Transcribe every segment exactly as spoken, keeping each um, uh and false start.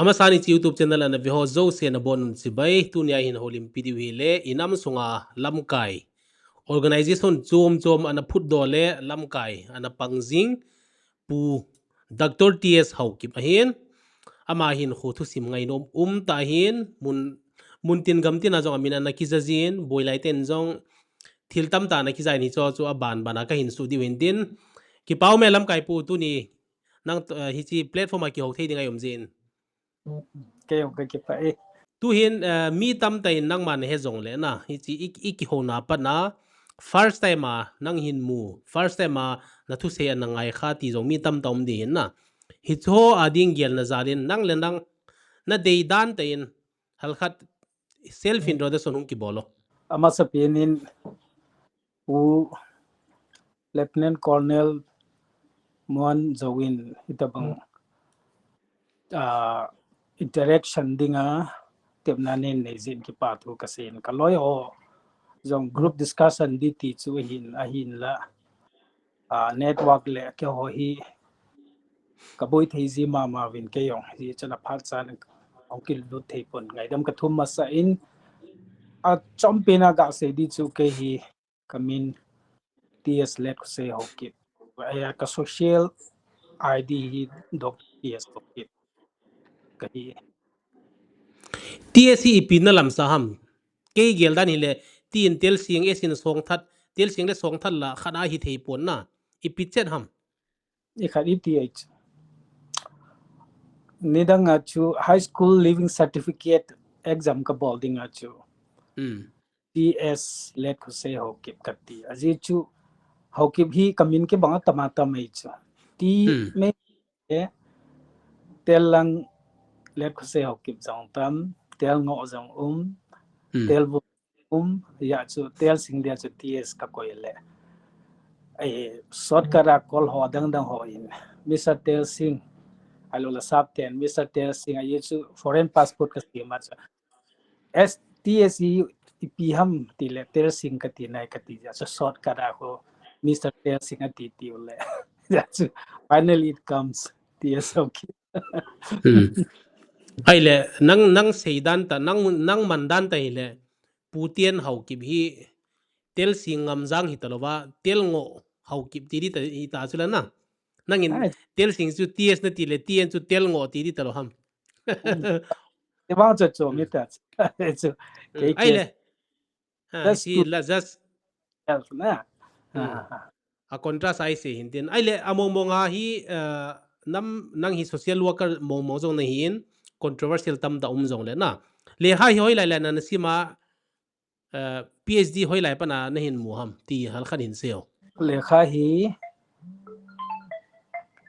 Amasan hiche YouTube channel ana ve ho jouse nabonun chibai, tunia hin houlimpi diu hile, inam sunga lamkai, organization chom chom ana phutdoh le lamkai ana pang jing Pu Doctor T S Haokip ahin, ama hin khu thusim ngainom um tah ahin, mun, mun tin gam tina jong amin ana kija jin, boilai ten jong thil tamtah ana kija in hicho chu aban bana kahin suh diu hintin. Kipa ume lamkai pu, tuni nang, eh, hiche platform a kihou thei dinga i um jin. Kei jong kakipah e. Tuhin, eh, mi tamtah in nangma nahe jongle na, hiche i, i kihouna patna, first time a nang hin mu, first time a nathusei ana ngai kha ti jong mi tamtah um ding hin na. Hicho a ding gelna jal in nang le nang nadei dan tah in halkhat self introduction hung kibol o. Amasapen in Pu Lieutenant Colonel Muanjou in hitabang, ah, interaction dinga tepna nei nei jin kipathu kasei in, kaloi ho jong group discussion ding ti chu ahin, ahinla, ah, network le keiho hi kaboi thei ji mama uvin, kei jong hichun aphat chan hung kilut thei pon, ngaidam kathum masa in, achompena gasei ding chu kei hi kamin T S Letkhosei Haokip. Aya ka social I D hi Doctor T S Haokip kahi. T S hi ipi nalamsa ham? Kei gel dan hile, T in Telsing, S in Songthat, Telsing le Songthat la khat a hithei pon na. Ipi chet ham? Ikhat iti ahi chu. Nidang a chu high school leaving certificate exam kabol ding a chu. Hmm. T S Letkhosei Haokip kati. Ajeh chu Haokip hi kamin kibang atam atam ahi chu. T Hmm. me e, Tel lang Letkhosei Haokip jong tam, Tel Ngoh jong um, Hmm. Tel Vung um, hia chu Telsing dia chu T S kakoi le. Ai, shortcut a call ho dang dang ho in, Mister Telsing, ahilou le sap ten, Mister Telsing, ajeh chu foreign passport kasem a chu. S T S hi ipi ham tile, Telsing kati nai kati jeh a chu shortcut a ho, Mister Telsing ati tiu le. Jeh a chu, finally it comes, T S Haokip. Hmm. Ahile, nang, nang sei dan tah, nang, nang man dan tah hile, Pu T S Haokip hi, Telsing Ngamjang hita louva, Tel Ngoh Haokip ti ding ta, hita chu la na. Nangin Ai. Telsing chu T S nati le, T S chu Tel Ngoh ti ding ta lou ham. Hmm. Ti bang chu chu mi ta chu. Chu, Hmm. kei, kei. Ahile. Ha, Just si to la, just. Help na. Hmm. Ha, ha, ha. A contrast a isei hin tin. Ahile, among mong a hi, eh, nam, nang hi social worker mong mong jong nahin, controversial tamtah um jongle na. Lekha hi hoilai lai na nasim a, eh, P H D hoilai pat a nahin mu ham, ti halkhat hin seiyo. Lekha hi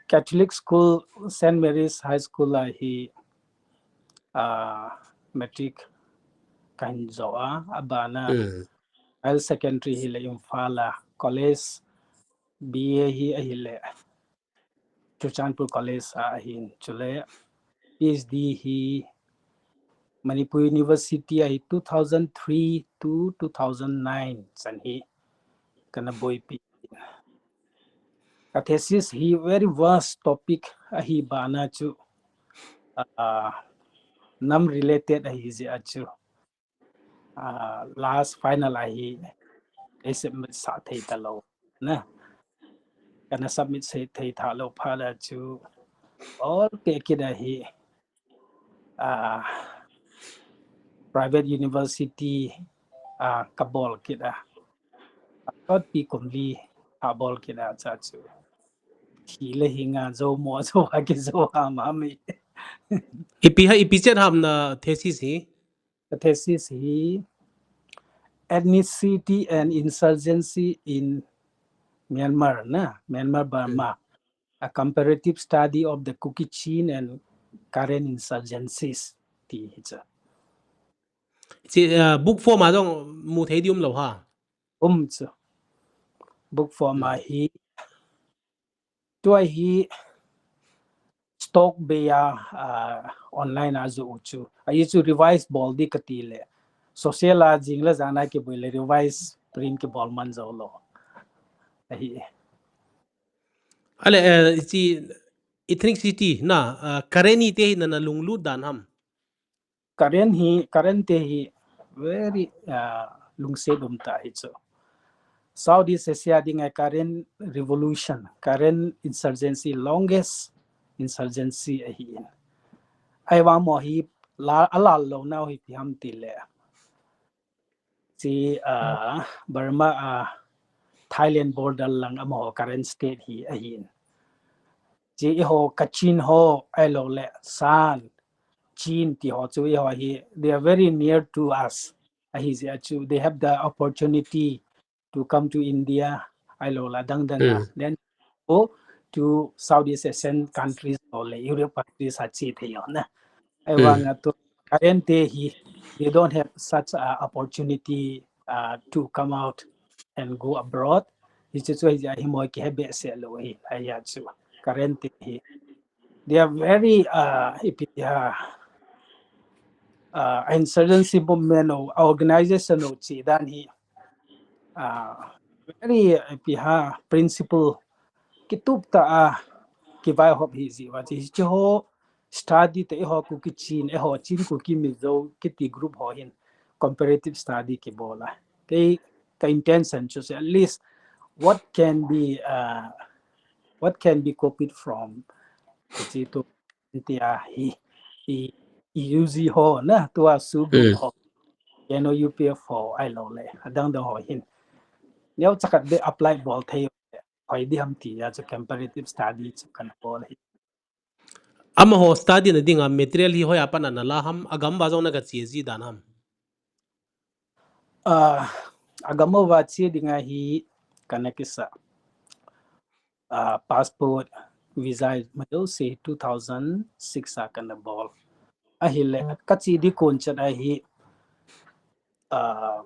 Catholic School, Saint Mary's High School a hi, ah, matric kahin jo a, abana Hmm. higher secondary hile Imphal a, college, B A hi ahile Churachandpur College a ahin, chule P H D hi Manipur University a hi two thousand three to two thousand nine chan hi kana boipi. Ka thesis hi very vast topic ahi bana chu, ah, nam related ahi jeh a chu, ah, last final a hi ei submit sah thei ta lou na. Kana submit sah thei tha lou phat a chu, all ke kit a hi, ah, private university, ah, kabol kit a. Atotpi kum li kabol kit a cha chu. Thi le hinga jo mo jo a kijo a ma mi. Ipi ha, ipi chet ham na thesis hi? Ka thesis hi Ethnicity and Insurgency in Myanmar na, Myanmar Burma. Hmm. A comparative study of the Kuki Chin and current insurgencies ti hi chu. Chi, ah, book form a jong mu thei ding um lou ha? Um chu. Book form a Hmm. hi Tua hi stock bei a, ah, online a joh u chu. Ahi chu revise bol ding kati le. Social a jing le jan a kibol le revise print kibol man jou lou. Ahi. Ahile, eh, chi Ethnicity na, uh, Karen te hi nana lunglut dan ham? Karen hi, Karen te hi very, uh, lungset um tah hi chu. Southeast Asia dinga Karen revolution, Karen insurgency, longest insurgency ahi in. Ahivang amaho hi la, alal lou nau hi ipi ham tile, chi, uh, Burma, uh, Thailand border lang amaho Karen state hi ahi in. Chi eiho Kachin ho, ahilouleh San, Chin ti ho chu eiho hi, they are very near to us. Ahi jeh a chu, they have the opportunity to come to India, ahilouleh adang dang a. Mm. Then go to Southeast Asian countries or le Europe countries a che thei u na. Ahivang a tu Karen te hi, they don't have such a opportunity, uh, to come out and go abroad. Hichu chu ahi jeh a hi amaho kihe behseh lou hi, ahi a chu. Karen te hi, they are very, uh, ipi, uh, uh, insurgency movement or organization or chi dan hi, uh, very, ipi ham, principle kitup tah a kivaihop hi jeh uva chi, hichu ho study te eiho Kuki Chin, eiho Chin Kuki Mizo kiti group ho hin comparative study kibol a. Kei ka intention chu at least what can be, uh, what can be copied from, chi tu tia hi, i, i U G ho na, tua SoO group ho, you know, U P F ho, ahilouleh adang dang ho hin. Neocha khat beh apply bol thei hoi di ham tia chu comparative study chu kana bol hi. Amaho study na dinga material hi hoiya pat ana la ham, agam uva jong naga che ji dan ham? Uh, agam uva che dinga hi kana kisa. Uh, passport, visa, amajouse two thousand six a kana bol. Ahile, ka che di kon chet a hi, uh,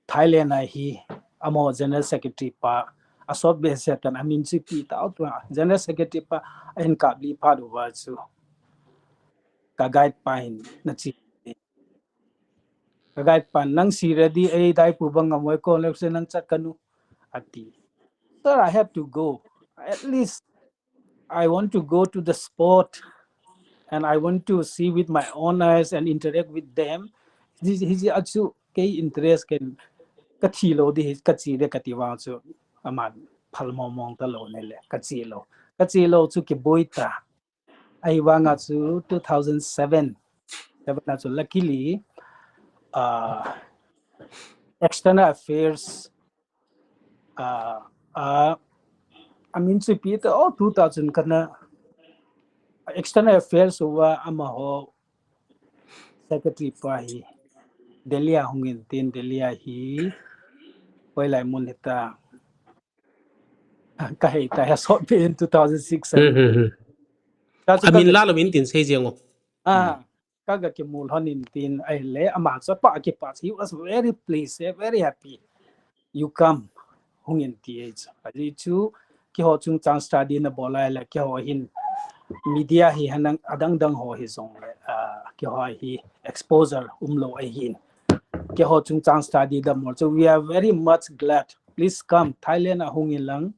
Thailand a hi, amaho General Secretary pa, asot behseh tan amin chu ipi tah, tua General Secretary pa ahin kap lih phat uva chu ka guide pa hin na che. Ka guide pan, "Nang si ready, ei dai pu bang ngam oi ko, le se nang chat kanu," ati. "Sir, I have to go. At least I want to go to the spot and I want to see with my own eyes and interact with them." Hi, hi, hi, achu kei interest ken ka thi lou di hi, ka che di kati vang chu aman phal mong mong ta lou ne le, ka che lou. Ka che lou chu kiboi ta. Ahivang a chu two thousand seven, seven a chu luckily, uh, External Affairs, uh, uh, amin chu ipi tah, oh, two thousand kana External Affairs uva amaho Secretary pa hi Delhi a hung in tin, Delhi a hi hoilai mun hita. Ka hei ta, he sot pe in two thousand six. Hmm, hmm, hmm. Amin la lou in tin sei jeng o. Ah, ka ga kimu lhon in tin ahile, ama chu apa kipa, he was very pleased, eh, very happy. "You come," hung in ti e chu. Ajeh chu, keiho chungchang study na bol a le, keiho hin media hi hanang adang dang ho hi jong le, ah, keiho hi exposure um lou ahin. Keiho chungchang study damlou chu, we are very much glad. Please come, Thailand a hung in lang.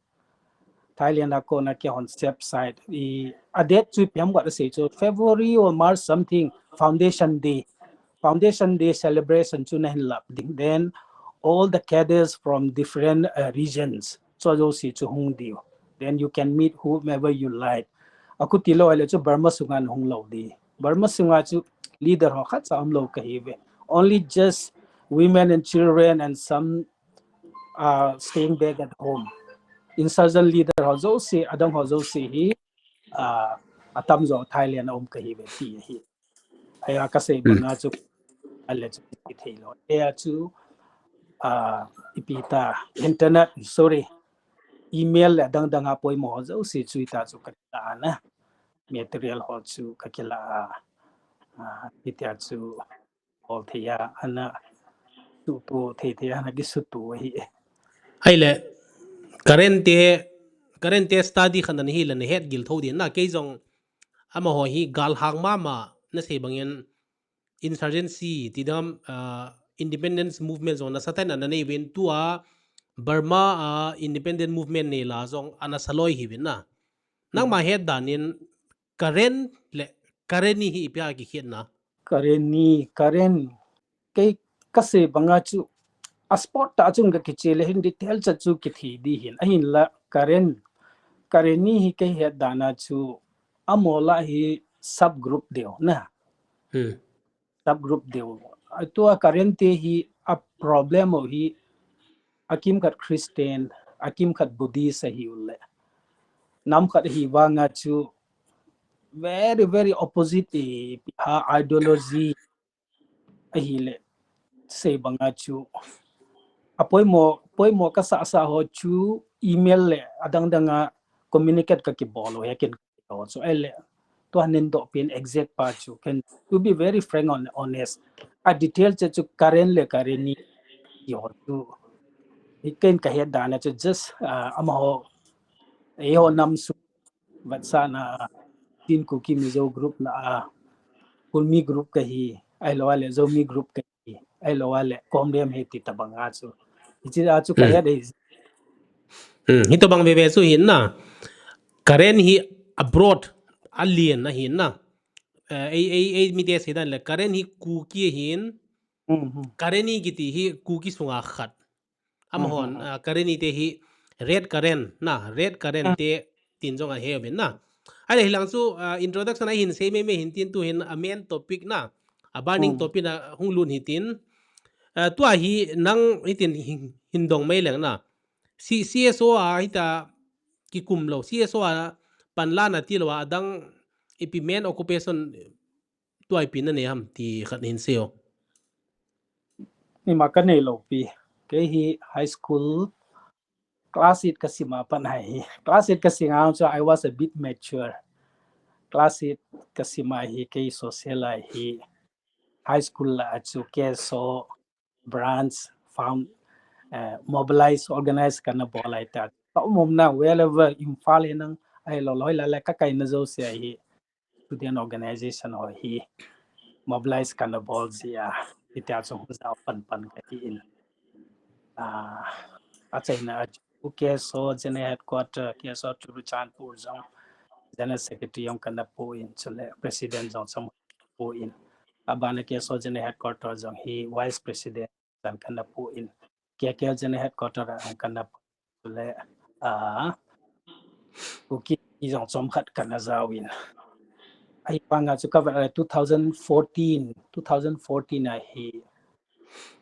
Thailand a kona keihon sep site. I, a date chu ipi ham ka sei chu, February or March something, Foundation Day. Foundation Day celebration chu nahin lap ding. Then all the cadres from different, uh, regions, chu ajouse chu hung diu. Then you can meet whomever you like. Akuti lou le chu Burma sunga nahung lou di. Burma sunga chu leader ho khatcha umlou kahiuve. Only just women and children and some, uh, staying back at home. Insurgent leader ho jouse, adang ho jouse hi, uh, atamjo Thailand a um kahiuve ti ahi. Ahia ka sei banga chu, ale chu thei lou. Ahia chu, ah, ipi ta, internet, sorry, email le adang dang a poimo ho jouse chu hita chu ka la na. Material ho chu ka kila a, ah, hitia chu bol thei a, ana suhto thei thei a, ana kisuhto ahi. Ahile, Karen te, Karen te study khat nahi le nahet gil tho din na, kei jong amaho hi galhang mama na sei bangin insurgency, ti dam, ah, independence movement jong nasatah in ana nei uvin tua Burma, ah, independent movement nei la jong ana saloi hiuvin na. Nangma het dan in Karen le Kareni hi ipi a kikhetna? Kareni, Karen. Kei kasei banga chu a spot tah chun kakiche le hin detail cha chu kithi di hin. Ahinla Karen, Kareni hi kei het dan a chu amaho la hi subgroup deu na. Hmm. Subgroup deu. Atua Karen te hi a problem ho hi akimkhat Christian, akimkhat Buddhist ahi ule. Nam khat hi vanga chu very, very opposite eh, ha ideology ahile sei banga chu apoimo, poimo kasah sah ho chu email le adang dang a communicate kakibol ho ya ken ho chu ahile tua nen doh pen exact pa chu ken to be very frank and honest a detail che chu Karen le Kareni ho chu hi ken kahet dan a chu just uh, amaho eiho nam sung vetsahna Chin Kuki Mizo group na a Kulmi group kahi, ahilou le Zomi group kahi, ahilou le Komlem hi ti tabang a chu. Hichi a chu kahet hi. Hmm, hitabang veve chu hin na. Karen hi abroad, alien na hin na. Eh, ei, ei, ei, mite sei dan le Karen hi Kuki hin. Hmm, hmm. Kareni kiti hi Kuki sunga khat. Amahon, uh, Kareni te hi Red Karen, na, Red Karen te tin jong ahe uvin na. Ahile hilang chu uh, introduction a hin sei mei mei hin tin tu hin a main topic na, a burning topic na hung lut hi tin. Uh, tua hi nang hi tin hin, hin dong mei leng na. C, CSO a hita kikum lou, CSO a panla na ti lou a dang ipi main occupation tua ipi na nei ham ti khat hin sei o. Ima kanei lou pi. Kei hi high school class eight kasima pan hi. Class eight kasima chu I was a bit mature. Class eight kasima hi kei social a hi high school la chu KSO branch found uh, mobilize organize kana bol ai ta. Ka um um na wherever Imphal hi nang ahilou loi la le ka kai na jouse hi student organization ho hi mobilize kana bol jia. Hitia chu hung jao pan pan kahi in. Ah, achaina a chu KSO General Headquarter, KSO Churachandpur jong General Secretary jong kana pu in chule President jong cham pu in. Abana KSO General Headquarter jong hi Vice President jong kana pu in. KKL General Headquarter jong kana pu le a Kuki jong chom khat kana jao in. Ahivanga chu ka vet le two thousand fourteen, two thousand fourteen a hi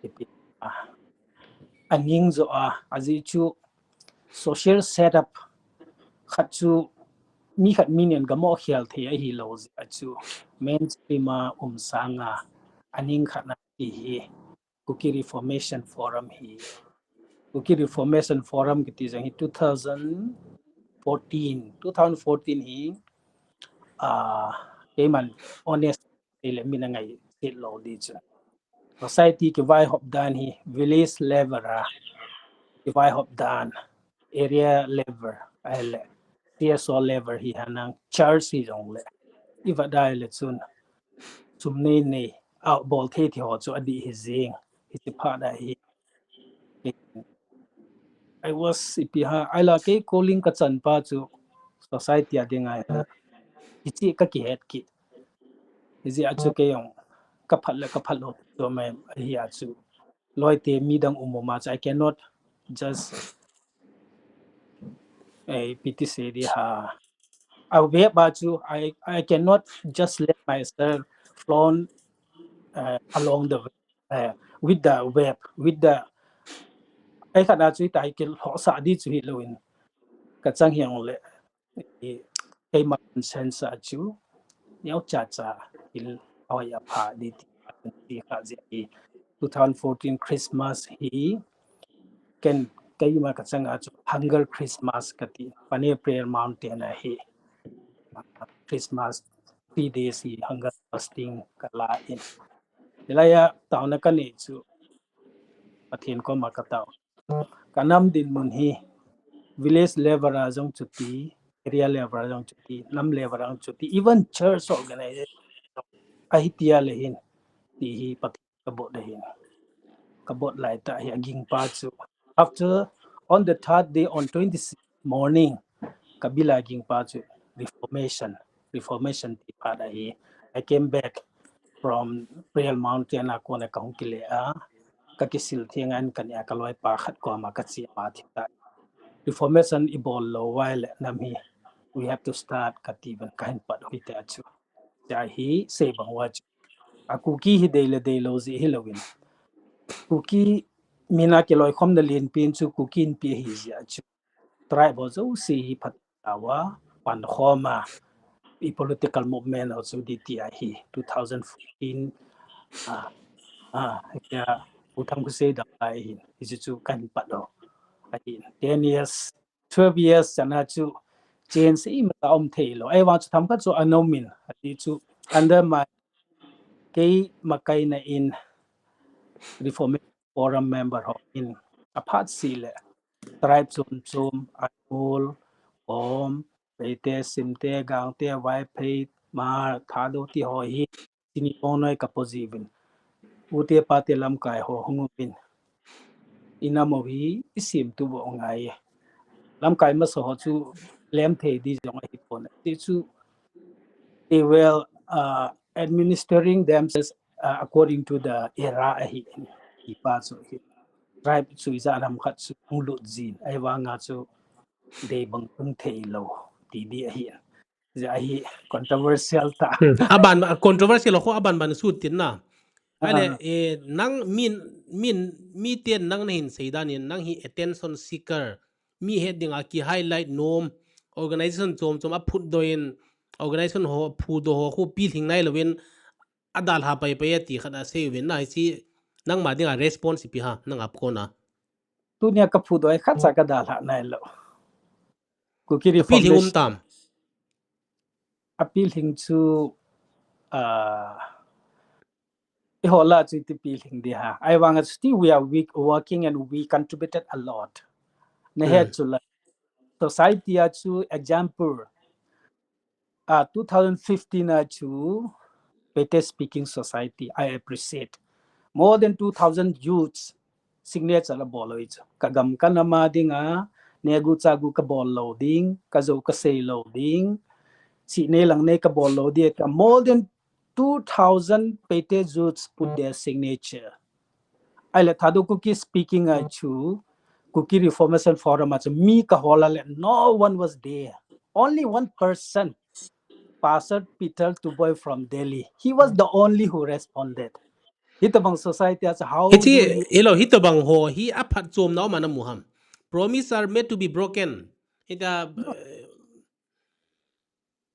ipi a aning jo a ajeh chu social setup khat chu mi khat mi nen gamo khel thei ahilou jeh a chu mainstream a um sanga aning khat na hi Kuki Reformation Forum hi. Kuki Reformation Forum kiti jong hi two thousand fourteen, two thousand fourteen hi ah keiman honest le mina ngai sit lou di chu. Society kivaihop dan hi village level a kivaihop dan, area level, ahile CSO level hi hanang church hi jongle. Iva dai le chun sum nei nei a bol thei thei ho chu adih hi jing. Hichi phat a hi I was ipi ham, ahila kei calling kachan pa chu society a ding ahi. Hichi kakihet kit. Hijeh a chu kei jong kaphat le kaphat lou chu mai ahi a chu. Loi te midang um um a chu I cannot just eh, piti se di ha. A web a chu I, I cannot just let myself flown uh, along the uh, with the web, with the ai khat a chu tai ke ho sa di chu hi lo in ka chang hiang le keima sense a chu neo cha cha il hoi a pha di ti ti kha ji hi two thousand fourteen Christmas hi ken keima ka chang a chu hunger Christmas kati Panay Prayer Mountain a hi Christmas three days hi hunger fasting kala in. Hilai a tauna kanei chu Pathen koma katao. Kanam dinmun hi village level a jong chuti, area level a jong chuti, nam level a jong chuti, even church organization ahi tia le hin ti hi Pathen kabot le hin. Kabot lai ta hi aging pa chu. After on the third day on twenty-six morning, kabila ging pa chu. reformation, reformation ti phat ahi. I came back from Prayer Mountain a kona kahung kile a, kakisil theng a, in kani a kaloi pa khat koma kache ma thita. Reformation ibol lou uva le nam hi, we have to start kati uvin kahin pat u hita chu. Tia hi sei bang uva chu. A Kuki hi dei le dei lou jeh hilouvin. Kuki mina kiloikhomna lenpen chu Kuki Inpi ahi jeh chu. Tribe ho jouse hi phat uva, pankhom a, i political movement ho chu D T I hi, two thousand fourteen, ah, ah, ya, U Thang Khusei dam lai hin, hichu chu kahin pat u ahin. Ten years, twelve years chana chu change ima ta um thei lou. Ahivang chu themkhat chu ana um in, ati chu under my, kei makaina in Reformation Forum member ho in aphat seh le tribe chom chom, Aimol, Kom, Paite, Simte, Gangte, Vaiphei, Hmar, Thadou ti ho hi Chini Kongnoi kapo jiuvin. U te pa te lamkai ho hung uvin. Inam u hi isim tu bo ngai. Lamkai masa ho chu lem thei di jong ahi pon. Ti chu they were uh, administering themselves uh, according to the era ahi. Hi pa chu hi. Tribe chu ija lam khat chu hung lut jin. Ahivang a chu dei bang tung thei lou ti di ahi. Ahi controversial ta. Hmm. Aban controversial ho aban ban sut tin na. Ale, ah, eh, nang min, min, mi ten nang nahin sei dan in, nang hi attention seeker. Mi het dinga ki highlight nom, organization chom chom aphutdoh in, organization ho phutdoh ho khu pilhing nailouvin, adalha pai pai ati khat asei uvin, na hichi nangma dinga response ipi ham, nang a kona. Tunia kaphutdoh khatcha kadalha nailou. Kuki Reformation. Apilhing um tam. Apilhing chu, ah, ihola chu iti pilhing di ham. Ahivang a still we are weak, working and we contributed a lot. Nahet chu la. Society a chu example. Ah, two thousand fifteen a chu Paite Speaking Society, I appreciate. More than two thousand youths signature abol u chu. Kagam kanam a dinga, negu chagu kabol lou ding, kajou kasei lou ding, sih nei lang nei kabol lou ding, ka more than two thousand Paite youths put their signature. Ahile Thadou Kuki Speaking a chu, Kuki Reformation Forum a chu, mi kahola le, no one was there. Only one person, Pastor Peter Tuboi from Delhi. He was the only who responded. Hitobang society a chu how do you... Hichi, ilo, hitobang ho hi aphatchomna um ana mu ham. Promise are made to be broken. Hita, no. Eh,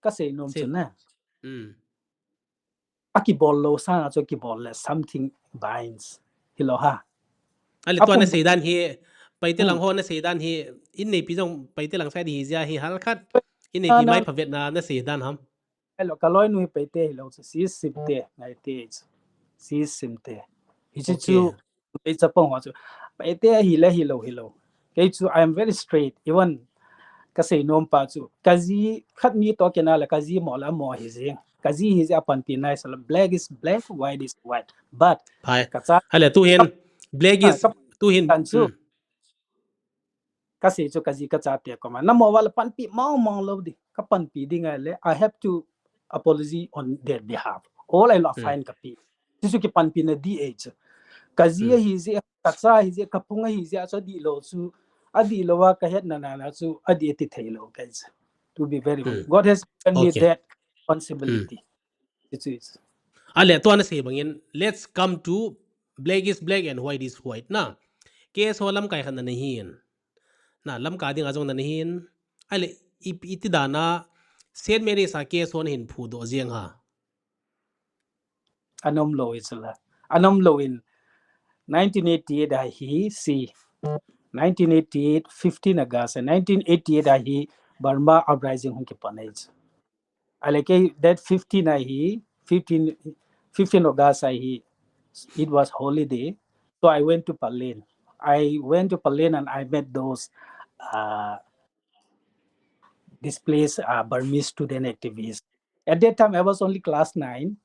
kasei nom chu na. Hmm. Akibol lou sanga chu kibol le something binds. Hilou ham. Ale tua nasei dan hi, Paite lang ho nasei dan hi, inneipi jong Paite lang side hi jeh a hi halkhat. Inneipi mai phavetna nasei dan ham. Hello, kaloinu hi Paite hilou chu, si Simte, ngai te chu. Si Simte. Hichi chu, Paite chapang ho chu. Paite hile hilou, hilou. Kei chu, I am very straight. Even kasei nom pa chu. Kaji khat mi toh kina le kaji mo la mo hi jing. Kaji hi jeh a panpi nai sa la. Black is black, white is white. But kacha... Ale tuhin, black is, tuhin. Kasei chu kaji kachate koma. Namo uva la panpi mong mong lou di. Kapanpi ding ahile, I have to apology on their behalf. All I love fine kapi. Chu chu kipanpina di e chu. Kaji ahi jeh, kacha ahi jeh, kaphung ahi jeh, chu adihlou chu. Adihlou a kahetna na na chu, adih ati theilou kahi chu. To be very good. God has given me that responsibility. It's, it's... Ale, tua nasei bangin, let's come to black is black and white is white na. K S O lamkai khat nanahin. Na, Lamka dinga jong nanahin. Ale, iti dana, Saint Mary's a K S O nahin phudoh jeng ham. Ana umlou e chu la. Ana umlou in nineteen eighty-eight a hi si. Nineteen eighty-eight, fifteen August, nineteen eighty-eight a hi Burma uprising hung kipan e chu. Ale kei that fifteen a hi, fifteen, fifteen August a hi, it was holiday. So I went to Pallel. I went to Pallel and I met those, uh, displaced, uh, Burmese student activists. At that time, I was only class nine.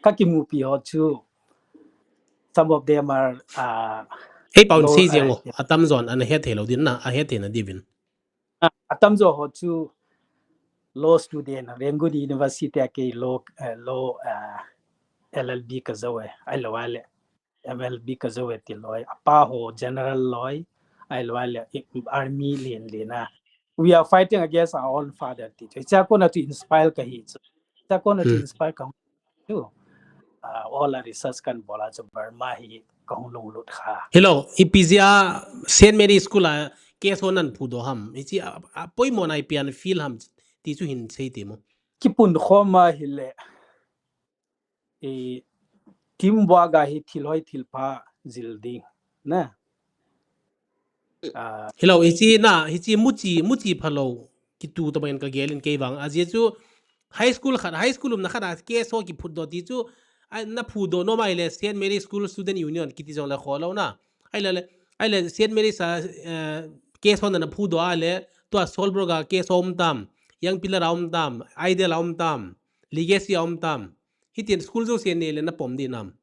Kakimupi ho chu, some of them are, uh, eipa'n sei jeng o, atamjon ana hetthei lou din na, ahetthei na diuvin. Ah, atamjo ho chu law student, Rangoon University a kei law, eh, law, eh, L L B ka zo e, ahilou le M L B ka zo e ti loi, apa ho general loi, ahilou le army len len a. We are fighting against our own father ti chu. Hicha kona chu inspire ka hi chu. Hicha kona chu Hmm. inspire ka chu. Uh, all a research kan bol a chu Burma hi ka hung lunglut kha. Hello, ipi jeh a Saint Mary School a case ho nan phudoh ham. Hichi a, a poimo na ipi a na feel ham ti chu hin sei ti mo. Kipun khom a hile. E, teamwork a hi thil hoi thil pha jil ding. Na. Ah. Hello, hichi na, hichi muchi, muchi phalou. Kitu to ban ka gelin kei vang. Ajeh chu high school khat, high school umna khat a case ho kiphutdoh ti chu, a, na phudoh nom ahile Saint Mary School Student Union kiti jong le kholou na. Ahile le, ahile Saint Mary sa, eh, case ho na na phudoh ahile, tua Solbro ga case ho um tam, Young Pillar a um tam, Ideal a um tam, Legacy a um tam. Hitin school jouse nei le na pom di nam.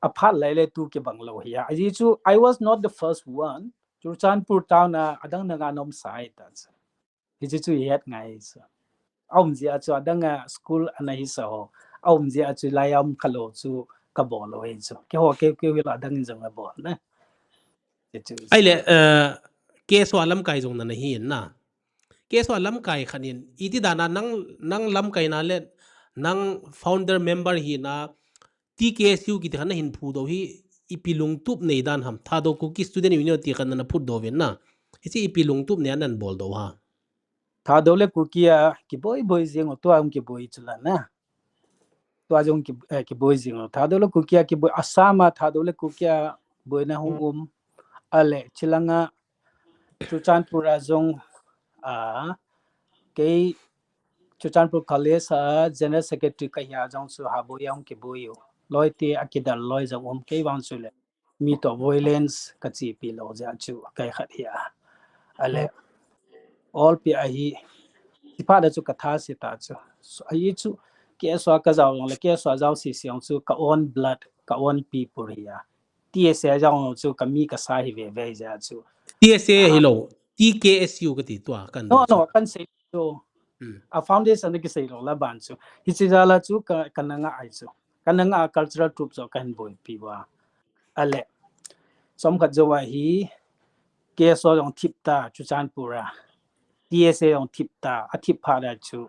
A phat lai le tu kibang lou hi a. Ajeh chu, I was not the first one. Churachandpur town a adang na nga nom sai ta chu. Hichi chu i het ngai chu. A um jeh a chu adang a school ana hi sa ho. A um jeh a chu lai a um khalou chu ka bol lou hi chu. Keiho keu keu hi la adang in jong a bol na. Hichi chu. Ahile, eh, case ho a lamkai jong na na hi in na. Case ho a lamkai khat in, iti dan a nang, nang lamkai na le, nang founder member hi na, T K S U kiti khat na hin phudoh hi, ipi lungtup nei dan ham, Thadou Kuki Student Union ti khat na na phutdoh uvin na. Hichi ipi lungtup nei a nan boldoh ha. Thadou le Kuki a kiboi boi jing u tua um kiboi chu la na. Tua jong ki, eh, kiboi jing u. Thadou le Kuki a kiboi, Assam a Thadou le Kuki a boina hung um. Ahile, chilanga Churachandpur a jong, ah, kei Churachandpur College a General Secretary ka hi a jong chu ha boi a hung kiboi u. Loi te a kidal loi jong um kei vang chu le. Mi to violence ka chepi lou jeh a chu kai khat hi a. Ahile, all pi a hi, ti phat a chu ka tha se ta chu. So, ahi chu, K S O a ka jao jong le, K S O a jao sisi jong chu, ka own blood, ka own people hi a. T S A jong chu ka mi ka sa hi ve ve jeh a chu. T S A Ah. Hilou, T K S U ka ti tua kan No, bol no, chu. Kan sei chu. Hmm. A foundation na kisei lou la ban chu. Hichi jal a chu ka, ka na nga ai chu. Ka na nga a cultural troupe chu ka hin boipi uva. Ahile. Chomkhat jou a hi K S O jong thip ta Churachandpur a. T S A jong thip ta, a thip phat a chu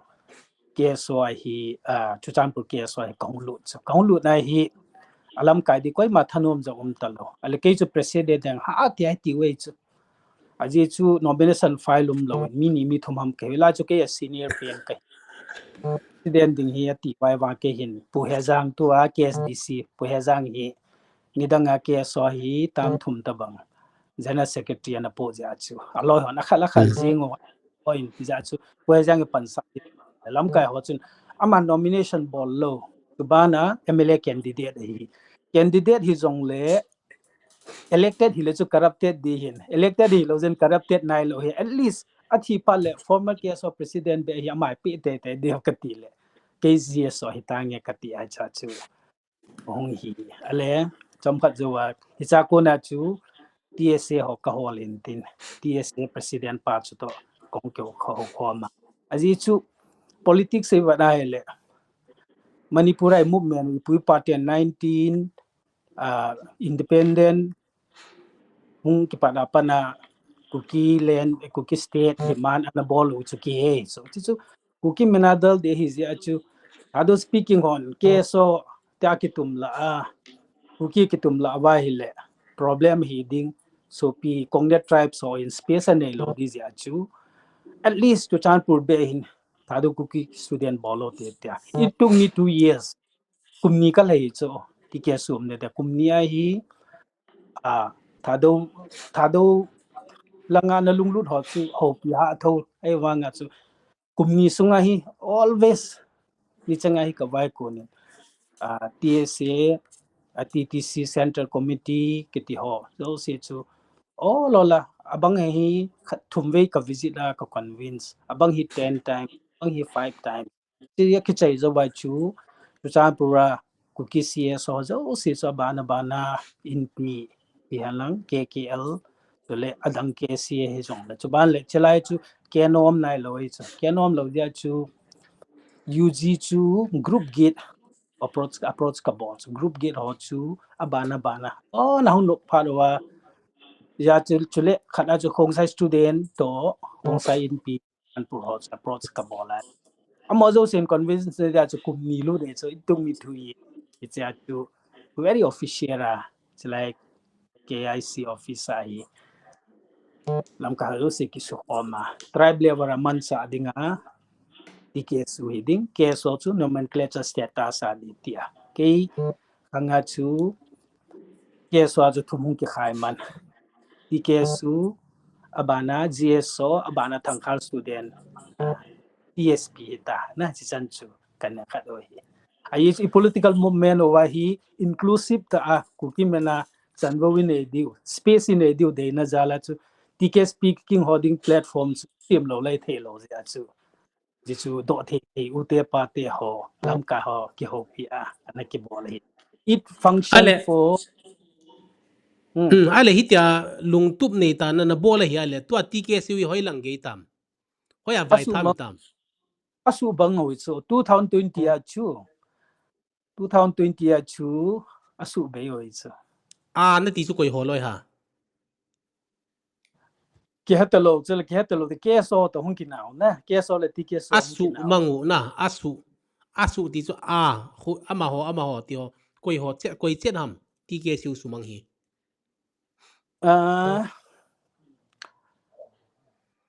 K S O a hi, ah, Churachandpur K S O a hi ka hung lut chu. Ka hung lut na hi a lamkai di koima thanom jong um ta lou. Ahile kei chu president ding ha ti ai ti uve chu. Ajeh chu nomination file um lou, mi ni mi thum ham kei la chu kei a senior pen kei. President ding hi a ti vai vang kei hin Pu Hejang tua K S D C, Pu Hejang hi nidang a K S O hi tam thum tabang General Secretary ana poh jeh a chu. A loi hon a khat la khat Hmm. jing u. Point jeh a chu. Pu Hejang i pansa. Lamkai ho chun ama nomination bol lou. Tuban a M L A candidate hi. Candidate hi jong le elected hi le chu corrupted di hin. Elected hi lou jeh in corrupted nai lou hi. At least a thi phat le former K S O president be hi amai pe te te di ka ti le. K G S O hi ta nge ka ti a cha chu. Hung hi. Ahile, chomkhat jou a, hicha kona chu T S A ho ka hol in tin. T S A president pa chu to kong keu kho kho ma. Ajeh chu politics hi va dai le. Manipur a movement, Manipur party nineteen, ah, independent, hung kipat a pat a Kuki land, Kuki state demand ana bol u chu kihei. So, chu chu Kuki mina dal de hi jeh a chu. Thadou speaking hon, K S O te a kitum la a, Kuki kitum la a va hi le, problem hi ding, sopi, Konyak tribes ho in space a nei lou di jeh a chu. At least Churachandpur be hin, Thadou Kuki student bol lou te te a. It took me two years. Kum ni ka lei chu, T K S U um ne te kum ni a hi, ah, Thadou, Thadou langa na lunglut ho chu, hopi ha tho, ei vang a chu, kum ni sunga hi, always, ni changa hi ka vai ko ni. Ah, T S A, ah, T T C Central Committee, kiti ho, jouse chu, all, all a, abang hi, khat thum vei ka visit a, ka convince, abang hi ten time, abang hi five time. Ti a kichai jou vai chu, Churachandpur a Kuki C S O jouse chu abana bana Inpi, ti hen lang K K L, chule adang K C A hi jong le. Chuban le, chilai chu kenom nailou ahi chu. Kenom lou dia chu U G chu group gate approach, approach kabol chu. Group gate ho chu abana bana. Oh, nahung lop phat uva. Hijeh chun chule khat a chu Khongsai student toh Khongsai Inpi Manipur ho chu approach kabol a. Amaho jousen convince dia chu kum ni lut e chu itum mi thu hi. Hichea chu very official a, it's like K I C office ahi. Lamkai ho jouse kisukhom a. Tribe level a mansa dinga T K S U hi ding, K S O chu nomenclature status a ding tia. Kei khanga chu K S O a chu thum hung kikhai man. T K S U, abana G S O, abana Thangkhal student, T S P hita, na, hichan chu kana khat u ahi. Ahi chu political movement uva hi inclusive tah a, Kuki mena chanvou inei diu, space inei diu deina jal a chu T K S P kiholding platform chu sem lou lai thei lou jeh a chu. Hijeh chu doh thei thei u te pa te ho, lamkai ho, kihoupi a, ana kibol ahi. It function Ale. for Hmm. Hmm, ale hitia lungtup nei tah a nabol ahi ale, tua T K S U hi hoilang gei tam. Hoiya vai Asuh tham bang, tam. asuh bang u chu, two thousand twenty a chu. Two thousand twenty a chu, asuh bei u chu. A, nati chu koi ho loi ha. Kihet talou, chule kihet talou, T K S O toh hung kinah u na, T K S O le T K S O hung Asuh kinah u. mang u na, asuh, asuh ti chu a, khu, amaho, amaho ti ho, koi ho, che, koi chen ham, T K S U sumang hi. Ah,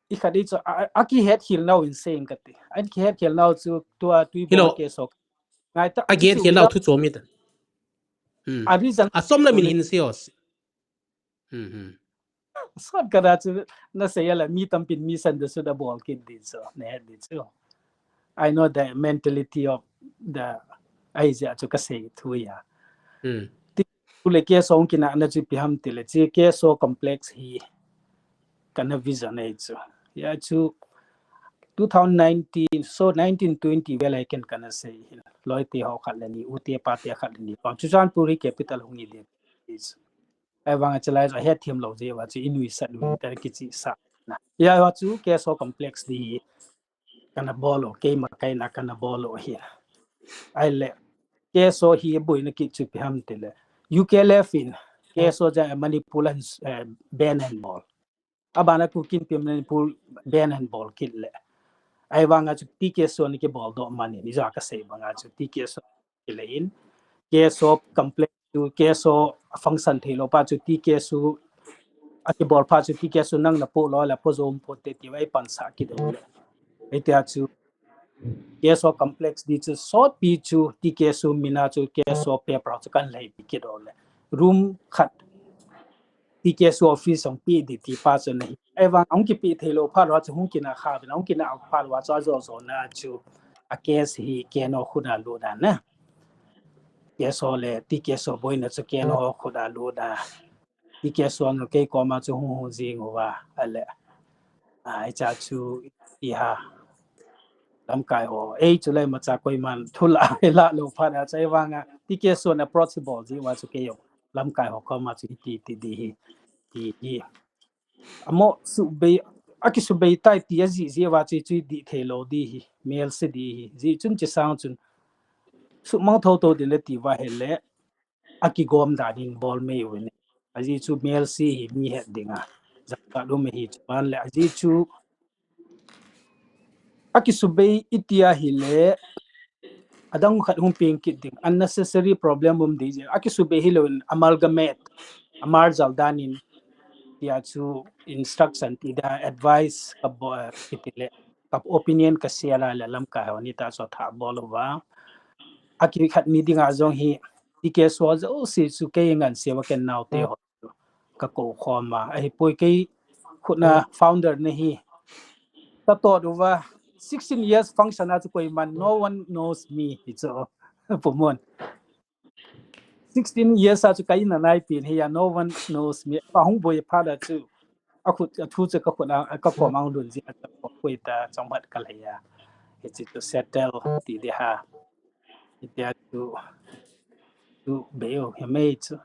i khat i chu, a, a, akihet khel nau in sei ing kati. A kihet khel nau chu tua Tuibong Hilou. T K S O. Ngai ta, A kihet chu khel nau thu chom i ta. Hmm. A reason A som la min chu hin sei os. Hmm, hmm. Sot kara chu na sei a la mi tampin mi misunderstood a bol kit di chu, na het di chu. I know the mentality of the, ahi jeh chu ka sei thu ahi. Hmm. Ti, chule T K S O hung kinah na chu ipi ham tile, chu T K S O complex hi kana vision ahi chu. Hijeh chu two thousand nineteen, so nineteen twenty vel a ken kana sei hin. Loi te ho khat le ni, u te pa te khat le ni. Churachandpur hi capital hung hi ding. Ahivang a chulai chu ahet them lou jeh uva chu i nuisat u ta kichi sa na. Hijeh uva chu T K S O complex di hi kana bol u, keima kaina kana bol u hi. Ahile, T K S O hi boina kit chu ipi ham tile, U K L F in T K S O jeh a Manipur a hin, eh, ban ahin bol. Abana Kuki Inpi Manipur ban ahin bol kit le. Ahivang a chu T K S O ana kibol doh man in, ijeh a ka sei bang a chu T K S O kile in, T K S O complex chu, T K S O function thei lou pa chu, T K S O a kibol pa chu, T K S O nang na po lou le po jom po te ti vai pan sa kit le. Hitia chu T K S O complex di chu sot pi chu, T K S O min a chu T K S O paper chu kan lei pi kit le. Room khat T K S O office hung pe di ti pa chu na hi. Ahivang hung kipe thei lou phat uva chu hung kinah kha vin, hung kinah phat uva chu ajo jo na chu a case hi K N O khut a lut a na. T K S O le T K S O boina chu K N O khut a lut a. T K S O nu kei koma chu hung hung jing uva ale. A, hicha chu i ha. Lamkai ho. Ei chu le macha koiman thu la, la lou phat a chu ahivang a T K S O na approach bol ji uva chu kei jong lamkai ho koma chu hiti ti di hi. Ti hi. Amo subei, akisubei tai ti aji ji uva chu chu di thei lou di hi. Mel se di hi. Ji chun chi sang chun. Sumang tho tho di le ti uva hele. Akigom dan in bol mai uvin. Ajeh chu mel se hi mi het ding a. Jat ka dum hi chu ban le ajeh chu akisubei i ti a hile adang khat hung peng kit ding. Unnecessary problem um di je. Akisubei hilou in amalgamate, amarjal dan in tia chu instruction ti da advice ka bo, eh, kiti le ka opinion ka share le lamkai ho ni ta chu tha bol uva. Akikhat ni ding a jong hi T K S O jouse chu kei ngan se uva ken nau te ho ka ko khom a. Ahi poi kei khut na founder na hi. Ka to uva sixteen years function a chu koiman no one knows me hi chu. Pumon. Sixteen years a chu ka in a nai pin hi a, no one knows me. Pa hung boi phat a chu. A khut, a thu chu ka khut a, ka khom ang lun ji a chu poi ta chang mat ka lei a. Hi chu to settle ti di ha. Hi ti a chu, chu beu hi mei chu.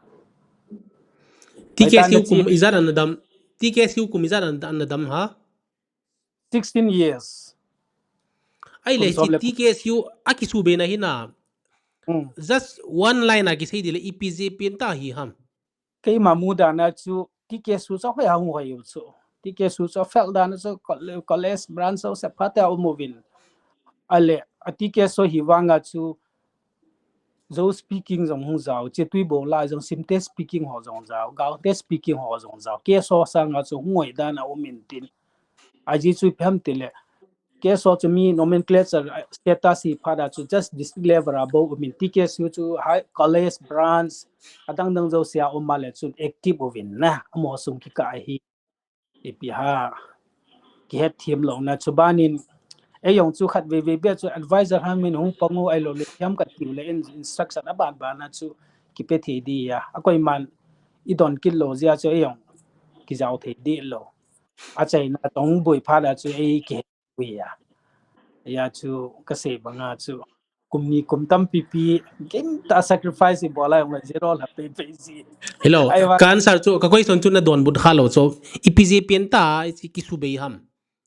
T K S U kum ijat ana dam. T K S U kum ijat ana dam ha? Sixteen years. Ahile, kum som le TKSU akisubeina hi na. Hmm. Just one line a kisei ding le ipi jeh pen ta hi ham. Keima mudan a chu TKSU chu hoi a hung hoi u chu. TKSU chu fel dan a chu col-, college branch ho sepha te a um uvin. Ahile, a TKSU hi vang a chu Zo speaking jong hung jao, che tui bo lai jong Simte speaking ho jong jao, Gaote speaking ho jong jao. KSU sang a chu hung hoi dan a um in tin. Ajeh chu ipi ham tile, KSU chu mi nomenclature, status hi phat a chu just district level a bou um in, TKSU chu high college branch, adang dang jouse a um a le chun active uvin na, amaho sung kikah ahi. Ipi ham, kihet them louna chu ban in, ei jong chu khat vei vei beh chu advisor hang min hung pang u ahilou le, hiam khat tiu le in, instruction aban ban a chu kipe thei ding a, a koiman i don kit lou jeh a chu ei jong kijao thei ding lou. Achaina tong boi phat a chu ei kihet ui a. Hia chu kasei bang a chu kum ni kum tampi pi, kin ta sacrifice i bol a jong le zero la pe pe ji. Hello, ka answer chu, ka question chu na donbut kha lou chu, ipi jeh pen ta, ichi kisubei ham.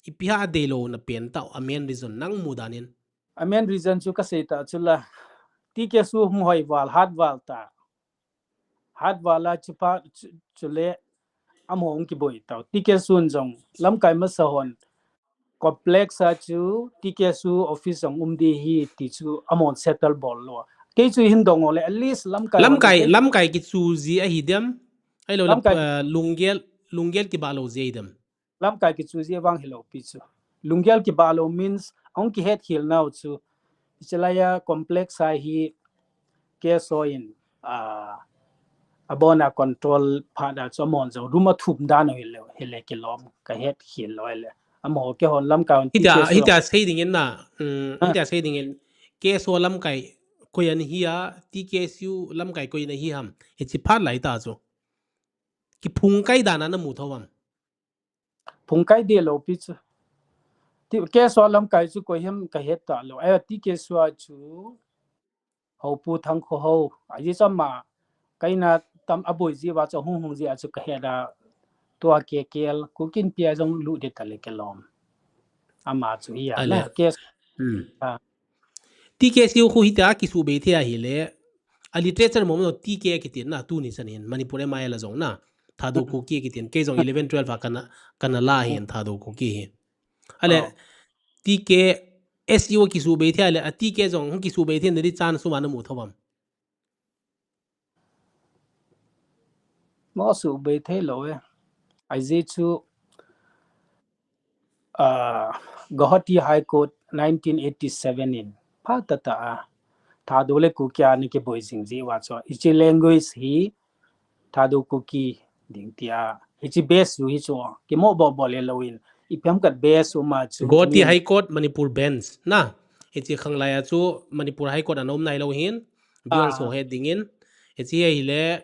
Ipi ham a deilou na pen ta, a main reason nang mudan in. A main reason chu kasei ta chu la, TKSU hung hoi val, hat val ta. Hat val a chu phat chu, chule amaho hung kiboi tau. TKSU jong lamkai masa hon complex a chu TKSU office jong um ding ahi ti chu amahon settle bol lou. Kei chu hin dong u le, at least lamkai, lamkai, lamkai kichu ji ahi dem. Ahilou le, lamkai, eh, lunggel, lunggel kibah lou ji ahi dem. Lamkai kichu ji vang hilou pi chu. Lunggel kibah lou means ahung kihet khel nau chu. Hiche lai a complex a hi KSU in, ah, abon a control phat a chu amahon jong room a thum dan u hile, hile kilom, kahet khel lou le. Amaho keihon lamkai hon hitia, TKSU hitia sei ding in na, um, ah, hitia sei ding in, KSU lamkai koi ana hi a, TKSU lamkai koi ana hi ham, hichi phat lai ta chu. Kiphung kai dan a na mu tho ham. Phung kai deh lou pi chu. Ti, KSU lamkai chu koi ham kahet ta lou. Ai, TKSU a chu Hopu Thangkhohao. Ajeh chu ama, kaina tam aboi ji uva chu hung hung ji a chu kahet a. Tua KKL, Kuki Inpi a jong lut ding ta le kilom. Ama chu hi a. Ale. Na, KSU. Hmm. Ah. TKSU khu hitia kisubei thei ahile, a literature mong mong TK kitin na, tuni chan hin, Manipur MIL a jong na, Thadou Kuki kitin, kei jong eleven twelve a kana, kana la hin, Thadou Kuki hi. Ale, TKSU kisubei thei ahile, a TK jong hung kisubei thei na di chan sum a na mu tho ham. Mo subei thei lou e. Ajeh chu, ah, Guwahati High Court nineteen eighty-seven in phat tah tah a Thadou le Kuki ana kiboi jing ji uva chu, hiche language hi Thadou Kuki ding tia, hiche base u hi chu kimo bobo le lou in, ipi ham khat base u ma chu Guwahati High Court Manipur Bench na, hiche khanglai a chu Manipur High Court ana um nai lou hin, biang so he ding in, hiche ahile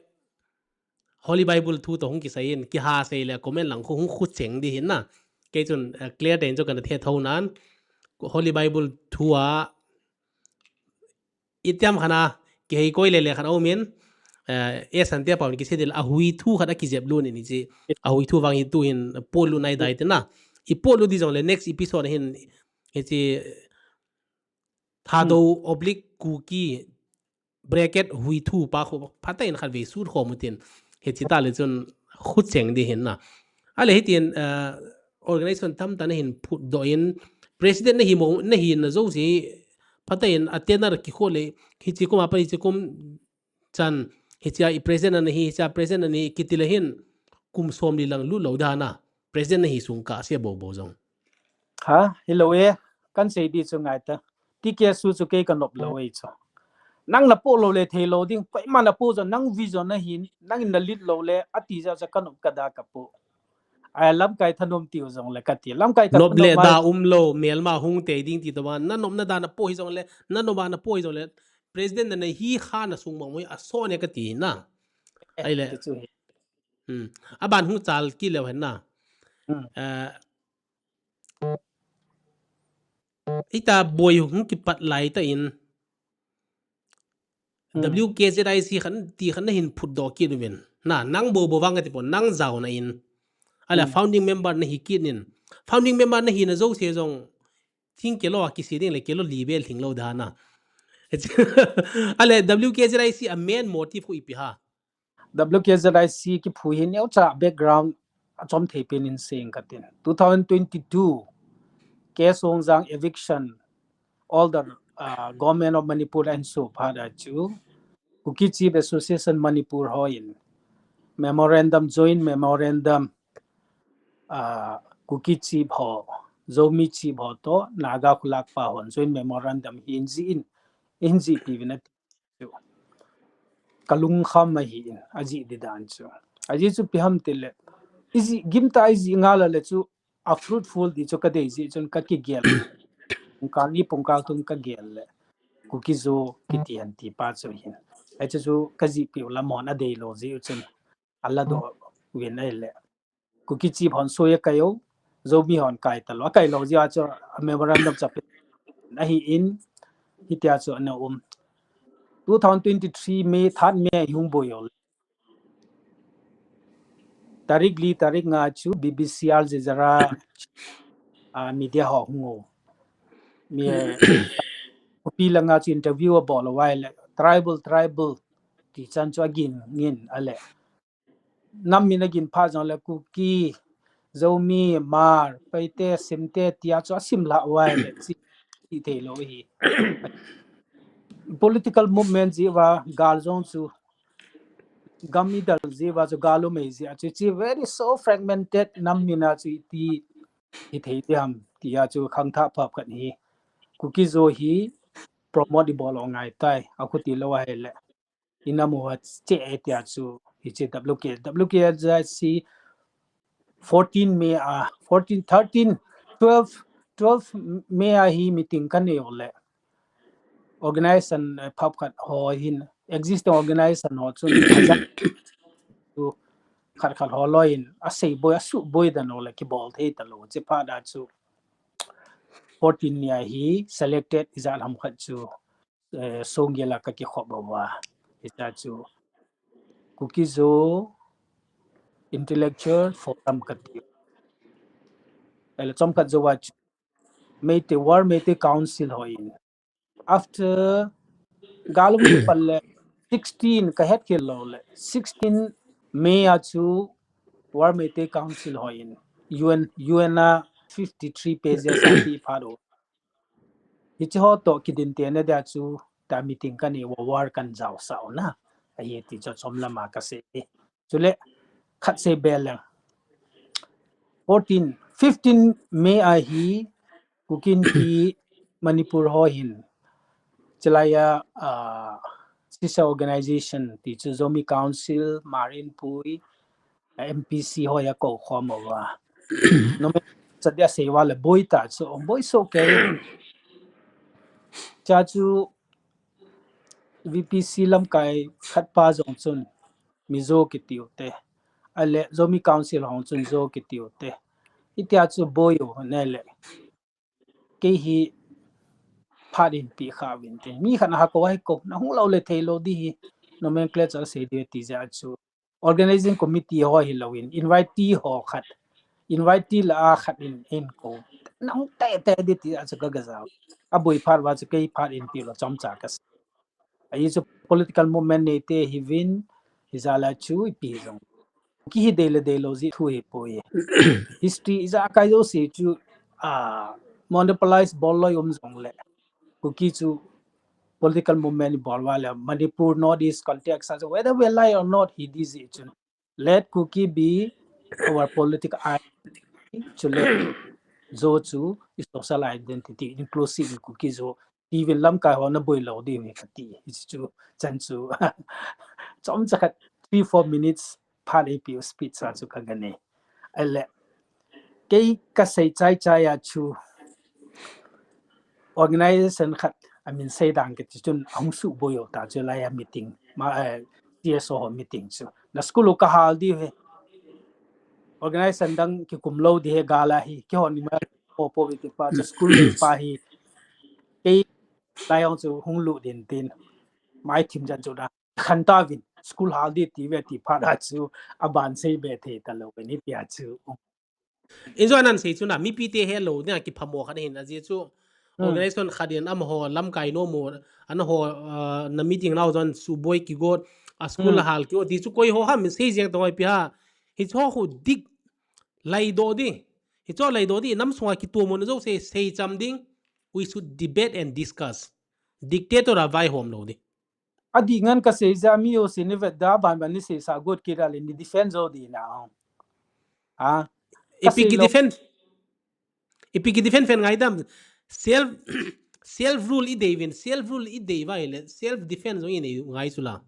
Holy Bible thu toh hung kisei in, kiha sei le comment lang khu hung khu cheng ding hin na. Kei chun, eh, clear tah in chu kana the tho nan. Holy Bible thu a, itiam khat a, kihei koi le le khat a um in, eh, e san te pau in kisei ding le, a hui thu khat a kijep lut in hiche, a hui thu vang hi tu hin, pol lut nai dai te na. I pol lut ding jong le next episode hin, hiche, Thadou oblique Kuki bracket hui thu pa khu phatah in khat vei sut khom u tin, hichi ta le chun khu cheng ding hin na. Ale hitin, eh, organization tam tah na hin phutdoh in, president na hi mo, na hi na jouse phatah in a tenure kikhol le, hichi kum a pat hichi kum chan, hichia i president ana hi, hichia president ana hi, kiti le hin, kum som li lang lut lou dan a, president na hi sung kah sia bobo jong. Ha, hilou e, kan sei ding chu ngai ta. TKSU chu kei ka nop lou e chu. Nang na poh lou le thei lou ding, koima na poh jong, nang vision na hi, nang in na lead lou le, ati jeh a chu ka nop ka da ka poh. Ai, lamkai thanom tiu jong le kati. Lamkai ka nop le da um lou, melma hung tei ding ti toh ban, na nop na da na poh hi jong le, na nop a na poh hi jong le, president na na hi kha na sung mong mong a so ne kati na. Eh, ahile. Ti chu hi. Hmm. Aban hung chal kit leu hen na. Hmm. Eh, ita boi hung kipat lai tah in, Hmm. W K Z I C khat ti khat na hin phutdoh kit uvin. Na, nang bobo vang kati pon, nang jaona in. Ahile, hmm, founding member na hi kit in. founding member nahina jouse jong thing kilo a kisi ding le kilo li bel thing lo dana. Ale W K Z I C a main motive khu ipi ham? W K Z I C kiphu hi neocha background achom thei pen in seng katin. Two thousand twenty-two, K Songjang eviction order, uh, Government of Manipur ahin so phat a chu Kuki Chief Association Manipur hon memorandum, joint memorandum, uh, Kuki Chief ho, Zomi Chief ho to Naga khulakpa hon joint memorandum hi inji in, inji pi vin ati chu. Kalungkham ahi in, aji di dan chu. Aji chu ipi ham tile, iji gimta iji ngala le chu a fruitful di chu kadei ji chun kakigel. Pungkal ni pungkal thum kagel le Kuki Zo kiti han ti pa chu hin. Achu chu kaji piu lam hon adei lo ji chun ala do vin ai le. Kuki Chief hon soi a kaio, Zomi hon kai talo, akai lo jia chu a memorandum chu ape ahi in, hitia chu ana um. Two thousand twenty-three May, third May a hung boi o. Tarik li, tarik nga chu B B C Al Jazeera, ah, media ho hung o. Mi, Kuki langa chu interview abol uva le, tribal, tribal, ti chan chu agin ngin ale. Nam min agin pha jong le Kuki, Zomi, Hmar, Paite, Simte, tia chu asim la uva le, chi, chi thei lo hi. Political movement ji uva, gal jong chu, gam idal ji uva chu, gal umei ji a chu, chi very so fragmented, nam min a chu iti, hi thei ti ham, tia chu khangthah phap khat hi. Kuki Zo hi promote ibol u ngai tai, akhuti lo ahile. Ina mu ha che e tia chu, hiche W K, W K Z I C fourteen May a, fourteen, thirteen, twelve, twelve May a hi meeting kanei u le. Organization, eh, phap khat ho hin, existing organization ho chun, chu khat khat ho loi in, asei boi, asuh boi dan u le, kibol thei talo, che phat a chu, fourteen May a hi selected ijat ham khat chu, eh, Songgel a kakikhop uva. Hitia chu Kuki Zo Intellectual Forum kati. Ele chomkhat jouva chu Meitei World Meitei Council hon. After gal um pat le sixteen kahet khel lo le sixteen May a chu World Meitei Council hon U N, U N a fifty-three pages a ti phat u. Hiche ho to kidin te na dia chu ta meeting kanei uva war kan jaosah u na. Ahi ti chu chom lama kasei. Chule khat sei bel leng. Fourteen, fifteen May a hi Kuki Inpi Manipur ho hin. Chulai a, ah, sister organization ti chu Zomi Council, Hmar Inpui, M P C ho a kou khom uva. Nomen chadia sei uva le boi ta chu, boi so ke. Cha chu V P C lamkai khat pa jong chun Mizo kiti u te. Ale Zomi Council hon chun Zo kiti u te. Hitia chu boi u ne le. Kei hi phat in pi kha vin te. Mi khat na ha ko hai ko. Na hung lo le thei lo di hi. Nomenclature sei di ti ja chu. Organizing committee ho hi lo in. Invitee ho khat. Invitee la a khat in, in ko. Na hung te te di ti a chu ka ga jao. A boi phat uva chu kei phat in pi lo chomcha ka sei. Ahi chu political movement nei te hi vin, hi jala chu ipi jong. Ki hi dei le dei lo ji thu hi poi. History ija kai jo si chu, ah, monopolize bol loi um jong le. Kuki chu political movement bol uva le Manipur North East context a chu whether we like or not hi di ji chun. Let Kuki be our political identity. Chule Zo chu i social identity, inclusive in Kuki Zo. Ti vin lamkai ho na boi lo di mi kati. Hichu chan chu. Chomcha khat three, four minutes phat ipi u speech a chu ka ga nei. Ale. Kei ka sei chai chai a chu. Organization khat, a min sei dan kiti chun, ahung suboi u ta chu lai a meeting, ma, eh, C S O ho meeting chu. Na school u ka hal di he. Organization dang kikum lo di he gala hi, kihon ni ma po po ti pa chu school pa hi. Kei lai ong chu hung lut din tin. Mai thim jan chu da. Khan ta vin, school hal di ti ve ti phat a chu, a ban sei be thei ta lo ve ni tia chu. Injo nan sei chu na, mipi te helou, nia kiphamo khat hin, ajeh chu, hmm, organization khat in amaho lamkai nom u, anaho, ah, na meeting nau jong suboi kigot, a school, hmm, a hal kigot, ti chu koi ho ham, sei jeng tong ai pi ha. Hicho khu dik, laidoh di. Hicho laidoh di, nam sunga kitom u na jo sei, sei cham ding. We should debate and discuss. Dictator a vaihom lou di. Adih ngan kasei jeh a mi jouse ni vet da ban ban ni seisa got kit a le ni defend jo di na. Ah. Ipi ki defend? Ipi ki defend fen ngai dam. Self, self rule i dei vin, self rule i dei vai le, self defense jong i nei ngai chu la.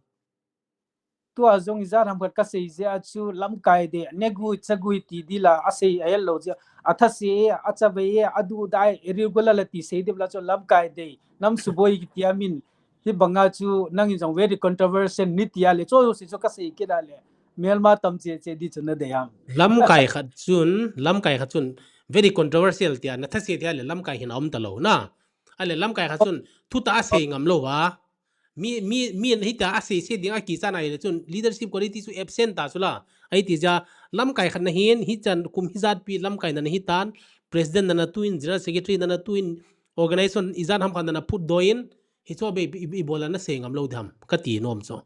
Tua jong ijat ham khat kasei jeh a chu lamkai dei, negui chagui ti di la, asei ahel lou jeh a, athase e, achave e, adu dai, irregular la ti sei dip la chu lamkai dei, nam suboi kiti a min, hi banga chu nangin jong very controversial ni ti a le, chu jouse chu kasei kit a le, melma tam che che di chu na dei ham. Lamkai khat chun, lamkai khat chun, very controversial ti a, nathase ti a le, lamkai hin aum ta lou na. A le, lamkai khat chun, thutah asei ngam lou a. Mi, mi, mi hitia asei sei ding a kichat na hile chun leadership quality chu absent ta chu la. Ahi ti jeh a lamkai khat na hin, hichan kum hijat pi lamkai nana hitan, president nana tuin, general secretary nana tuin, organization ijat ham khat nana phutdoh in, hicho bep i, i, ibol a nasei ngam lou diham, kati nom chu.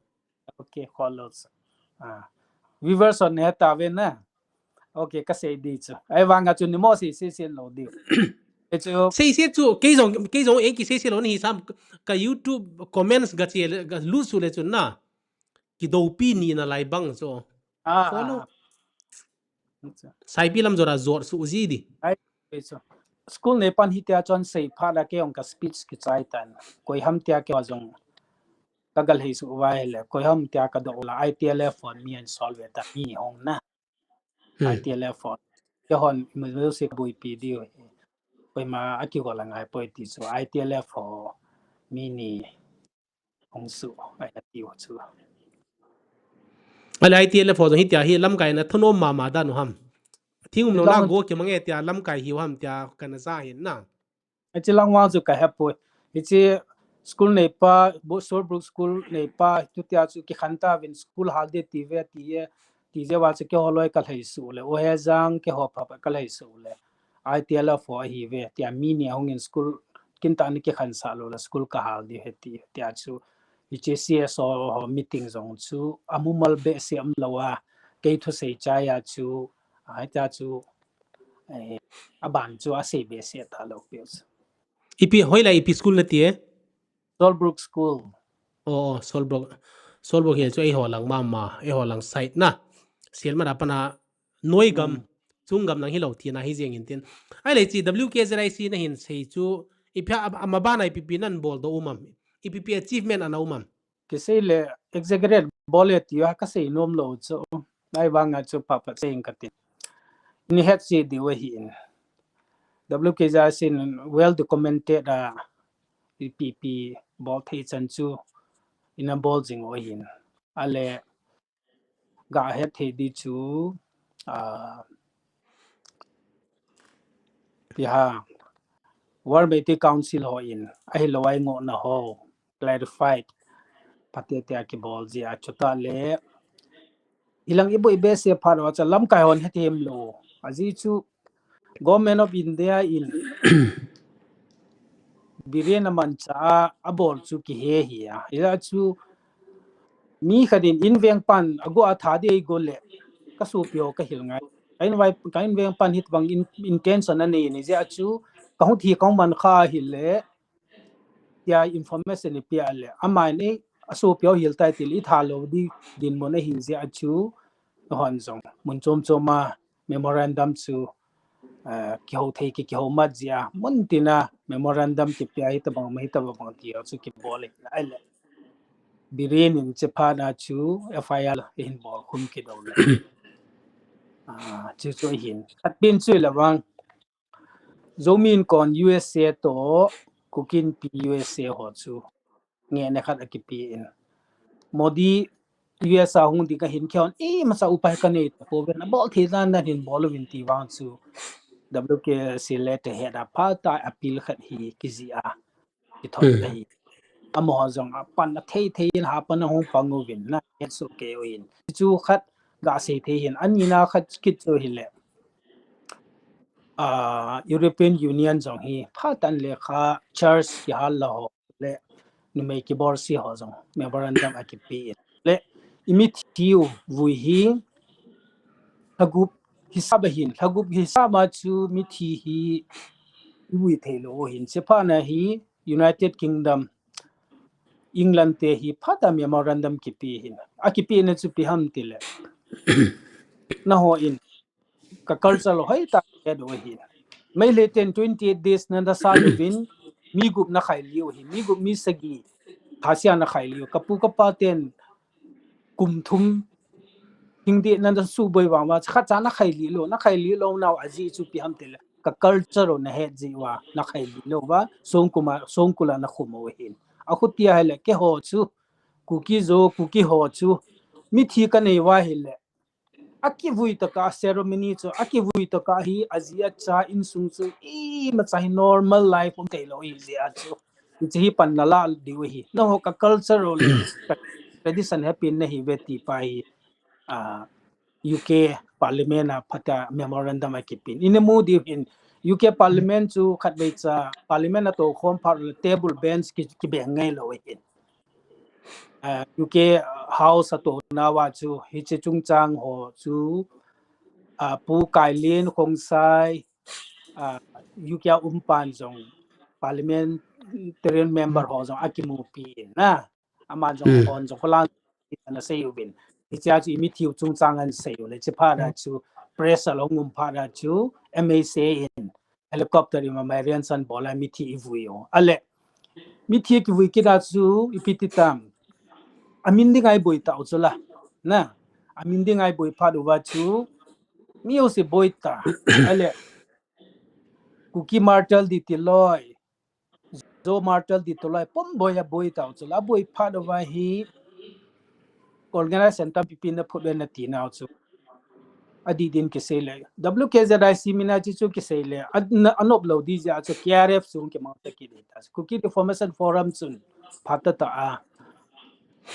Okay, khol lou chu. Ah. Viewers hon neheta ve na. Okay, kasei di chu. Ahivanga chu nimo sei sei sei lou di. Hichu sei sei chu, kei jong, kei jong ei kisei sei lou ni hi sam ka YouTube comments gache le, galut suh le chun na. Kidoupi ni nalai bang chu. Ah, khol lou. Ah. Saipi lam jora jot suh ji di. Ai, hichu. School neipan hitia chun sei phat a kei jong ka speech kichai tan. Koi ham tia kei jong ka gal hei suh vai le. Koi ham tia ka dou la I T L F hon mi an solve ta mi hong na. Hmm. I T L F hon. Kei hon music buipi diu. Koima a kihol a ngai poi ti chu I T L F ho mi ni hung suh, ai na tiu chu. Ale I T L F ho jong hitia hi lamkai na thanom mama dan u ham. Thing um lou na go kimang e tia lamkai hiu ham tia kana ja hin na. Hichi lang vang chu ka hepoi. Hichi school neipa, Bo-, Solbrook school neipa, chutia chu kikhen tauvin school hal ding ti ve ti e, ti jeh uva chu keiho loi ka lhai suh le, U Hejang keiho pha pha ka lhai suh le, I T L F ho ahi ve, tia mi ni ahung in school kin tah ni kikhen sah lou le, school ka hal ding ahi ti, tia chu, hichi C S O ho meeting jong chu, amu mal behseh um lou a, kei thusei chai a chu, a, hitia chu, eh, aban chu asei behseh ta lou peh chu. Ipi, hoilai ipi school nati e? Solbrook School. Oh, oh, Solbrook. Solbrook hi chu eiho lang mama, eiho lang side na. Sielmat a pat a noi gam, hmm, chung gam lang hilou tina hi jeng in tin. Ahile hichi W K Z I C na hin sei chu, ipi a, a, ama bana ipi pi nan bol doh um am. Ipi pi achievement ana um am. Kisei le exaggerate bol e ti a kasei nom lou chu. Ahivanga chu pha pha sei ing kati. Ni het sei diu ahi in. W K Z I C in well documented a ipi pi bol thei chan chu ina bol jing u ahin. Ale ga het thei di chu, ah, ti ha, World Meitei Council ho in, ahilou a ingohna ho, clarified, phatecha kibol jeh a chuta le, hilang iboi behseh phat uva chu lamkai hon hethem lou, ajeh chu, Government of India in Biren amanchah a, abol chu kihe hi a. Hijeh a chu mi khat in inveng pan ago a tha ding eigo le ka sopi ho ka hil ngai. Ka invai, ka inveng pan hitabang in, intention anei in hijeh a chu ka hung thi ka hung man kha ahile tia information ipeh le. Aman ei asopi ho hil tai ti le itha lou di dinmun ahi jeh a chu hon jong mun chom chom a memorandum chu, eh, kihou thei ki, kihou mat jeh a, mun tina memorandum kipia hitabang ma hitabang ti ho chu kibol le, ahile. Biren in chephat a chu F I R hin bol khum kidou le. Ah, chu chu hin. Khat pen chu le vang. Zomi Inkoten U S A toh, Kuki Inpi U S A ho chu. Ngehna khat akipe in. Modi U S A hung ding ahin kihon, imacha upai kanei tapouve, abol thei dan dan hin bol uvin ti vang chu W K C le te het a phat a appeal khat hi kijih a. Kithot ahi. Amaho jong apan athei thei in hapan ahung pang uvin na het soh kei uvin. Chu khat gasei thei hin, anina khat kit chu hile. uh, European Union jong hi phat an le kha church kihal la ho le numei kibolse ho jong memorandum akipe in le imithiu vui hi lhagup hisab ahin, lhagup hisab a chu mithi hi ivui thei lou hin, chephat na hi United Kingdom, England te hi phat a memorandum kipe hin. Akipe na chu ipi ham tile, nangho in ka culture lou hoitah het u ahin. Meitei ten twenty eight days nana sa uvin, mi gup nakhai liu ahin, mi gup mi sagi, thasia nakhai liu. Kapu kapa ten kum thum hing ding nana suboi vang uva, khatcha nakhai lih lou, nakhai lih lou nau ajeh chu ipi ham tile, ka culture lou nahet jeh uva nakhai lih lou uva, songkul a, songkul a nakhum u ahin. Akhutia hile keiho chu, Kuki Zo, Kuki ho chu, mithi kanei uva hile, akivui tokah ceremony chu, akivui tokah hi aji acha insung chu imacha hi normal life um thei lou hi jeh a chu, hiche hi pan nala diu ahi. Nangho ka culture lou le ka tradition happen nahi uve ti pa hi, uh, U K Parliament a phat a memorandum akipen. Ina mu diu hin, U K Parliament chu khatvei cha Parliament atou khom phat le table bench ki, kibeng ngai lou ahin. Uh, U K House atou nauva chu hiche chungchang ho chu, uh, Pu Kailin Khongsai, uh, U K a um pan jong parliamentarian member ho jong akimupi in na. Aman jong hon jong kholang ana sei uvin. Hichea chu imithiu chungchang ana sei u le, chephat a chu press along um phat a chu M H A in helicopter ima Marian San bola mithi ivui u. Ale, mithi kivui kit a chu ipi ti tam, amin dinga iboi tau chu la. Na, amin dinga iboi phat uva chu mi jouse boi ta. Ale, Kuki martyr di ti loi, Zo martyr di ti loi, pum boi aboi tau chu la, aboi phat uva hi organization tampi pi na phut le nati nau chu. Adih din kisei le, W K Z I C mina chi chu kisei le, a, na, anop lou di jeh a chu K R F chu kimang ta kit ta. Kuki Reformation Forum chun phat tah a,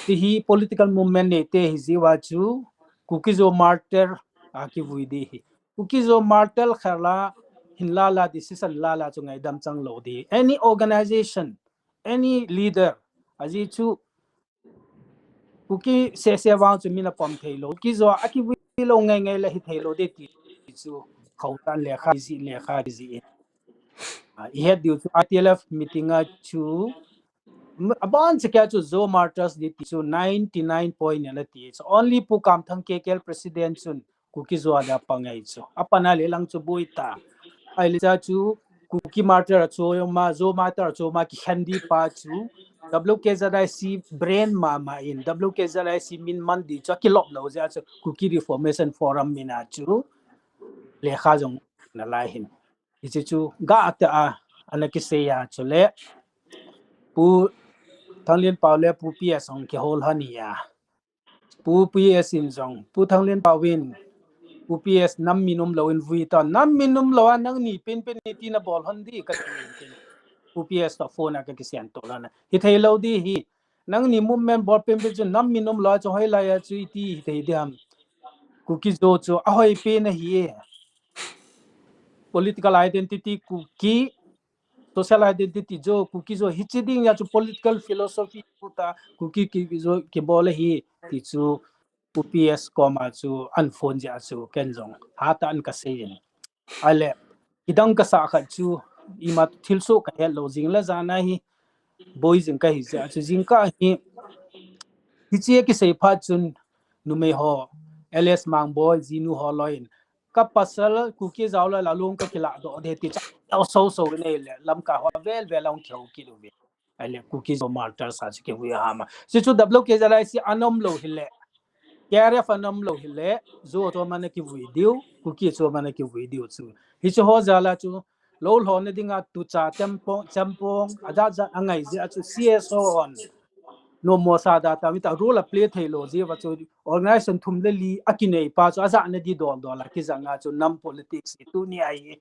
ti hi political movement neite hi jeh uva chu, Kuki Zo martyr a kivui di hi. Kuki Zo martyr khala hin la la decision la la chu ngaidam chang lou di. Any organization, any leader, ajeh chu Kuki sese vang chu min apom thei lou. Kuki Zo a kivui lou ngai ngai le hi thei lou di ti chu khautan lekha, jih lekha, jih in. Ah, ihet diu chu I T L F meeting a chu abon chekea chu Zo martyrs di ti chu ninety nine point nine la ti. So only Pu Kamthang K K L president chun Kuki Zo a dia pangai chu. Apan a le lang chu boi ta. Ahile cha chu Kuki martyr a chu ma, Zo martyr a chu ma kikhen di pa chu W K Z I C brand mama in, W K Z I C min man di chu akilop lou jeh a chu Kuki Reformation Forum mina chu lekha jong na lai hin. Hiche chu ga ta a, ana kisei a chu le Pu Thanglienpao le Pu P S hung kihol hon hi a. Pu P S in jong, Pu Thanglienpao in, Pu P S nam min um lou in vui ta, nam min um lou a nangni pen pen ni ti na bol hon di ka ti in tin. Pu P S to phone a ka kisian to la na. Hi thei lou di hi. Nangni movement bol pen pen chu nam min um lou a chu hoilai a chu iti hi thei di ham. Kuki Zo chu ahoi pen ahi e. Political identity Kuki, social identity Zo, Kuki Zo, hiche ding a chu political philosophy pu ta, Kuki ki Zo kibol ahi, ti chu Pu P S koma chu ana phone jeh a chu ken jong hatah in ka sei in. Ahile, kidang kasa khat chu, ima thilsoh ka het lou jing le jan a hi, boi jing kahi jeh a chu jingkah hi, hiche kisei phat chun, numei ho, L S Mangboi, jinu ho loi in, ka pasal Kuki Zo loi la lung ka kila doh de ti cha, au so so nei le, Lamka ho vel vel a hung kihou kit uve. Ahile Kuki Zo martyrs a chu kivui a ham a. Hichu W K Z I C ana um lou hile, K R F ana um lou hile, Zo chu mana kivui diu, Kuki chu mana kivui diu chu. Hichu ho jal a chu, lou lhon na dinga tucha tempong, tempong, ajat jat angai jeh a chu C S O hon. No mo sa da ta mi ta role a play thei lou jeh uva chu organization thum le li akinei pa chu ajat na di dol dol a kijang a chu nam politics hi tuni a hi.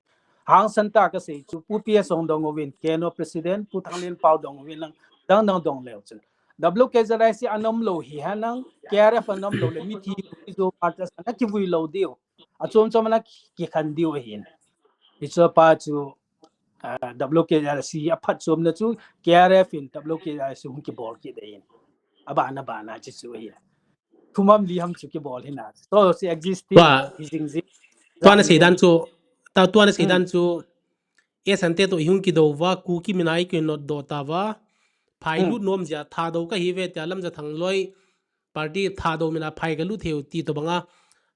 Hangsan ta ka sei chu Pu P S hung dong uvin, K N O president, Pu Thanglienpao dong uvin lang, dang dang dong leu chun. W K Z I C ana um lou hi ha nang, K R F ana um lou le mithi Kuki Zo martyrs ana kivui lou diu. Achom chom ana kikhen diu ahin. Hichu apa chu, ah, W K Z I C aphatchomna chu K R F in W K Z I C hung kibol kit ahin. Abana bana chi chu ahi. Thum ham li ham chu kibol hina. So, si existing, tua, hi jing jing. Tua na seidan chu, ta tua na seidan chu, e sante to ihung kidouva, Kuki mina ikinotdoh tauva, phai lut nom jia, Thadou kahiuve tia Lamjathang loi, party Thadou mina phai kalut theiu ti tobanga,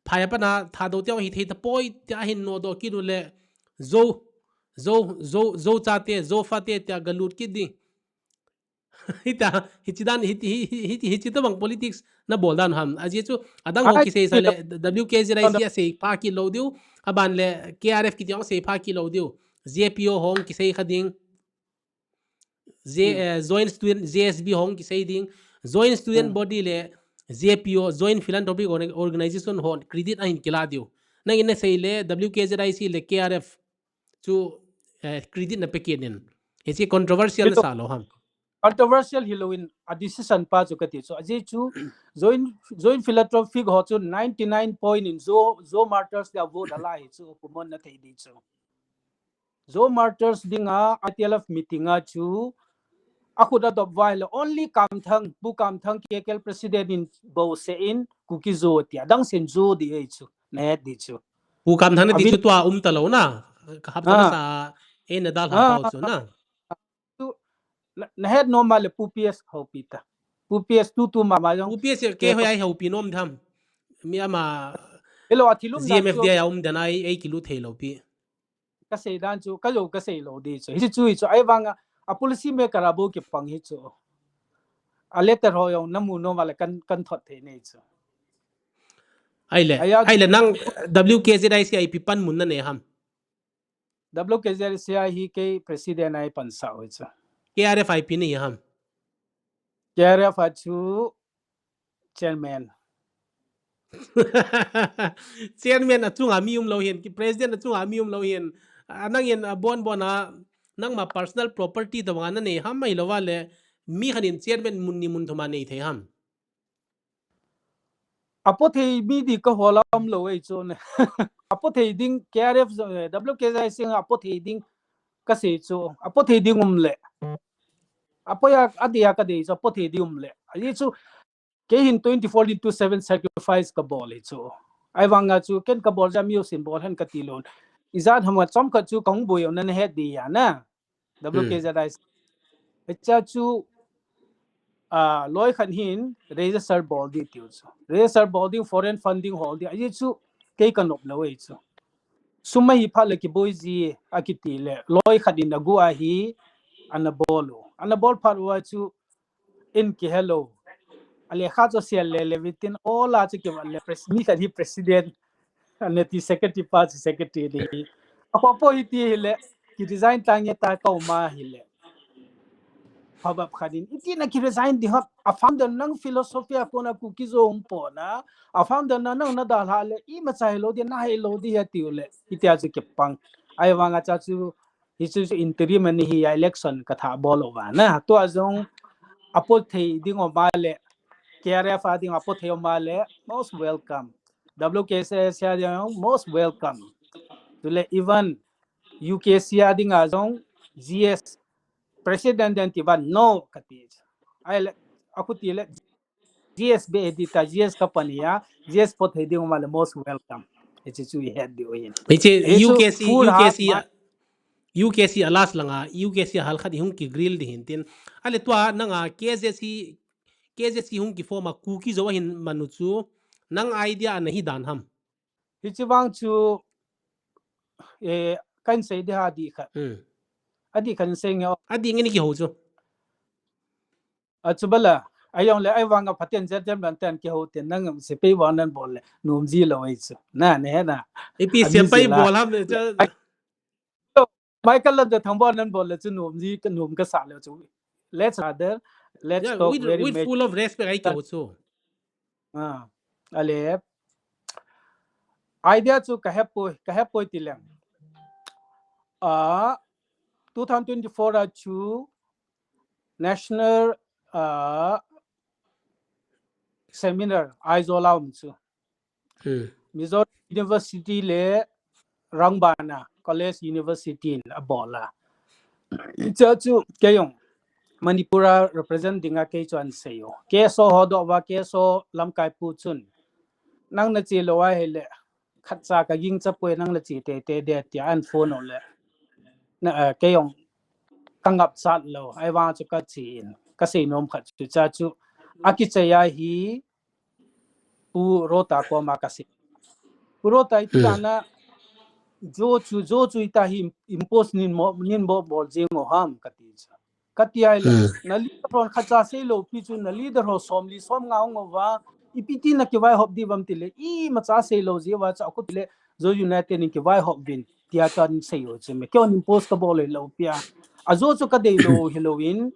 phai apana Thadou tia hithei tapoi tia hin notdoh kit uleh, Zo, Zo, Zo, Zo chate, Zo fate tia galut kit ding. Hita, hichi dan, hiti, hi, hi, hiti, hichi tobang politics nabol dan ham. Ajeh chu, adang ho kisei sa le, W K Z I C asei pha kit lou diu, aban le K R F kiti hung sei pha kit lou diu. J P O hung kisei kha ding. J, eh, Joint Student, J S B hung kisei ding. Joint Student Body le J P O, Joint Philanthropic Orga-, Organization hon credit ahin kila diu. Nangin nasei le W K Z I C le K R F chu, eh, credit na pe kit in. Hichi controversial nasa lou ham. Controversial hilou in a decision pa chu kati chu. Ajeh chu Joint, Joint Philanthropic ho chu ninety nine point in Zo, Zo Martyrs dia vote ala hi chu kumon na thei di chu. Zo Martyrs dinga I T L F meeting a chu akhut adop vai le only Kamthang, Pu Kamthang K K L president in bouseh in Kuki Zo tia dang sen Zo di ei chu. Nahet di chu. Pu Kamthang nati chu tua um talou na. Ka hap ta sa e na dal ha pau chu na. Nahet nom ma le Pu P S houpi ta. Pu P S tu tu ma ma jong. Pu P S keiho a houpi nom tham. Mi ama. Hello, athilum G M F D a um dan a ei kilut thei lou pi. Kasei dan chu, ka jou kasei lou di chu. Hichu hi chu, ahivanga, a policy maker a bou kipang hi chu. A letter ho jong namu nom a le kan, kan thot thei nei chu. Ahile, ahile nang W K Z I C a ipi panmun nanei ham. W K Z I C a hi kei president a ipansah u chu. K R F a ipi nei ham. K R F a chu chairman. Chairman achunga mi um lou hin, ki president achunga mi um lou hin. A nangin abon bon a, nangma personal property tobanga nanei ham ahilou va le, mi khat in chairman mun ni mun thum a nei thei ham. Apo thei mi di ka hol a um lou ei chu ne. Apo thei ding K R F, eh, W K Z I C a apo thei ding kasei chu. Apo thei ding um le. Apo a, adia kadei chu apo thei ding um le. Ahi chu kei hin twenty-four into seven sacrifice kabol hi chu. Ahivanga chu ken kabol jeh a mi jousen bol hen kati lou. Ijat ham a chomkhat chu kahung boi u nahet di ahi na. W K Z I C. Hicha chu, ah, loi khat hin register bol di tiu chu. Register bol ding, foreign funding hol di. Ahi chu kei kanop lou ei chu. Sum ahi phat le kiboi ji akiti le. Loi khat in agu ahi ana bol u. Ana bol phat uva chu in kihelou. A lekha chu sial le le vitin ola chu kivat le pres-, mi khat hi president. Ana ti secretary pa chu secretary di. Apo po hi ti hile, ki resign ta nge ta kau ma hile. Phabap khat in, iti na ki resign di hot, a founder nang philosophy a kona Kuki Zo um po na, a founder na nang na dalha le, imacha hilou di, na hilou di atiu le, iti a chu kipang. Ahivanga cha chu, hichu chu interim ani hi a election kathah bol uva na. Tua jong apo thei ding um a le, K R F a ding apo thei um a le, most welcome. W K Z I C a ding jong most welcome. Chule even U K C a dinga jong G S president den ti ban no kati. Ahile, akhuti le, G S be di ta, G S ka pan a, G S po thei ding um a le most welcome. Hichi chu ihet diu hin. Hichi U K C, U K C, U K C a last langa, U K C a halkhat ihung ki grill di hin tin. Ahile tua nanga K Z C, K Z C hung ki form a Kuki Zo ahin man u chu, nang idea ana hi dan ham. Hichi vang chu, eh, kan sei di ha di khat. Hmm. Adi kan sei nge. Adi nge ni kihou chu. A chu bala, ajong le, ahivanga phaten jet jet ban ten kihou ten nang sepai vang nan bol le, nom ji lou ei chu. Na, ne na. Ipi sepai bol ham le, Michael Lamjathang bol nan bol le chu nom ji, ka nom kasa le chu. Let's other, let's talk with, very with full of respect, ai kihou chu. Ah, ale. Idea chu ka hepoi, ka hepoi ti leng. Ah, two thousand twenty-four a chu national, ah, seminar Aizawl a um chu. Hmm. Mizoram University le, Rangbana college university in abol a. Hiche chu kei jong Manipur a represent dinga kei chu ahin sei u. K S O ho doh uva, K S O lamkai pu chun, nang nache lou ahile khatcha kagingcha poi, nang nache teitei ding tia ahin phone u le, na, eh, kei jong kangap chat lou. Ahivang chu kache in, kasei nom khat chu, hiche chu akichai a hi Pu Rota koma kasei. Pu Rota, iti dan a jo chu, jo chu iti hi impose nin mo, nin bol bol jing u ham kati chu. Kati ahile, na leader hon khatcha sei lou pi chu, na leader ho somli somnga hung uva, ipi ti na kivaihop diu vem tile, imacha sei lou jeh uva chu, akhu tile, Zo United in kivaihop uvin, tia kahin sei u chu me. Kei hon impose kabol lou pi a. Ajo chu kadei lou hilouvin,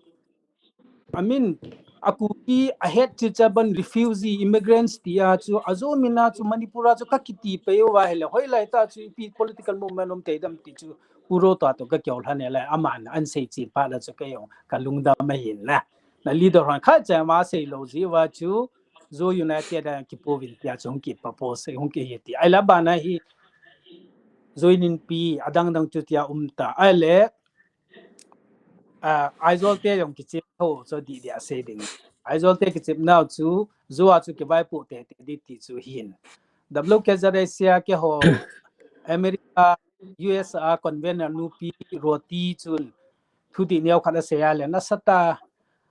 I mean, a Kuki ahet chicha ban refugee, immigrants tia chu, ajo mina chu Manipur a chu kakiti pei uva ahile, hoilai tah chu ipi political movement um tei dem ti chu, Pu Rota toh kakihou lhon e le, aman ahin sei chen phat le chu kei jong kalungdam ahin na. Na leader hon khatcha ama sei lou jeh uva chu, Zo United a kipouvin tia chu hung kipropose, hung kihi ti. Ahile abana hi, Zo Inpi, adang dang chu tia um ta. Ahile, ah, Aizawl te jong kichep tho, chu didi a sei ding. Aizawl te kichep nau chu, Zo a chu kivaipoh teitei ding ti chu hin. W K Z I C a keiho, America, U S a convener nupi Roti chun, thudih neo khat asei a le, nasatah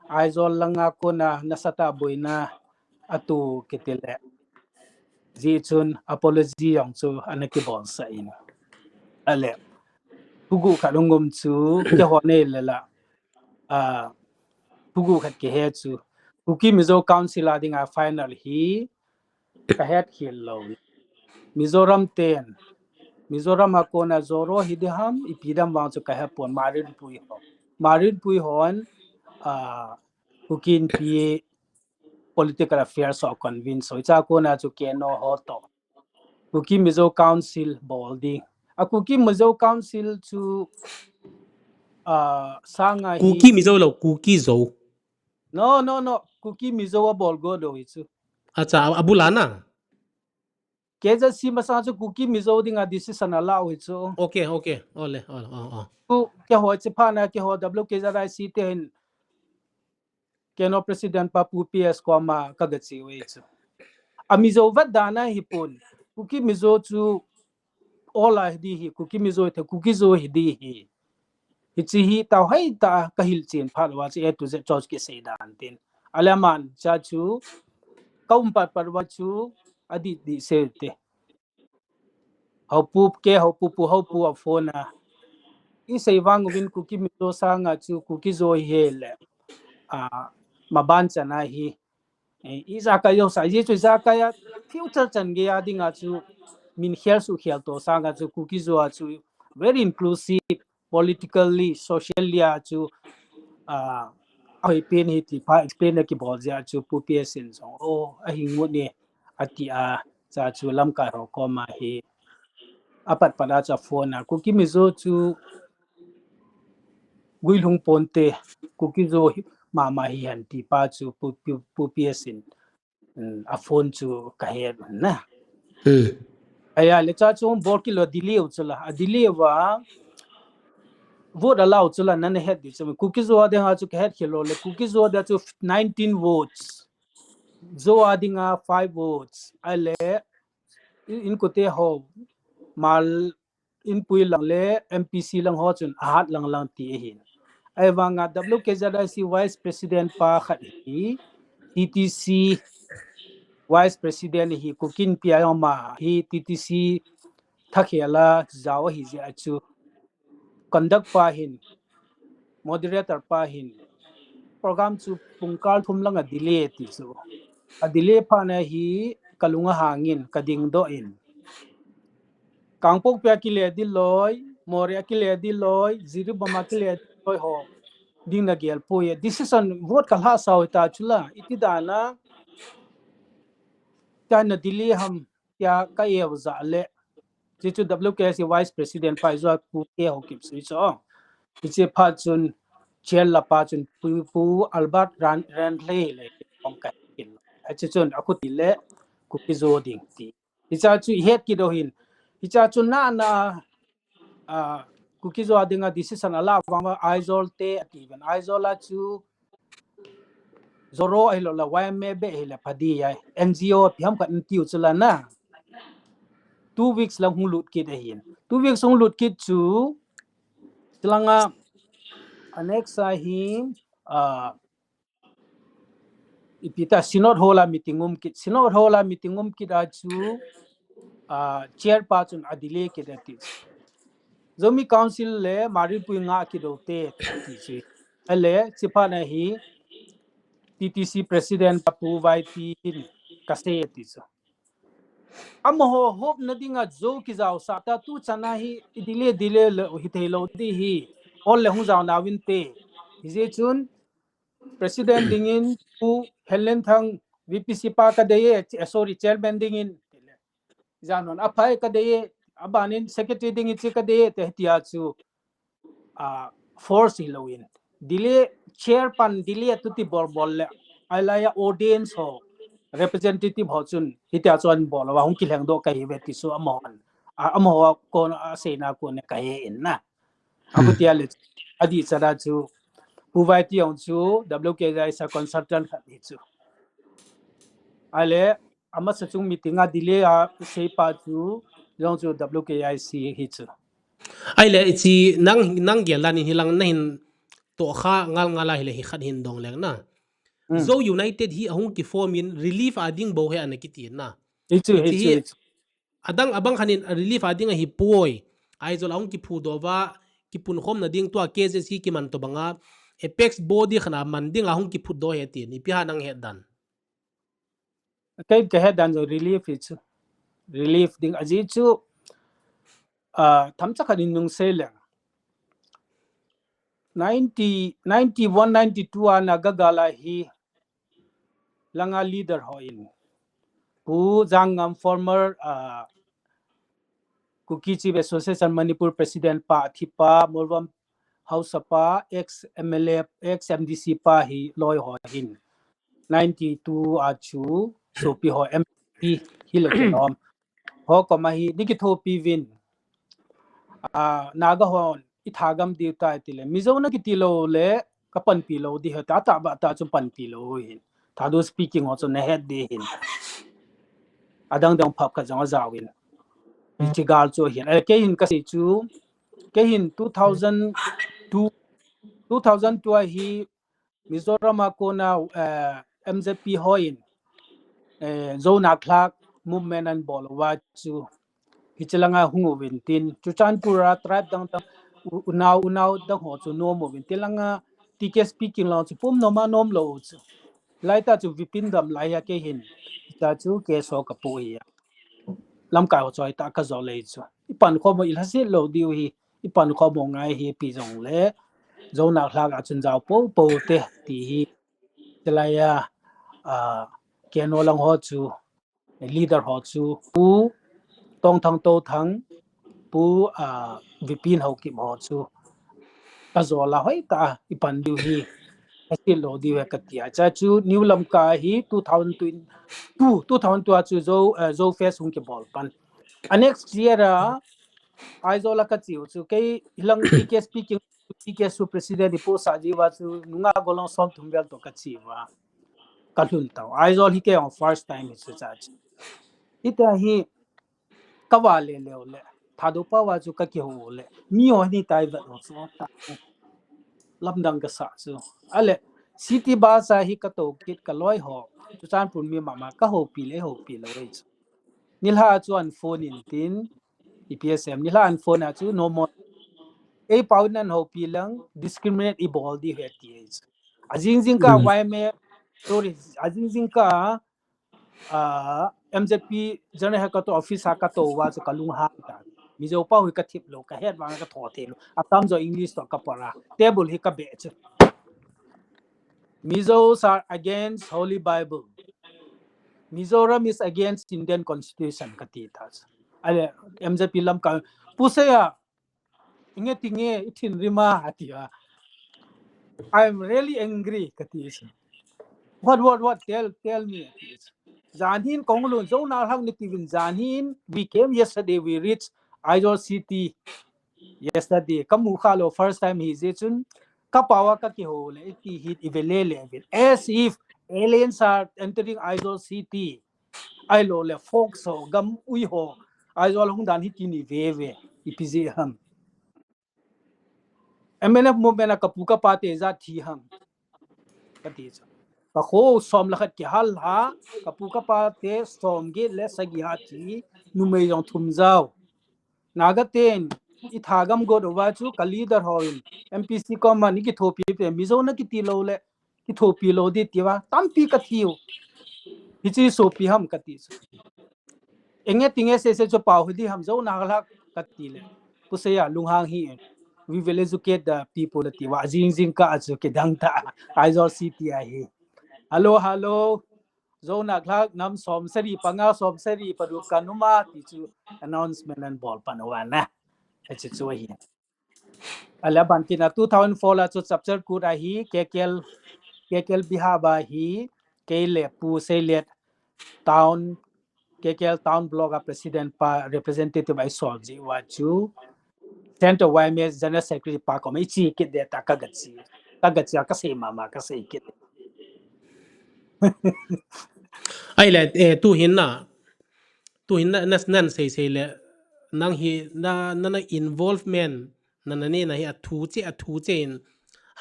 a Aizawl langa kona nasatah a boina atoh kiti le, jeh chun apology jong chu ana kibolsah in. Ahile, thuguh khat hung um chu, keiho nei le la, ah, thuguh khat kihe chu, Kuki Mizo Council a dinga final hi kahet khel lou. Mizoram ten, Mizoram a kona Zoro hi ding ham, ipi dam vang chu kahe pon, Marinpui ho. Marinpui hon, ah, Kuki Inpi political affairs ho convince u, hiche a kona chu K N O ho toh Kuki Mizo Council bol ding. A Kuki Mizo Council chu, ah, sanga hi Kuki Mizo lou, Kuki Zo. No, no, no. Kuki Mizo abol go do hi chu. Acha, a, abul a na? K Z C masang chu Kuki Mizo dinga decision ala u hi chu. Okay, okay. Ole, ole, oh, oh. Chu keiho hiche phat na keiho W K Z I C te hin K N O president pa Pu P S koma kaga che u ahi chu. A Mizo vet dan a hi pon. Kuki Mizo chu all a hi ding hi, Kuki Mizo hi, Kuki Zo hi ding hi. Hiche hi tao hai ta kahil chen phat uva chu A to Z chu kisei dan tin. Ahile aman hiche chu ka um pat pat uva chu adih dih sei te. Hopu ke, hopu pu, hopu a phone a. Isei vang uvin Kuki Mizo sanga chu Kuki Zo hi le. Ah, maban chan a hi. Eh, ijakai jouse, ijeh chu ijakai a future chan gei a dinga chu min khel suh khel to sanga chu Kuki Zo a chu very inclusive, politically, socially a chu, ah, ahoi pen hi ti pa explain a kibol jeh a chu Pu P S in jong, oh, ahi ngut e, ati a, cha chu lamkai ho koma hi, apat pat a chu a phone a, Kuki Mizo chu guilhung ponte, Kuki Zo hi mama hi hen ti pa chu Pu, Pu, Pu P S in, um, a phone chu kahe na. Hmm. Ahile cha chu bol kit lou, delay u chu la, a delay uva, vote ala u chu la, nana het diu chu. Kuki Zo a dinga chu kahet khel lou le, Kuki Zo a dinga chu nineteen votes. Zo a dinga five votes. Ahile, i, inkote ho, Mal Inpui lang le M P C lang ho chun ahat lang lang ti ahin. Ahivanga W K Z I C Vice President pa khat hi T T C Vice President hi Kuki Inpi a jong ama hi T T C thakhel a jao ahi jeh a chu conduct pa hin, moderator pa hin, program chu pungkal thum lang a delay ti chu. A delay phat na hi kalung ahang in, kading doh in. Kangpokpi a kile ding loi, Moreh a kile ding loi, Jiribam a kile ding loi ho ding nagel poi. Decision vote kalhah sao ta chu la, iti dan a, tia na delay ham, tia ka e u jeh le. Hiche chu W K S C Vice President pa hi Zo a Pu K Hokip Sui chu. Hiche phat chun chair la pa chun Pu, Pu Albert Ran, Ranglhei le kong ka hin. Hiche chun akhuti le Kuki Zo ding ti. Hiche chu ihet kit u hin. Hicha chu na na, ah, Kuki Zo a dinga decision ala vang va Aizawl te ati ven. Aizawl a chu Zoro ahilou le Y M A be hile phadi ai. N G O pi ham khat ntiu chu la na. Two weeks lang hung lut kit ahin. Two weeks hung lut kit chu, chulanga, a next a hi, ah, ipi ta Synod Hall a meeting um kit. Synod Hall a meeting um kit a chu, ah, chair pa chun a delay kit ati. Zomi Council le Maripui nga kit u te ti chu. Ale, chipha na hi T T C President pa Pu Vaiti hin ka sei ati chu. Amaho hop na dinga Zo kijao sa ta tu chana hi i delay, delay le hi thei lo di hi. Hall le hung jao na vin te. Hi je chun President dingin Pu Henlenthang V P C pa ka dei e, eh, sorry, Chairman dingin. Jan hon a phai ka dei e, a banin Secretary dingin chi ka dei e, te tia chu, ah, force hi lo in. Delay, chair pan delay tu ti bol bol le. Ai la ya audience ho, representative ho chun, hitia chuan bol va hung kilheng do ka hi ve ti chu amahon. A, amaho kon a seina kon ka he in na. Abu tia le, adi chada chu, Pu Vaiti ang chu W K I C consultant khat hi chu. Ale, amasa chung meeting a delay a sei pa chu, jong chu W K I C hi chu. Ai le, chi nang, nang gel dan in hilang na hin to kha ngal ngal a hi le hi khat hin dong leng na. Mm. Zo United hi ahung ki form in relief a ding bo he ana kiti na. Hi chu, hi chu, hi chu. Adang abang khan in relief a ding ahi poi. Aizawl ahung ki phu do va, ki pun khom na ding tua K Z C ki man to banga. Apex body khan a man ding ahung ki phut do he tin. Ipi ha nang he dan. Kei ka he dan zo relief hi chu. Relief ding a ji chu, ah, tham cha khat in nung sei leng. Ninety, ninety one, ninety two a na gagala hi langa leader ho in. Pu Zangam, former, ah, Kuki Chief Association Manipur President pa, thipa, Molvom House pa, ex M L A, ex M D C pa hi loi ho hin. Ninety two a chu, sopi ho M P hi le kinom. Ho koma hi, ni kithopi vin. Ah, Naga hon, i thagam diu tai ti le. Mizo na kiti lo le, ka panpi lo di he ta, ta ba ta chu panpi lo hin. Thadu speaking ho chu na het di hin. Adang dang phap kha jong a jao in. Chi gal chu hin. Eh, kei hin ka sei chu, kei hin two thousand two, two thousand two a hi Mizoram a kona, eh, M Z P ho in, eh, Zo Naklhak movement an bol uva chu. Hichi langa hung uvin tin. Churachandpur a tribe dang dang u-, unau, unau dang ho chu nom uvin tin langa T K speaking lang chu pum nom a nom lo chu. Lai ta chu Vipin dam lai a kei hin. Ta chu ke so ka pu hi a. Lamkai ho choi ta ka zo lei chu. I pan khom u i lhasit lo diu hi. I pan khom u ngai hi pi jong le. Zo Naklhak a chun jao po po te ti hi. Chulai a, ah, keno lang ho chu. Leader ho chu. Pu Tongthang Tothang. Pu, ah, Vipin Haokip ho chu. Ka zo la hoi ta i pan diu hi. Ka sil lo diu he ka tia. Cha chu New Lamka hi two thousand two, two thousand two a chu Zo, eh, Zo Fest hung ki bol pan. A next year a, Aizawl a ka chiu chu, kei hilang T K speaking, T K su president i pu sa ji va chu, nunga golong som thum vel to ka chiu va. Ka hlun tau. Aizawl hi kei ong first time hi chu cha chu. Ita hi, ka va le leo le. Thadu pa va chu ka ki ho le. Mi ho ni tai vet ho chu ta. Lamdang ka sa chu. Ale, city bus a hi ka to kit ka loi ho. Churachandpur mi mama ka ho pi le ho pi lo ei chu. Nilha chu an phone in tin. I P S M nilha an phone a chu no more. Ei pau nan ho pi lang discriminate i bol di he ti ei chu. A jing jing ka Y M A, sorry, a jing jing ka ah, M Z P General Headquarter office a ka to va chu ka lung hang ta. Mizo pau hi ka thip lo, ka het vang ka tho thei lo. A tam zo English to ka pora. Table hi ka be chu. Mizos are against Holy Bible. Mizoram is against Indian Constitution ka ti ta chu. Ale M Z P lam ka pu se ya. Inge tinge, i thinrim a, a ti a. "I'm really angry," ka ti chu. "What, what, what? Tell, tell me," a ti chu. Jan hin kong lun Zo Nak Lhak ni tivin jan hin, we came yesterday, we reached Aizawl City yesterday. Ka mu kha lo first time hi jeh chun, ka pao a ka kiho le, iti hi i ve le le vin. As if aliens are entering Aizawl City. Ai lo le folk so gam ui ho. Aizawl hung dan hi kini ve ve. Ipi jeh ham. M N F movement a ka pu ka pa te ja thi ham. Ka ti chu. Ka kho som le khat kihal ha, ka pu ka pa te som get le sagi ha thi, numei jong thum jao. Naga ten, i tha gam got uva chu ka leader ho in, M P C kom a ni kithopi pe, Mizo na kiti lo le, kithopi lo di tiva, tampi ka thiu. Hichi sopi ham ka ti chu. Enge tinge se se chu pao hi di ham Zo Nak Lhak ka ti le. Pu Seiya lunghang hi, we will educate the people ti va jing jing ka chu kidang ta. Aizawl City a hi. Hello, hello. Zo Nak Lhak nam som sari panga som sari paru ka numa ti chu announcement an bol pan uva na. Hichi chu hi. A le ban tina two thousand four la chu chapter kut a hi K K L, K K L behalf a hi kei le Pu Seilet town, K K L town block a president pa representative ai sol ji uva chu Centre Y M A general secretary pa kom a i chi kit de ta ka ga chi. Ka ga chi a ka sei mama ka sei kit. Ai le, eh, tu hin na, tu hin na, na, nan sei sei le, nang hi, na, na, na involvement, na, na ne, na hi a thu che, a thu che in,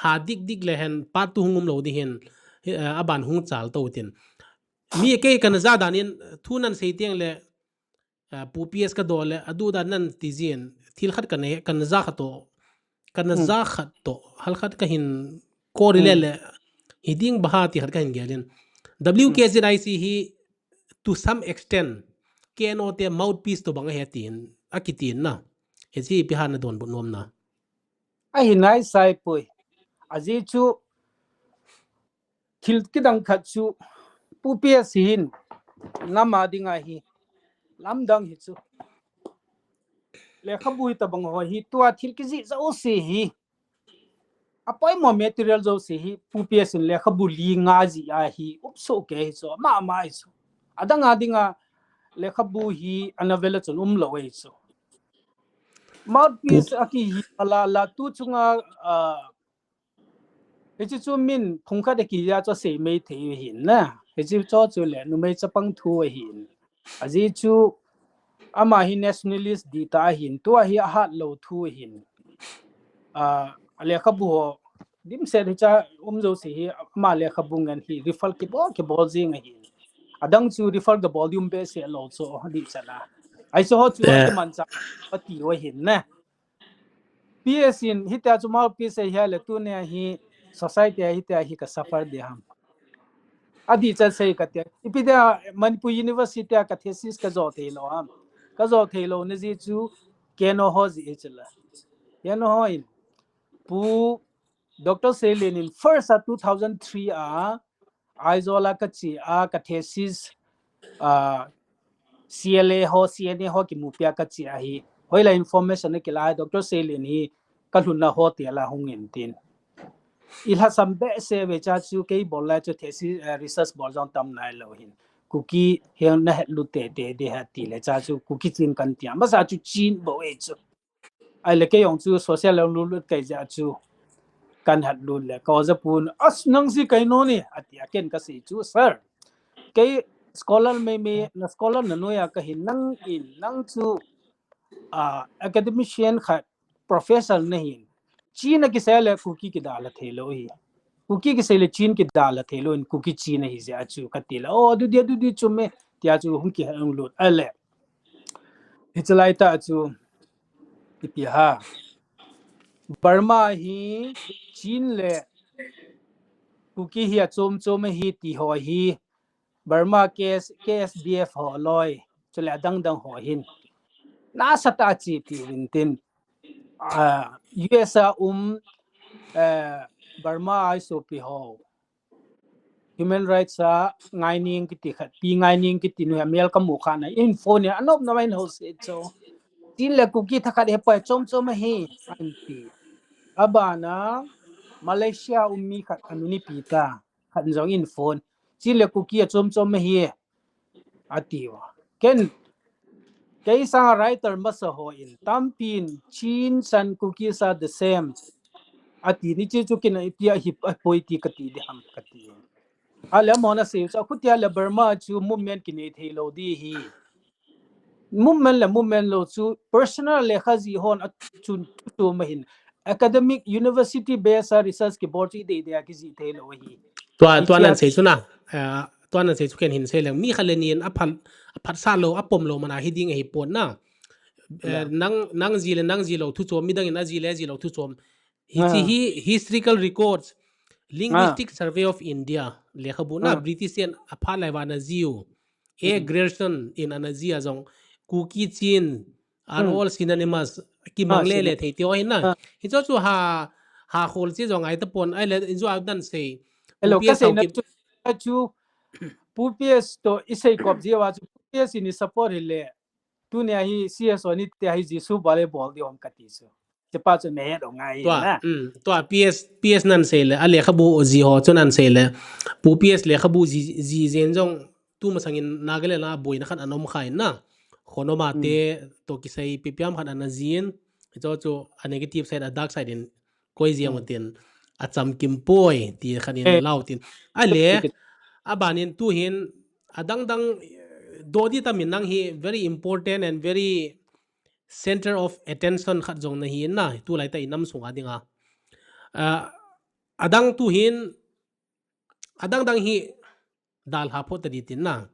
ha dik dik le hen, pa tu hung um lo di hin, eh, a ban hung chal to tin. Mi kei kan ja dan in, thu nan sei tiang le, ah, Pu P S ka do le, a du dan nan ti jin, thil khat kan, kan ja khat to, kan Hmm. ja khat to, hal khat ka hin ko ri le Hmm. le, hi ding ba ha ti khat ka hin gel in. W K Z I C hi, to some extent, K N O te mouthpiece to bang a he tin, a kitin na. He chi pi ha na don bu nom na. A hi nai sai pui. A ji chu thil kidang khat chu Pu P S hin nam a ding a hi lamdang hi chu. Lekhabu hi tabang ho hi tua thil kiji jouse hi. A poimo material jouse hi Pu P S in lekhabu li nga ji a hi upso ke hi chu. Ma ma hi chu. A dang a ding a lekhabu hi a na vela chun um lo hi chu. Mouthpiece a ki hi la la tu chunga, ah, Hichi chu min phung khat a ki ja chu sei mei thei u hin na. Hichi chu chu le numei chapang thu a hin. A ji chu ama hi nationalist di ta a hin. Tua hi a hat lo thu a hin. Ah, a lekhabu ho. Dimset hi cha um jouse hi ama lekhabu ngen hi refer kibol, kibol jing a hin. A dang chu refer kibol di um behseh lo chu di chan a. Ai chu ho chu Eh. a man cha a ti u a hin na. P S in, hitia chu mouthpiece hi le tunia hi society a hitia hi ka suffer di ham. A di chan sei ka tia. Ipi dia Manipur University a ka thesis ka jo thei lo ham. Ka jo thei lo na ji chu K N O ho ji e chila. K N O ho in. Pu Doctor Seilen in first a two thousand three a Aizawl a ka che a ka thesis, ah, C L A ho, C N A ho kimupi a ka che a hi. Hoilai information a kila Doctor Seilen hi ka lhunna hotel a hung in tin. I lhasam behseh ve cha chu kei bol lai chu thesis, eh, research bol jong tam nai lo hin. Kuki hi na het lut tete de ha ti le cha chu Kuki Chin kan tia. Masa chu Chin bou e chu. Ai le kei jong chu social jong lut lut kei jeh chu kan hat lut le ka oja pun, "As, nang ji kei no ni," a ti a, ken ka sei chu, "Sir, kei scholar mei mei, na scholar na noi a ka hin, nang in, nang chu, ah, academician khat, professor na hin, Chin a kisei le Kuki kidalha thei lo hi. Kuki kisei le Chin kidalha thei lo in Kuki Chin a hi jeh chu," ka ti le, "Oh, du dia, du di chu me," tia chu hung ki hung lut a le. Hichi lai ta chu, ipi ha. Burma hi Chin le Kuki hi a chom chom hi ti ho hi. Burma K S, K S D F ho loi. Chule adang dang ho hin. Nasa ta chi ti vin tin. Ah, U S a um, eh, Burma a i sopi ho. Human rights a ngaining kiti khat, Pi Ngaining kiti nu hi a mel ka mu kha na, in phone in a nop na mai ho se cho. Chin le Kuki thakhat he poi chom chom hi, an ti. Abana, Malaysia um mi khat a nu ni pi ta, khat jong in phone. Chin le Kuki a chom chom hi. ati uva. Ken, kei sanga writer masa ho in, tampin, Chin, Shan, Kukis are the same. Ati ni chu chu ken ipi a hi a poi ti kati di ham kati. Ale amahon asei chu, khutia le Burma chu movement kinei thei lou di hi. Movement le movement lou chu personal lekha jih hon a chun chu ma hin. Academic university based a research kibol chu idei dei a kijih thei lou hi. Tua, tua nan sei chu na. Eh, tua nan sei chu ken hin sei leng. Mi khat le ni in aphat, aphat sa lou, apom lou mana hi ding ahi pon na. Eh, nang, nang ji le nang ji lou thu chom, midang in aji le aji lou thu chom. Hichi hi historical records, Linguistic Survey of India, lekhabu na British in aphat lai va ana ji u. A Grierson in ana ji a jong, Kuki Chin are all synonymous, kimang le le thei ti o hin na. Hicho chu ha, ha khol chi jong ai ta pon, ai le in ju a dan sei. Hello, ka sei na chu, chu, Pu P S to isei kop ji wa chu, Pu P S in i support hi le, tunia hi C S O ni te hi Jesu ba le bol di om kati chu. Chepa chu ne do ngai tua, na. Um, tua P S, P S nan sei le, a lekhabu ji ho chu nan sei le. Pu P S lekhabu ji, ji jen jong tu masangin Nagaland a boina khat anom khai na. Khonoma te to kisai pipiam khat ana jin. Cho chu a negative side, a dark side in koi jeng utin. A chamkim poi ti khat in lau tin. A le, a banin tu hin, a dang dang, do di tamin nang hi very important and very center of attention khat jong na hi na, tu lai ta i nam sunga dinga. Ah, a dang tu hin, a dang dang hi dal ha pho ta di tin na.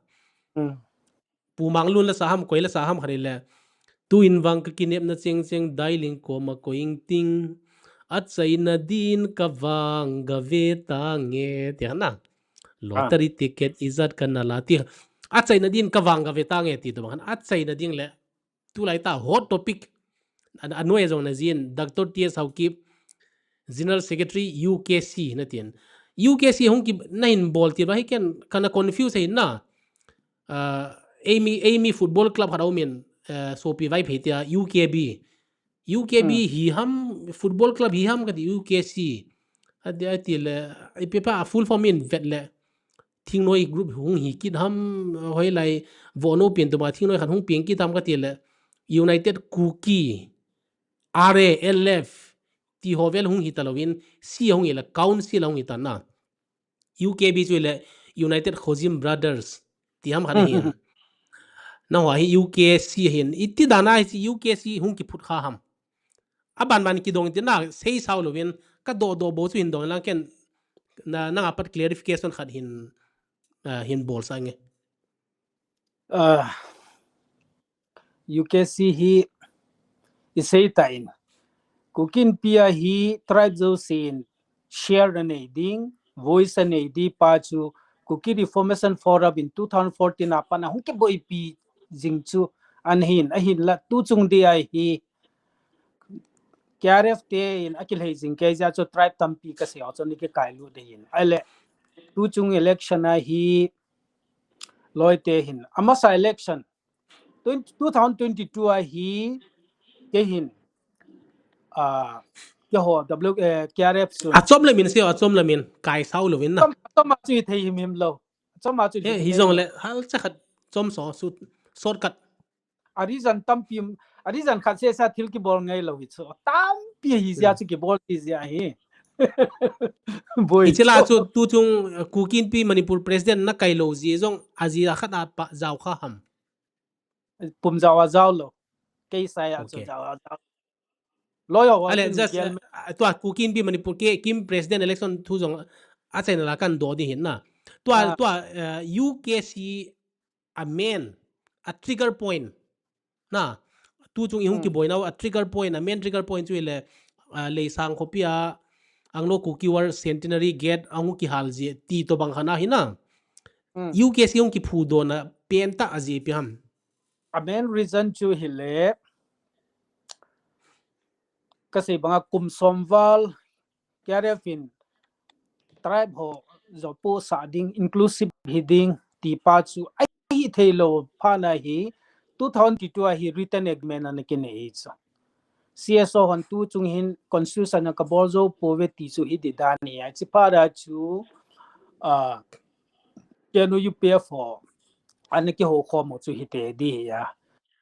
Pu Manglun la sa ham, koi la sa ham khat le. Tu in vang ka kinep na cheng cheng dailing koma koi ing ting. A chaina din ka vang ga ve ta nge. Ti na. Lottery ticket ijat ka na la ti. A chaina din ka vang ga ve ta nge ti to bang. A chaina ding le. Tulai ta hot topic. An, anoi jong na jin, Doctor T S Haokip, General Secretary U K C na tin. U K C hung ki na hin bol ti ba hi ken kana confuse hi na. Ah, Amy, Amy Football Club khat a um in, eh, Sopi Vaiphei tia U K B. U K B hi ham, football club hi ham kati U K C. Ati, ati le, ipi pa full form in vet le. Thingnoi group hung hi kit ham, hoilai, vono pen tuma thingnoi khat hung pen kit ham kati le. United Kuki, R A L F, ti ho vel hung hi ta loin, C hung hi le, council hung hi ta na. U K B chu le United Khojim Brothers ti ham khat hin. Na ho hi U K C hin. Iti dana hi U K C hung kiphut kha ham. A ban ban kidong ti na sei sao lovin ka do do bo chu hin dong lang ken na, na nga pat clarification khat hin, ah, hin bol sa nge. Ah, U K C hi i sei ta in. Kuki Inpi a hi tribe jousen share na nei ding, voice a nei di pa chu Kuki Reformation Forum in two thousand fourteen a pat a hung kiboipi jing chu ahin, ahin la tu chung di a hi K R F te in a kilhei jing kei jeh chu tribe tampi ka sei ho chu ni kikai lut de hin. Ahile tu chung election a hi loi te hin. Amasa election twenty, two thousand twenty-two a hi kei hin, ah, keiho W, eh, K R F chu. A chom le min sei, a chom le min kai sao lovin na. Chom, chom a chu thei him him lo. Chom a chu eh, hi jong le hal cha khat chom so, su, shortcut. A reason tampi, a reason khat seh sa thil kibol ngai lo hi chu. Tampi hi jeh chu kibol ti jeh hi. Boi. Hiche la chu tu chung, eh, Kuki Inpi Manipur President na kai lo jeh jong a jeh a khat a pa jao kha ham. Pum jao a jao lo. Kei sai a chu jao a jao. Lawyer ho ale, just, uh, tua Kuki Inpi Manipur ke Kim President election thu jong a chaina la kan do di hin na. Tua, tua, uh, U K C a main, a trigger point. Na, tu chung i hung kiboi nau, a trigger point, a main trigger point chu ile, uh, Leisang khopi a, Anglo Kuki War Centenary Gate, a hung kihal jeh, ti to bang khat na hi na. U K C hung kiphu do na, pen ta a jeh ipi ham. A main reason chu hile, ka sei banga kum som val, K R F in tribe ho jopo sa ding, inclusive hi ding, ti pa chu a hi thei lo phat na hi, two thousand twenty-two a hi written agreement ana kinei hi chu. C S O hon tu chung hin constitution a ka bol jou pouve ti chu hi di dan hi a, chi phat a chu, ah, K N U U P F ho, ana kihou khom u chu hite di hi a.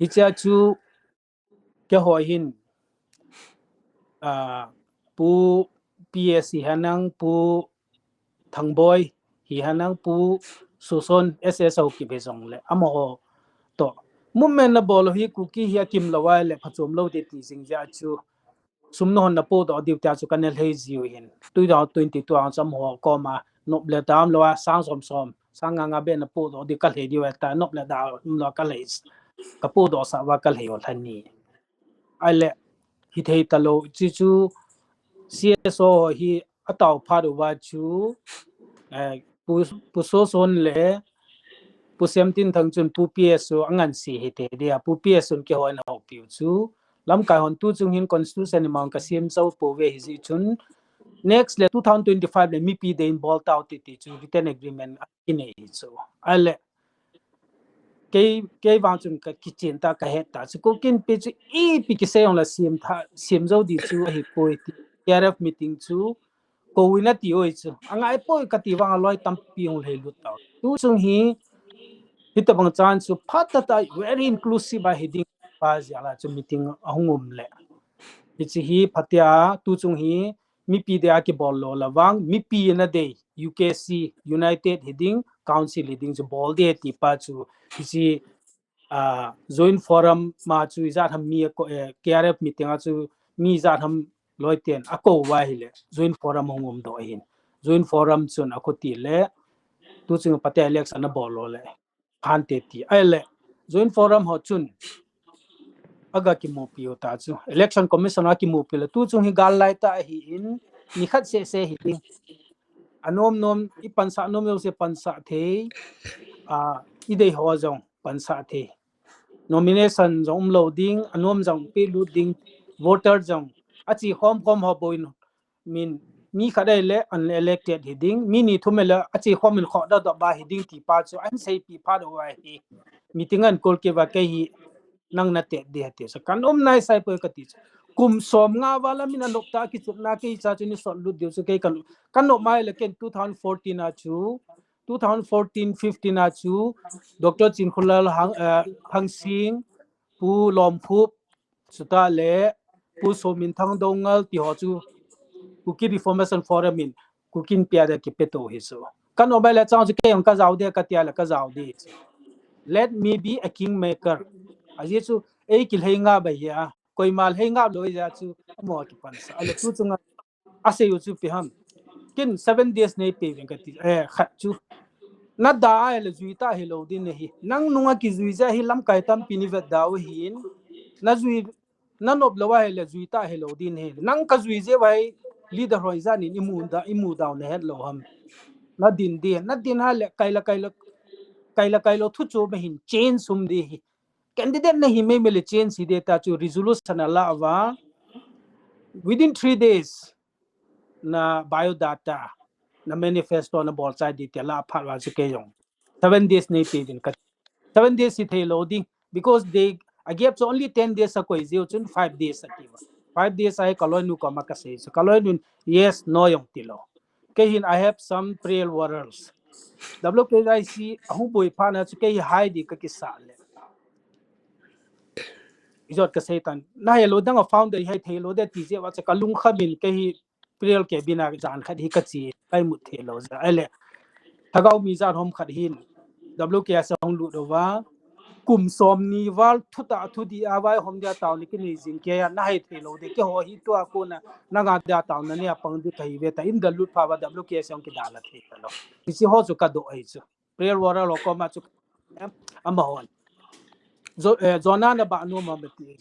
Hichea chu keiho hin, ah, Pu P S hi henlang, Pu Thangboi hi henlang, Pu Suson S S ho kive jongle amaho toh movement na bol u hi Kuki hi akim lou a le phachom lou te ti jing jeh a chu sum nahon napohdoh diu tia chu kana lhei jiu hin. Two thousand twenty-two a chu amaho koma nop le dam lou a sang som som, sang nga nga beh napohdoh diu kalhei diu ahitai, nop le dam lou a kalhei, kapohdoh sah uva kalhei u lhani. Ahile, hithei talou, chi chu C S O hi atao phat uva chu, eh, Pu, Pu Soson le Pu Semtinthang chun Pu P S chu anganse hite dia, Pu P S chun keiho in ahoupiu chu, lamkai hon tu chung hin constitution ima kasem jou pouve hijeh chun, next le two thousand twenty-five le mipi deiyin bol tau ti ti chu written agreement akinei hi chu. Ahile, kei, kei vang chun kakichen ta, kahet ta chu, Kuki Inpi chu ipi kisei jongle sem tha, sem jou di chu ahipoi ti, K R F meeting chu kouvin ati oi chu, angaipoi kati vang aloi tampi hung lheilut tau. Tu chung hi, hitobang chan chu phatah tah very inclusive a hiding pa jeh a chu meeting ahung um le, hiche hi phatea tu chung hi mipi deiya kibol lou la vang, mipi nadei, U K C, United hiding, Council hiding chu bol ding ti pa chu, hiche, ah, Joint Forum ma chu ijat ham mi ako, eh, K R F meeting a chu mi ijat ham loi ten akou uva ahile, Joint Forum hung umdoh ahin. Joint Forum chun akhuti le, tu chung phatea election abol lou le phante ti. Ahile, Joint Forum ho chun aga kimupi uta chu, Election Commission a kimupi le, tu chung hi gal lai tah ahin, nikhat seh seh hiding. Anom nom, ipansah nom jouse pansah thei, ah, idei ho jong pansah thei. Nomination jong umlou ding, anom jong pelut ding, voter jong ache khom khom ho bou in, min, mi khat ahile unelected hiding, mi ni thum ahile ache khom in khodoh doh ba hiding ti pa chu ahin seipi phat uva hi, meeting ahin call kit uva kei hi nang natet ding ati chu, kanom nai sai poi kati chu. Kum som nga val a min anop tah a kichepna kei cha chu ni sot lut diu chu kei kan, kanop mai le ken two thousand fourteen a chu, two thousand fourteen fifteen a chu, Doctor Chinkholal Hang, eh, Hangsing, Pu Lomkhup, chutah le Pu Sominthang Doungel ti ho chu Kuki Reformation Forum in Kuki Inpi a dia kipeto hi chu. Kanop mai le chang chu kei jong kajao ding katia le kajao ding chu. Let me be a kingmaker. Ajeh chu ei kilhei ngap ahi a, koima lhei ngap lou jeh a chu amaho kipansah. Ahile tu chunga asei u chu ipi ham. Ken seven days neipeuvin kati, eh, khat chu, nada ahile jui tah hilou ding nahi. Nang nunga kijui jeh hi lamkai tampin ivetda u ahin, najui, nanop lou ahile jui tah hilou ding nahi. Nang kajui jeh uva hi leader ho ijat in imuda, imuda u nahet lou ham. Nadin ding, nadin ahile kaila kaila, kaila kailou thu chu ma hin change um ding hi. Candidate nahi meimei le change hiding ta chu resolution ala uva, within three days na biodata, na manifesto nabol chai ding tia la phat uva chu kei jong seven days neipeuvin kati. Seven days hi theilou ding, because they, a gap chu only ten days akoi jiu chun five days ati uva. Five days a hi kaloinu koma kasei chu, kaloinun yes no jong tilou. Kei hin I have some prayer warriors. W K I C ahung boi phat na chu kei hi hai ding kakisah le, ijot kasei tan, nahe lou dang a founder hi theilou ding ti jeh uva chu kalungkham in kei hi prayer cabin a jan khat hi kache, kaimut theilou jeh ahile, lhagao mi jan hom khat hin W K I C ahung lut uva, kum somni val thutah thudih a vaihom dia taona kinei jing kei a, nahe theilou ding, keiho hi tua kona nanga dia taona nei a pang ding kahiuve tia in da lut phat uva W K I C ahung kidalha thei talou. Hiche ho chu kadoh ahi chu. Prayer warrior ho koma chu, amahon, Jo-, eh, Jonah nabah nom am ati.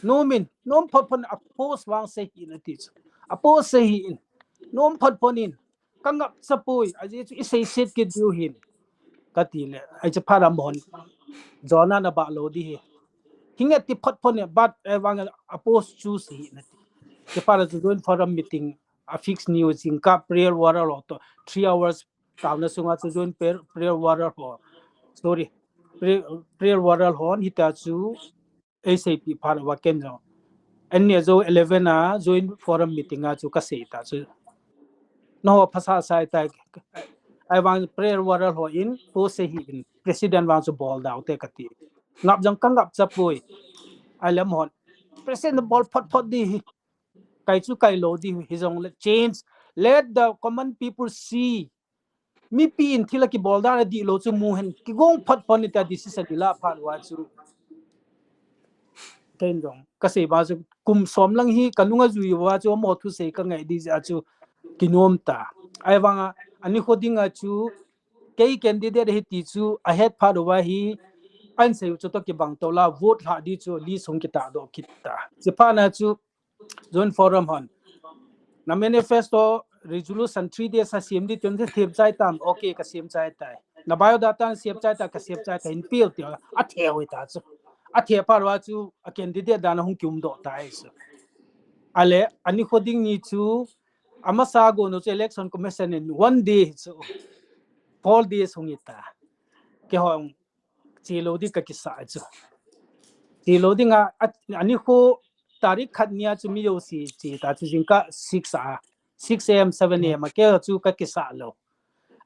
Nomin, nom phot phot in, a post vang sei hih in ati chu. A post sei hih in, nom phot phot in, kangapcha poi, ajeh chu iseiset kit diu hin, kati le, hiche phat a amahon Jonah nabah lou ding hi, hinge ti phot phot in, but, eh, vang a post chu sei hih in ati. Hiche phat a chu Joint Forum meeting a fix ni u jingkah prayer warrior ho toh three hours taona sunga chu Joint prayer, prayer warrior ho, sorry, prayer, prayer warrior hon hitia chu eiseipi phat uva ken jong, anni a jou eleven a Joint Forum meeting a chu kasei ta chu, nangho phasah sai tai, Ahivang prayer warrior ho in, po se hi in, president vang chu bol dau te kati. Ngap jong ka ngap cha poi. Ahile amahon, president bol phot phot di hi. Kai chu kai lou di hi jongle change. Let the common people see. Mipi in thil a kibol dan a dihlou chu mu hen. Kigong phot phot ni ta decision i la phat uva chu. Ken jong, ka sei uva chu kum som lang hi ka nunga jui uva chu amaho thusei ka ngai di jeh a chu kinom ta. Ahivang a, ani kho ding a chu, kei candidate hi ti chu, ahet phat uva hi, an sei u chu toh kibang toh la, vote lha di chu, list hung kitah doh kit ta. Chuphat na chu, Joint Forum hon. Na manifesto resolution three days a sem di tun them chai tam, okay, ka sem chai tai. Na biodata sem chai ta, ka sem chai tai, in pil ti, a theu ta chu. A theu phat uva chu, a candidate dan a hung kium doh ta ai chu. Ahile, ani kho ding ni chu, amasa go no chu election commission in one day chu, four days hung i ta. Keiho, che lou di ka kisa chu. Che lou di nga, a, ani kho tarik khat ni a chu mi jouse che ta chu jingkah six a, six A M, seven A M a keiho chu ka kisa lou.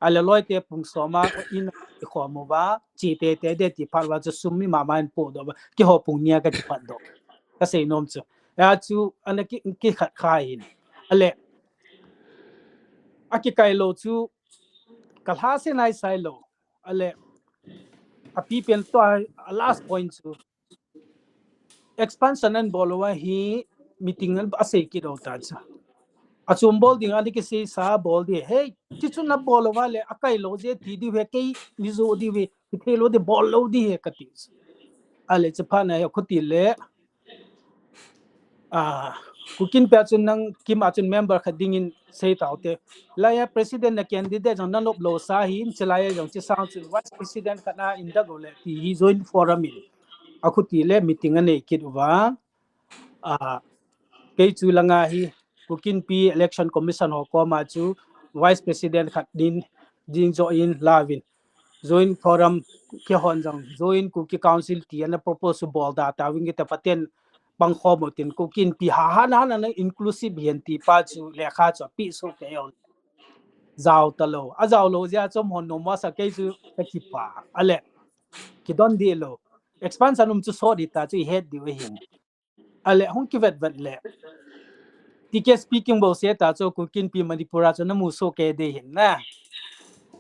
Ahile loi te pung som a in i khom uva, che teitei de ti phat uva chu sum mi mama in po doh uva, keiho pung ni a ka kipat doh. Ka sei nom chu. A chu, ana ki, kikhat kha hin. Ahile, a kikai lou chu, ka lhase nai sai lou. Ahile, a pi pen toh a, a last point chu. Expansion an bol uva hi meeting an a sei kit lou ta chu. A chom bol ding a ni kisei sa bol di. Hey, ti chu na bol uva le, a kai lou je ti di ve kei ni jo di ve. Ki thei lou di bol lou di he ka ti chu. Ahile, chuphat na he khuti le. Ah, Kuki Inpi a chun nang kim a chun member khat dingin sei tau te. Laiya president na candidate jong na nop lou sa hin, chulaiya jong chi sang chun vice president khat na in dak lou le ti hi Joint Forum in. A khuti le meeting a nei kit uva. Ah, kei chu langa hi Kuki Inpi Election Commission ho koma chu vice president khat din, ding jo in la uvin. Joint Forum keihon jong, Joint Kuki Council ti ana propose bol da ta ving kita paten bang khom u tin Kuki Inpi ha ha na na inclusive hihen ti pa chu lekha chu pi so te on. Jao ta lou. A jao lou jeh a chom hon nom uva sa kei chu ka kipa. Ahile, kidon di lou. Expansion um chu so di ta chu i het di u hin. Ahile, hung kivet vet le. T K speaking bou se ta chu Kuki Inpi Manipur a chu na mu so ke de hin na.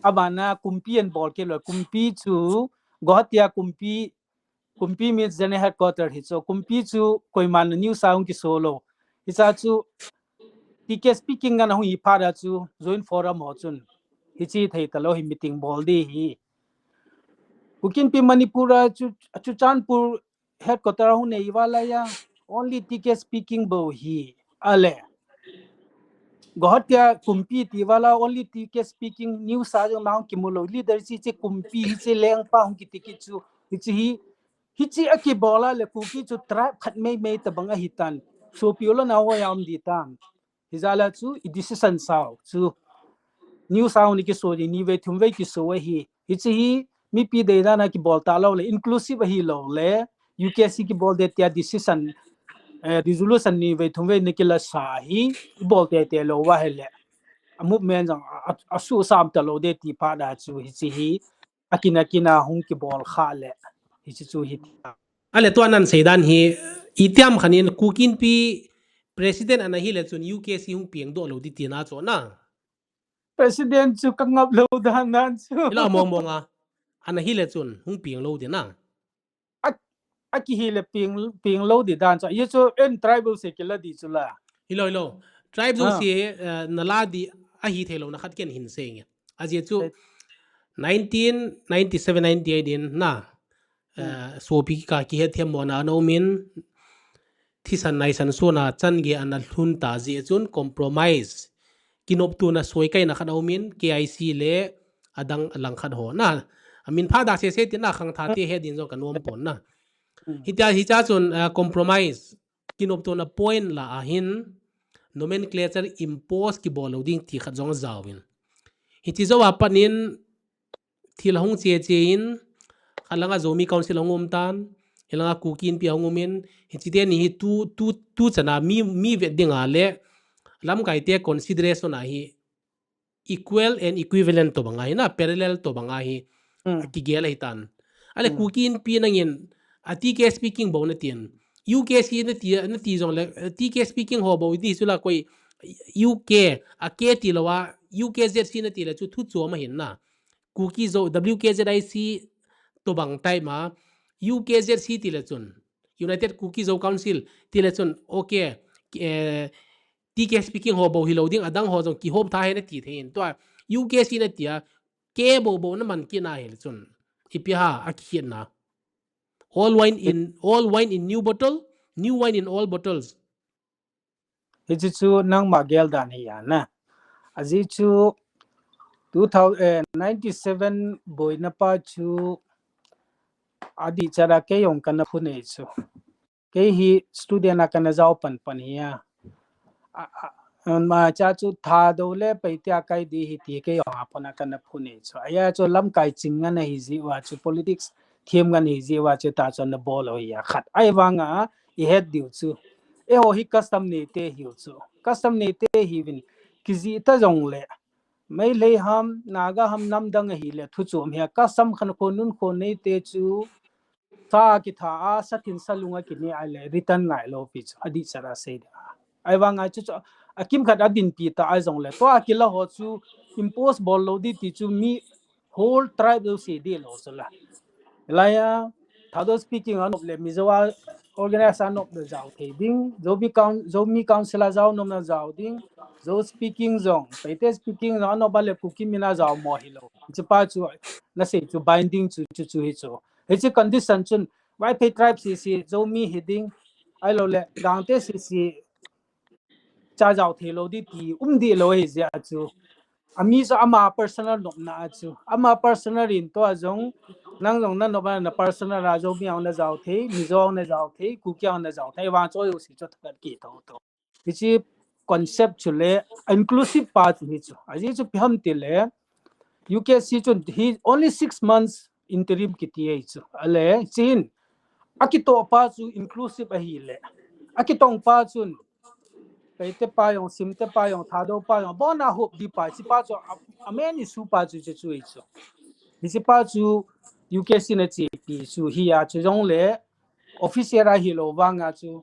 Abana kumpi an bol ke lou, kumpi chu Guwahati a kumpi, kumpi means general headquarter hi chu kumpi chu koiman news a hung kiso lou. Hicha chu T K speaking ngan hung hi phat a chu Joint Forum ho chun. Hichi thei ta lou hi meeting bol di hi. Kuki Inpi Manipur a chu, Churachandpur headquarter hung nei uva laiya, only T K speaking bou hi. Ahile. Guwahati a kumpi ti uva la, only T K speaking news a jong na hung kimu lou. Leader chi chi kumpi hi chi lengpa hung kiti kit chu. Hichi hi, hichi a kibol a le Kuki chu tribe khat mei mei ta bang ahi tan. Sopi u le nao ho ya um di tan. Hijeh a chu i decision sao chu. News a ni kiso di ni vei thum vei kiso ahi. Hichi hi mipi dei dan a kibol ta lou le inclusive ahi lou le U K C kibol de tia decision, eh, resolution ni vei thum vei ni kila sa hi bol te te lou uva hele. A movement jong a, a, a su sam ta lou de ti pa da chu hichi hi. A kin a kin a hung kibol kha le. Hichi chu hi. Ahile tua nan sei dan hi, itiam khan in Kuki Inpi president ana hi le chun U K C hung piang doh lou di ti na chu na. President chu ka ngap lou dan nan chu. Ila mong mong a. Ana hi le chun hung piang lou di na. A, a kihi le piang, piang lou di dan chu. Ye chu en tribal se kila di chu la. Hilou, hilou. Tribe jouse, eh, na la di ahi thei lou na khat ken hin sei nge. Ajeh chu nineteen ninety-seven ninety-eight in na, eh, sopi kikah kihet them mo na ana um in, thisan naisan sona chan gei ana lhun ta jeh chun compromise. Kinoptona soikai na khat ana um in, K I C le adang alang khat ho na. Amin pha da se se ti na khangthah te he din jong ka nom pon na. Hitia, hicha chun, eh, compromise. Kinoptona point la ahin nomenclature impose kibol lou ding ti khat jong ajaovin. Hichi jou a pat in thil hung che che in, khat langa Zomi Council hung um tan, hilanga Kuki Inpi hung um in, hichi teni hi tu, tu, tu chana mi, mi vet dinga le lamkai te consideration a hi equal and equivalent tobang ahi na, parallel tobang ahi, hmm, akigel ahitan. Ale, hmm, Kuki Inpi nangin, a T K speaking bou natin. U K C nati, nati jongle, T K speaking ho bou iti sula koi U K, a K tilou a, U K Z C nati le chu thu chom ahin na. Kuki Zo, W K Z I C tobang type ma, U K Z C tile chun, United Kuki Zo Council tile chun, okay, eh, T K speaking ho bou hilou ding, adang ho jong kihom tha hen ati thei in. Tua U K C natia, K bou bou naman kit na hile chun, ipi ham, akikhen na. All wine in, all wine in new bottle, new wine in all bottles. Hichu chu nangma gel dan hi a na. Ajeh chu two thousand, eh, ninety-seven boina pa chu adih chat a kei jong kana phun e chu. Kei hi student a kana jao pan pan hi a. A, a, ama cha chu Thadou le Paite a kai di hi ti kei jong a pon a kana phun e chu. Ahi a chu lamkai ching ngan ahi jeh uva chu politics them ngan ahi jeh uva chu ta chu ana bol u hi a khat. Ahivang a i het diu chu. Eiho hi custom neite hiu chu. Custom neite hiuvin kijih ta jongle. Meitei ham, Naga ham, namdang ahile thu chom hi a custom khankho nunkho neite chu sa kitha a, sa thin sa lung a kine ahile return ngai lou pi chu. Adih chat a sei ding a. Ahivang a chu chu akimkhat a dinpi ta ahi jongle. Tua kila ho chu impose bol lou di ti chu mi whole tribe lou sei di lou chu la. Lai a, Thadou speaking a nop le Mizo a organize a nop le jao thei ding, Zomi Coun-, Zomi Council a jao nopna jao ding, Zo speaking jong, Paite speaking jong, anop a le Kuki min a jao mo hilou. Hiche pa chu, nasei chu binding chu, chu, chu hi chu. Hiche condition chun, Vaiphei tribe sese, Zomi hi ding, ahilou le, Gangte sese, cha jao thei lou di ti, um di lou ahi jeh a chu. Ami chu ama personal nopna a chu. Ama personal in tua jong, nang jong na nop a na personal a Zomi ang na jao thei, Mizo ang na jao thei, Kuki ang na jao thei, vang chu jouse chu thakat kit tho tho. Hiche concept chu le, inclusive pa chu hi chu. Ajeh chu ipi ham tile, U K C chun hi only six months interim kiti ahi chu. Ale, chin, akitoh pa chu inclusive ahile. Akitong pa chun, Paite pa jong, Simte pa jong, Thadou pa jong, abon a hop di pa, hiche pa chu, a, a main issue pa chu, chu, chu, chu. Hiche pa chu, U K C na chepi chu, hi a chu jongle, official a hilou vang a chu,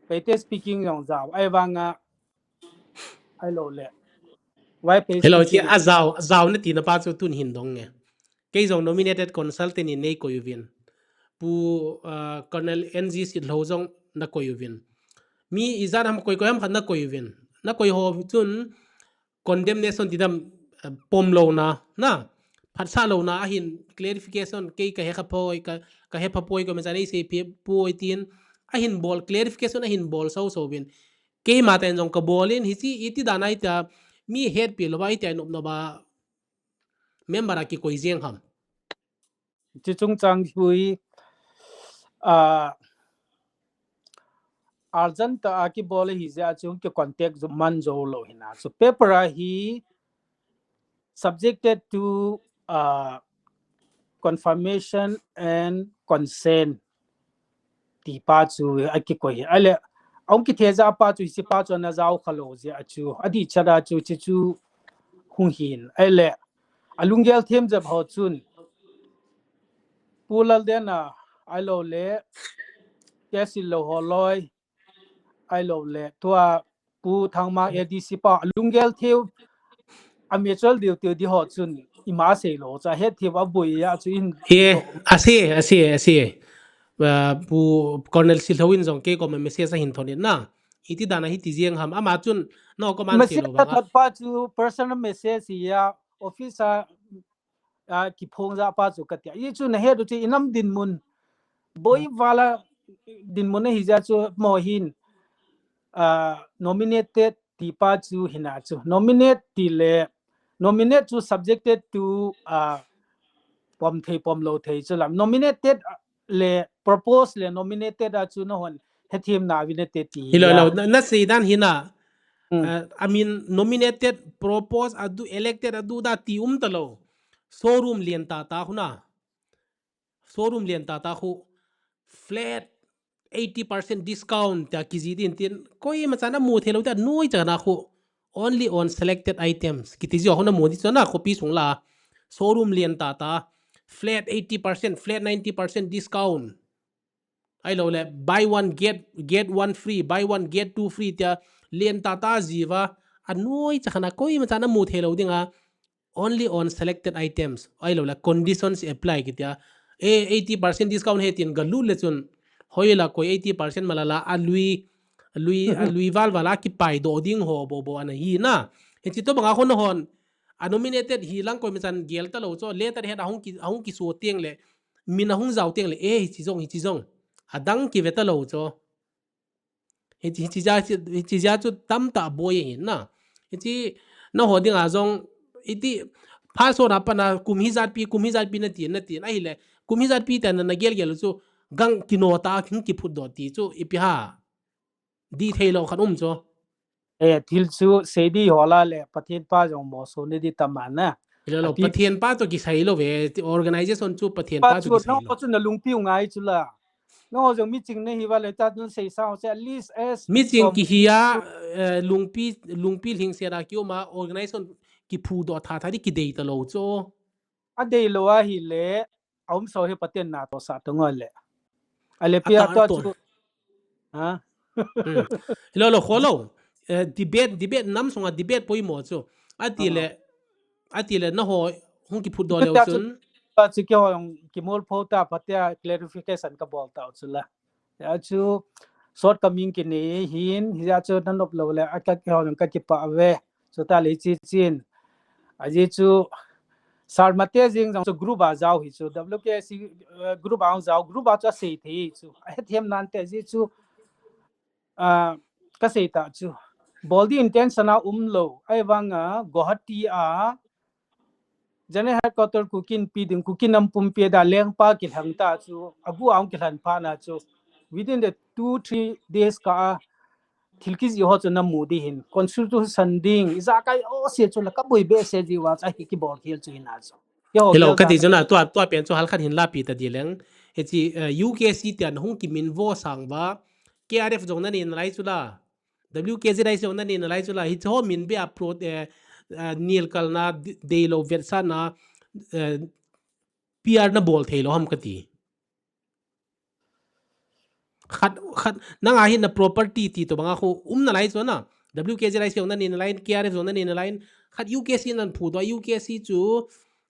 Paite speaking jong jao, ahivang a, ahilou le. Vaiphei hello, speaking. Che, a jao, a jao nati na pa chu tun hin dong nge. Kei jong nominated consultant in nei koi uvin. Pu, ah, Colonel N G Sitlhou jong na koi uvin. Mi ijat ham koi koi ham khat na koi uvin. Na koi ho chun condemnation ti dam, ah, pom louna, na, phatsah louna, ahin clarification, kei ka hekha poi, ka, ka hepha poi, ka masa nei sei phe poi tin, ahin bol, clarification ahin bol sau sau vin. Keima ten jong ka bol in, hiche iti dan a ita, mi hetpi lou ba, iti a nop nop a, member a kikoi jeng ham. Hiche chungchang hi, ah, urgent tah a kibol ahi jeh a chu ki contact jo man jou lou hina. So paper a hi subjected to, ah, confirmation and consent. Ti pa chu akikoi. Ahile, ahung kithejah pa chu, hiche pa chu ana jao kha lou jeh a chu. Adih chat a chu, hiche chu hung hin. Ahile, alunggel them jep ho chun. Pu Lalden a, ahilou le, K C Lou ho loi, ahilou le, tua Pu Thangmang A D C pa, alunggel them, a mutual diu tiu di ho chun, ima sei lou, cha het them a boi a chu in. He, ase, ase, ase. Ah, Pu Colonel Sitlhou in jong kei koma message ahin thot in na. Iti dan a hiti jeng ham, ama chun, no, koma sei lou vang a. Message a thot pa chu personal message hi a, office a, a, kiphong jah pa chu kati a. Hichu na het u chu inam dinmun. Boi vala dinmun ahi jeh a chu mo hin, a, nominated ti pa chu hina chu. Nominate ti le, nominate chu subjected to, a, pom thei pom lou thei chu lam. Nominated le propose le nominated a chu nahon hethem na vin ate ti. Hilou, hilou. Na, na sei dan hina. Hmm. Uh, I mean, nominated, propose, adu, elected, adu da ti um talou. Showroom lian tata khu na. Showroom lian tata khu flat eighty percent discount tia kijih din tin. Koima chan amu thei lou tia noi chan a khu. only on selected items. Kiti jia hona modi chona khopi sung la. Showroom lian tata. Flat eighty percent, flat ninety percent discount. Ahilou le, buy one, get, get one free, buy one, get two free tia lian tata jiva. Anoi cha khana koima cha namu thei lou dinga. Only on selected items. Ahilou le, conditions apply kitia. E, eighty percent discount he tin galut le chun. Hoila koi eighty percent malala alui, alui, alui val vala kipai do ding ho bo bo ana hi na. Hichi to banga hon hon. A nominated hi lang koi mi chan gel ta lou cho. Letter he ahung ki, ahung kiso tiang le. Min ahung jao tiang le. E, hichi jong, hichi jong. Adang kive ta lou cho. Hichi, hichi ja, hichi ja chu tamta boi ahi na. Hichi naho dinga jong iti phaso na pana kum hijat pi, kum hijat pi nati, nati. Ahile, kum hijat pi ta na, nagel gel chu gang kino ta, king kiphut do ti chu ipi ha. Di thei lou khan um chu. E, thil chu sei di hola le, Pathen pa jong mo so ni di tamana. Ilo lo, Pathen pa to kisai lou ve, organization chu Pathen pa to kisai lou. Chu nalungpi u ngai chu la. Nangho jong miching nahi vale, ta tun sei sao se at least as miching kihi a, eh, lungpi, lungpi lhingset a kiuma organization kiphudoh tha tha di kidei ta lou chu. Adei lou ahile, aum so hi Pathen na tohsa to ngol le. Ale pia to chu. Ha? Lo lo kholo. Eh, debate, debate nam sunga debate poimo chu. Atile, atile naho hung kiphutdoh leu chun. Pa chu keiho jong kimol pho ta, phatea clarification kabol tau chu la. Hijeh chun shortcoming kinei hin, hijeh chun nanop lou le, a ka keiho jong kakipah ve. Chuta le chi chin. Ajeh chu, Sir Mate jing jong chu group a jao hi chu, W K C, eh, group a jao, group a chu asei thei chu. Ahethem nante ajeh chu, ah, kasei ta chu. Bol di intention a um lou. Ahivanga, Guwahati a, General Headquarter Kuki Inpi ding, Kuki nam pumpi a da lengpa kilhang ta chu, agu a hung kilhan phat na chu, within the two, three days kah a, thil kijih ho chu namu di hin, constitution ding, ijakai o se chu la kaboi behseh ji uva chu ahi kibol khel chu hin a chu. Hilo, kati chu na, tua, tua pen chu halkhat hin lapi ta di leng. Hichi, eh, U K C tian hung kiminvo sang uva, K R F jong nanei nalai chu la. W K Z I C jong nanei nalai chu la, hiche ho min beh a pro, eh, eh, nilkalna, de-, deilou vetsahna, eh, P R nabol thei lou ham kati. Khat, khat, nanga hi na property ti to banga khu um nalai chu na, W K Z I C jong nanei nalai, K R F jong nanei nalai, khat U K C nan phudoh, U K C chu,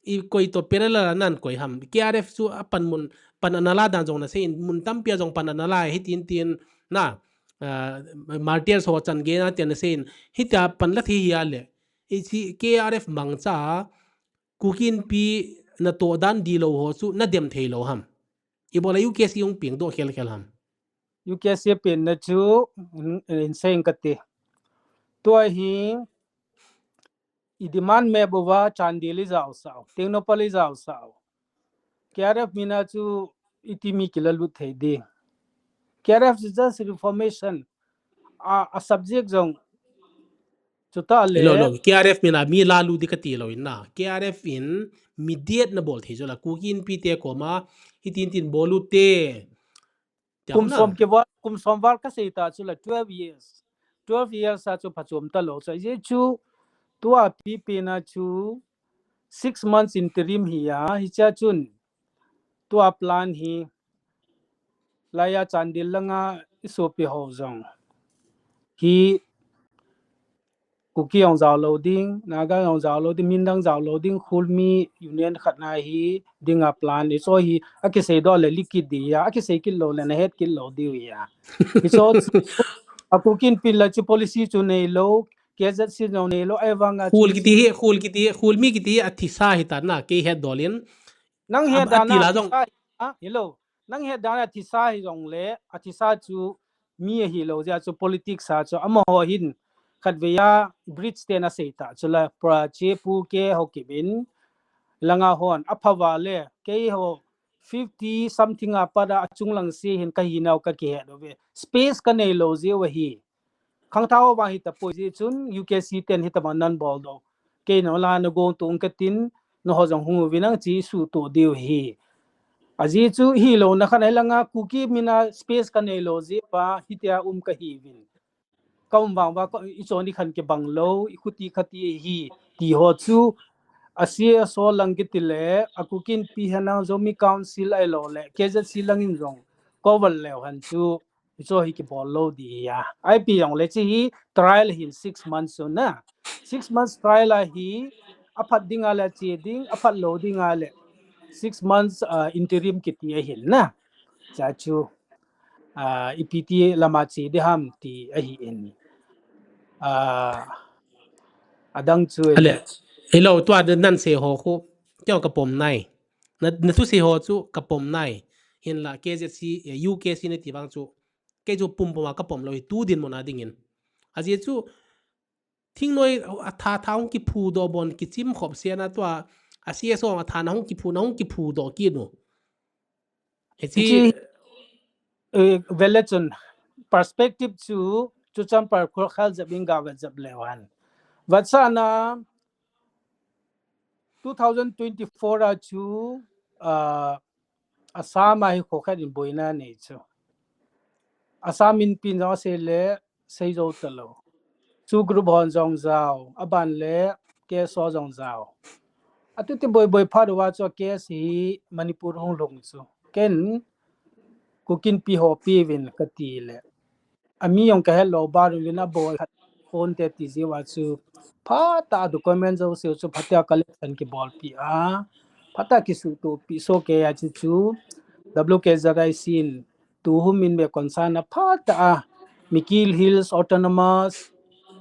i koi to parallel a nan koi ham. K R F chu apan mun, pan ana la dan jong nasei in, mun tampi a jong pan ana la, hitin tin, na, ah, martyrs ho chan gei na tin nasei in, hitia pan la thei hi a le. Hichi K R F mangcha, Kuki Inpi natoh dan di lou ho chu nadem thei lou ham. Ibola U K C hung pengdoh khel khel ham. U K C penna chu, in, in sei ing kati. Tua hi, i demand map uva Chandel ijao sao, Tengnoupal ijao sao. K R F mina chu iti mi kilalut thei ding. K R F is just reformation. A, a subject jong chuta le. Lo, lo, K R F mina mi lalut di kati lou in na. K R F in mi diet nabol thei jo la. Kuki Inpi te koma, hitin tin bol u te. Kum som kiva, kum som val kasei ta chu la twelve years. Twelve years a chu phachom ta lou. So, ajeh chu tua pi pi na chu six months interim hi a, hichea chun tua plan hi laiya Chandel langa isopi ho jong hi Kuki jong jao lou ding, Naga jong jao lou ding, min dang jao lou ding, Khulmi Union khat na hi dinga plan, hicho hi akisei doh le likit di a, akisei kit lou le nahet kit lou di a. Hicho a Kuki Inpi la chu policy chu nei lou, K Z C jong nei lou, ahivanga Khul kiti hi, Khul kiti hi, Khulmi kiti hi athisa hi ta na, kei het dol in. Nang het dan a athisa hi, ha? Hello. Nang het dan a athisa hi jong le, athisa chu mi ahi lou jeh a chu politics a chu amaho hin khatvei a bridge te na sei ta chu la pra che pu ke ho kibin langa hon apha va le keiho fifty something a pat a achung lang se hin kahi nau kakihet uve. Space kanei lou jeh u ahi. Khangthah ho vang hi tapoi jeh chun U K C ten hi tama nan bol doh. Kei nang la na gong tung katin, nangho jong hung uvin nang chi suhtoh diu hi. Ajeh chu hilou na khan hilanga Kuki mina space kanei lou jeh pa hitia um kahiuvin. ka um vang va, ka, i chon i khan kibang lou, i khuti khati hi, ti ho chu, a C S O lang kiti le, a Kuki Inpi henlang Zomi Council ahilou le, K Z C lang in jong, ka val leu hen chu, i cho hi kibol lou di a. I P jong le chi hi, trial hin six months chu na. Six months trial a hi, a phat ding a le chi ding, a phat lou ding a le, six months, uh, interim kiti a hin na. Cha chu, uh, ipi ti lama chi di ham ti a hi in. Uh, adang chu Ale, hello, tua de nan se ho khu, keo ka pom nai. Na, na thu se ho chu ka pom nai. Hinla K Z C, eh, U K C na ti vang chu, kei chu pum pum a ka pom lou hi tu dinmun a dingin. A zia chu, thingnoi a tha tha hung kiphu doh bon kichim khop se na tua, a C S O a tha na hung kiphu, na hung kiphu doh kit nu. Hichi, Hichi, eh, vele chun, perspective chu, chu Churachandpur khol khal jep in ga vet jep leu hen. Vet sa na, two thousand twenty-four a chu, ah, Assam a hi kho khat in boina nei chu. Assam Inpi in jong a sei le, sei jou ta lou. Chu group hon jong jao, a ban le, K S O jong jao. A tu ti boi boi phat uva chu a case hi Manipur hung lhung chu. Ken, Kuki Inpi ho pi vin ka ti le. A mi jong ka het lou, ba ru vin a boi khat phone te ti jiu a chu. Phat a document jouse chu phat a collection kibolpi a. Phat a kisuhtohpi soh kei a chu chu. W K Z I C in tu hum in ve concern a phat a. Mikir Hills Autonomous,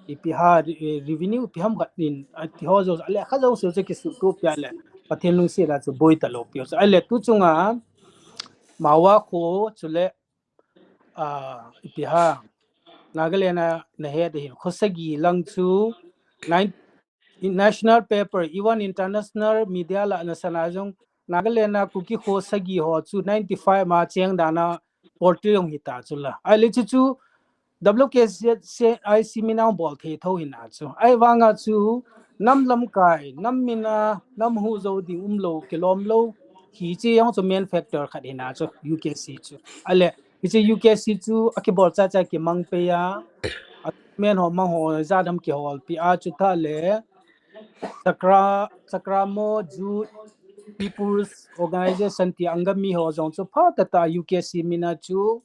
ipi ha, eh, revenue ipi ham khat in, a ti ho jo, a le kha jouse chu kisuhtohpi a le. Pathen lungset a chu boi ta lou pi. A le tu chunga, Mawa kho chu le, ah, ipi ha, Nagaland a na het hin, kho sagi lang chu, nine, in national paper, even international media la na sana jong, Nagaland a Kuki kho sagi ho chu ninety-five ma cheng dan a portrait jong hi ta chu la. A le chu chu, W K Z I C min a bol thei tho hin a chu. Ahivang a chu, nam lamkai, nam min a, nam hu jo ding um lou, kilom lou, hi chi jong chu main factor khat hin a chu, U K C chu. A le, hi chi U K C chu, a kibol cha cha kimang pe a, a men ho mang ho, ja dam kiholpi a chu ta le, Chakra, Chakramo, Ju, People's Organization ti Angami ho jong chu phat a ta U K C min a chu,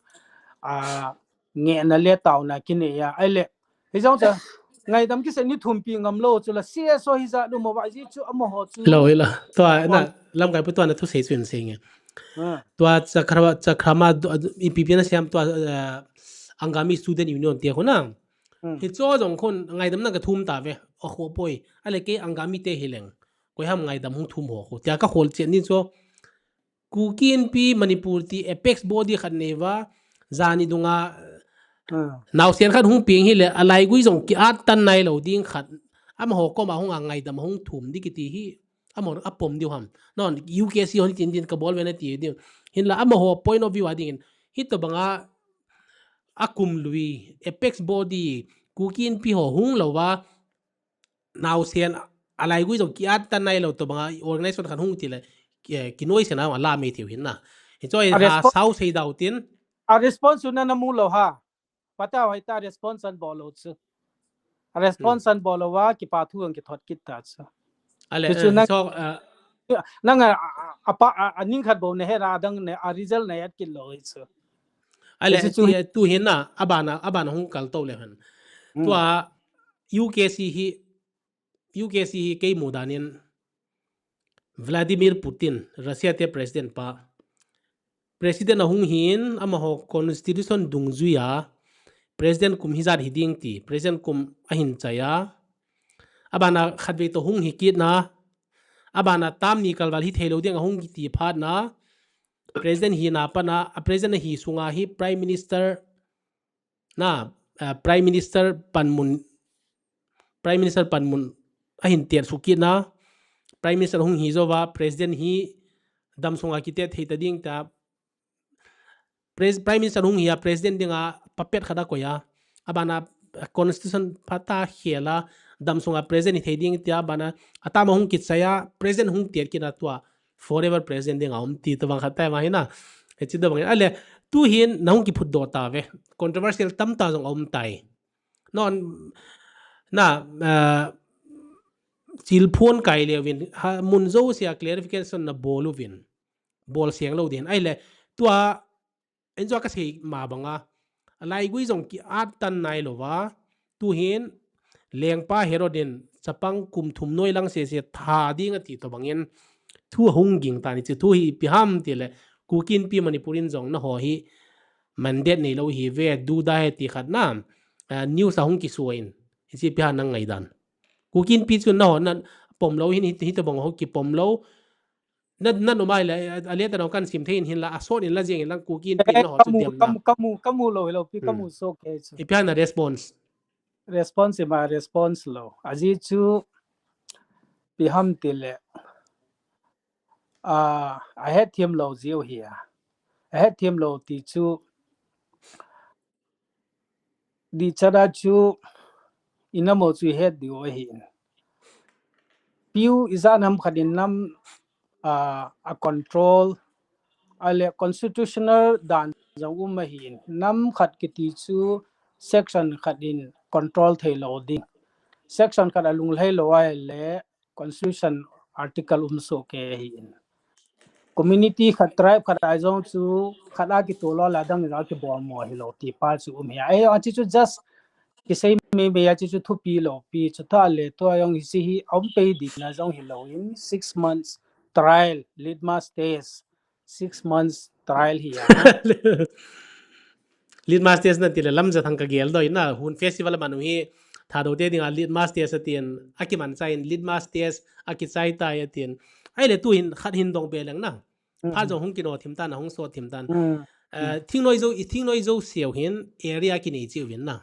a, ngehna le tauna kinei a. Ai le, hi jong cha, ngaidam kisa ni thum pi ngam lou chu la C S O hi ja nu mo va ji chu amaho chu. Lou hi la. Tua na, lamkai pu tua na thu sei chu in sei nge. Ah. Tua Chakra, Chakrama, ipi pi na siam tua, eh, Angami Student Union ti a khu na. Hmm. Hi chu jong khun ngaidam na ka thum ta ve. A kho poi. A le kei Angami te hi leng. Koi ham ngaidam hung thum ho khu. Tia ka khol chen ni chu. Kuki Inpi Manipur ti apex body khat nei va, jani dunga, hmm, naosen khat hung piang hi le, a laigui jong ki-at tan nai lou ding khat. Amaho koma hung a ngaidam hung thum di kiti hi. Amaho a pom diu ham. Non, U K C hon tin tin ka bol ve na ti diu. Hinla amaho point of view a dingin. Hi to banga a kum lui, apex body, Kuki Inpi ho hung lou va, naosen, a laigui jong ki-at tan nai lou to banga, organization khat hung ti le, ki, kinoi se na, a la mei thei u hin na. Hi chu a ha response, sau sei dau tin. A response na na mu lou ha. Pata hoi ta response an bol lou chu. A response, hmm, an bol lou va, kipa thu ang kithot kit ta chu. A le, chu, eh, nang, so, eh, nang a, a, a pa, a, a ning khat bou na he ra dang ne, a result na yat kit lou chu. A le, chu, chu, tu hin na, a bana, a bana hung kal to le han. Hmm. Tua, U K C hi, U K C hi kei mu dan in Vladimir Putin, Russia te president pa. President a hung hin amaho constitution dungjui a president kum hijat hi ding ti, president kum a hin chai a. A bana khatvei to hung hi kit na. A bana term ni kalval hi thei lou ding a hung kiti phat na. President hi na pa na, a president hi sunga hi prime minister na, ah, Prime Minister panmun, Prime Minister panmun a hin tet sukit na, Prime Minister hung hi jou va, President hi dam sunga kitet thei ta ding ta, Pres-, Prime Minister hung hi a, President dinga puppet khat a koi a, a bana, ah, Constitution phat a khel a, dam sunga President hi thei ding tia bana, a term a hung kichai a, President hung tet kit na tua, forever president ding a um ti tabang khat tai ma hi na. Hichi tabang a le, tu hin na hung kiphut doh ta ve. Controversial tam ta jong a um tai. non na, uh, chilphon kai le vin, ha, mun jousea clarification na bol uvin. Bol seng lou din. Ahile, tua, enjo kasei ma banga, alaigui jong ki-at tan nailouva, tuhin, lengpa Herod in, chapang kum thum noi lang sese tha ding ati tobangin, thu ahung ging tan hiche, thu hi ipi ham tile, Kuki Inpi Manipur in jong naho hi, mandate neilou hi ve, duda he ti khat na, eh, news ahung kisuin, hiche ipi ham nang ngaidan. Kuki Inpi chu naho, na pom lou hin, hi, hitobang ho kipom lou, na, na numai le, a, a letter ho kan sim thei in hinla, asot in la jeng in lang Kuki Inpi naho chu kamu, dem na. Kamu, kamu, kamu lou hilou, pi kamu soh kei chu. Ipi ham na response? Response ima response lou. Ajeh chu, ipi ham tile, ah, ahetthem lou jeh u hi a. Ahetthem lou ti chu, dichada chu, inam ho chu ihet diu ahin. Piu ijat ham khat in nam, ah, a control, ahile constitutional dan jong um ahin. Nam khat kiti chu section khat in control thei lou ding. Section khat alunglhai lou ahile constitution article um soh kei ahin. Community khat, tribe khat a jong chu khat a kitoh lou le adang in akibol mo hilou ti pa chu um hi. Ahi, achi chu just kisei meimei achi chu thupi lou pi chu tha le tua jong hiche hi aum pei ding na jong hilou in six months trial, litmus test, six months trial hi a. Litmus test na tile lamja thang kagel doi na, Hun festival manu hi Thadou te dinga litmus test atin, akiman chai in litmus test, akichai tai atin. Ahile tuhin khat hin dong be leng na. Phat jong hung kino thim tan, hung sot thim tan. Eh, thingnoi jo, i thingnoi jouseu hin area kinei cheh uvin na.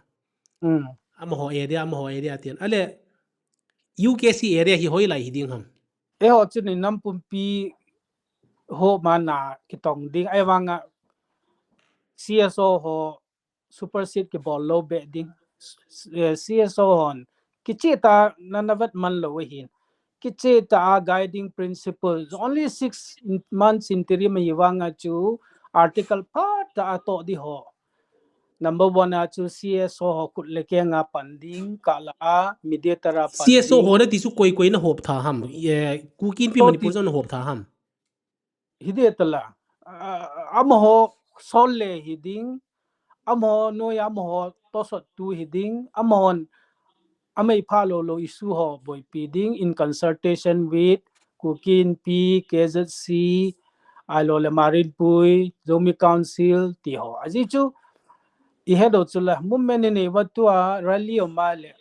Amaho area, amaho area tin. Ahile U K C area hi hoilai hi ding ham? Eiho chun inam pumpi ho mana kitong ding. Ahivanga C S O ho supersede kibol lou be ding. Eh, C S O hon kicheh tah a nana vet man lou ahin. Kicheh tah a guiding principle. Only six months interim ahivanga chu article phat tah a toh di ho. Number one a chu C S O ho kut le keng a pan ding, kah lah a mediator a pan ding. C S O ho nati chu koi koi na hop tha ham? Eh, Kuki Inpi Manipur jong na hop tha ham? Hi de tala. Ah, amaho sol le hi ding, amaho noi, amaho tosot tu hi ding, amahon amei pha lou lou issue ho boipi ding in consultation with Kuki Inpi, K Z C, ahilou le Marinpui, Zomi Council, ti ho. Ajeh chu, ihet u chu la, movement inei uva tua rally um a le,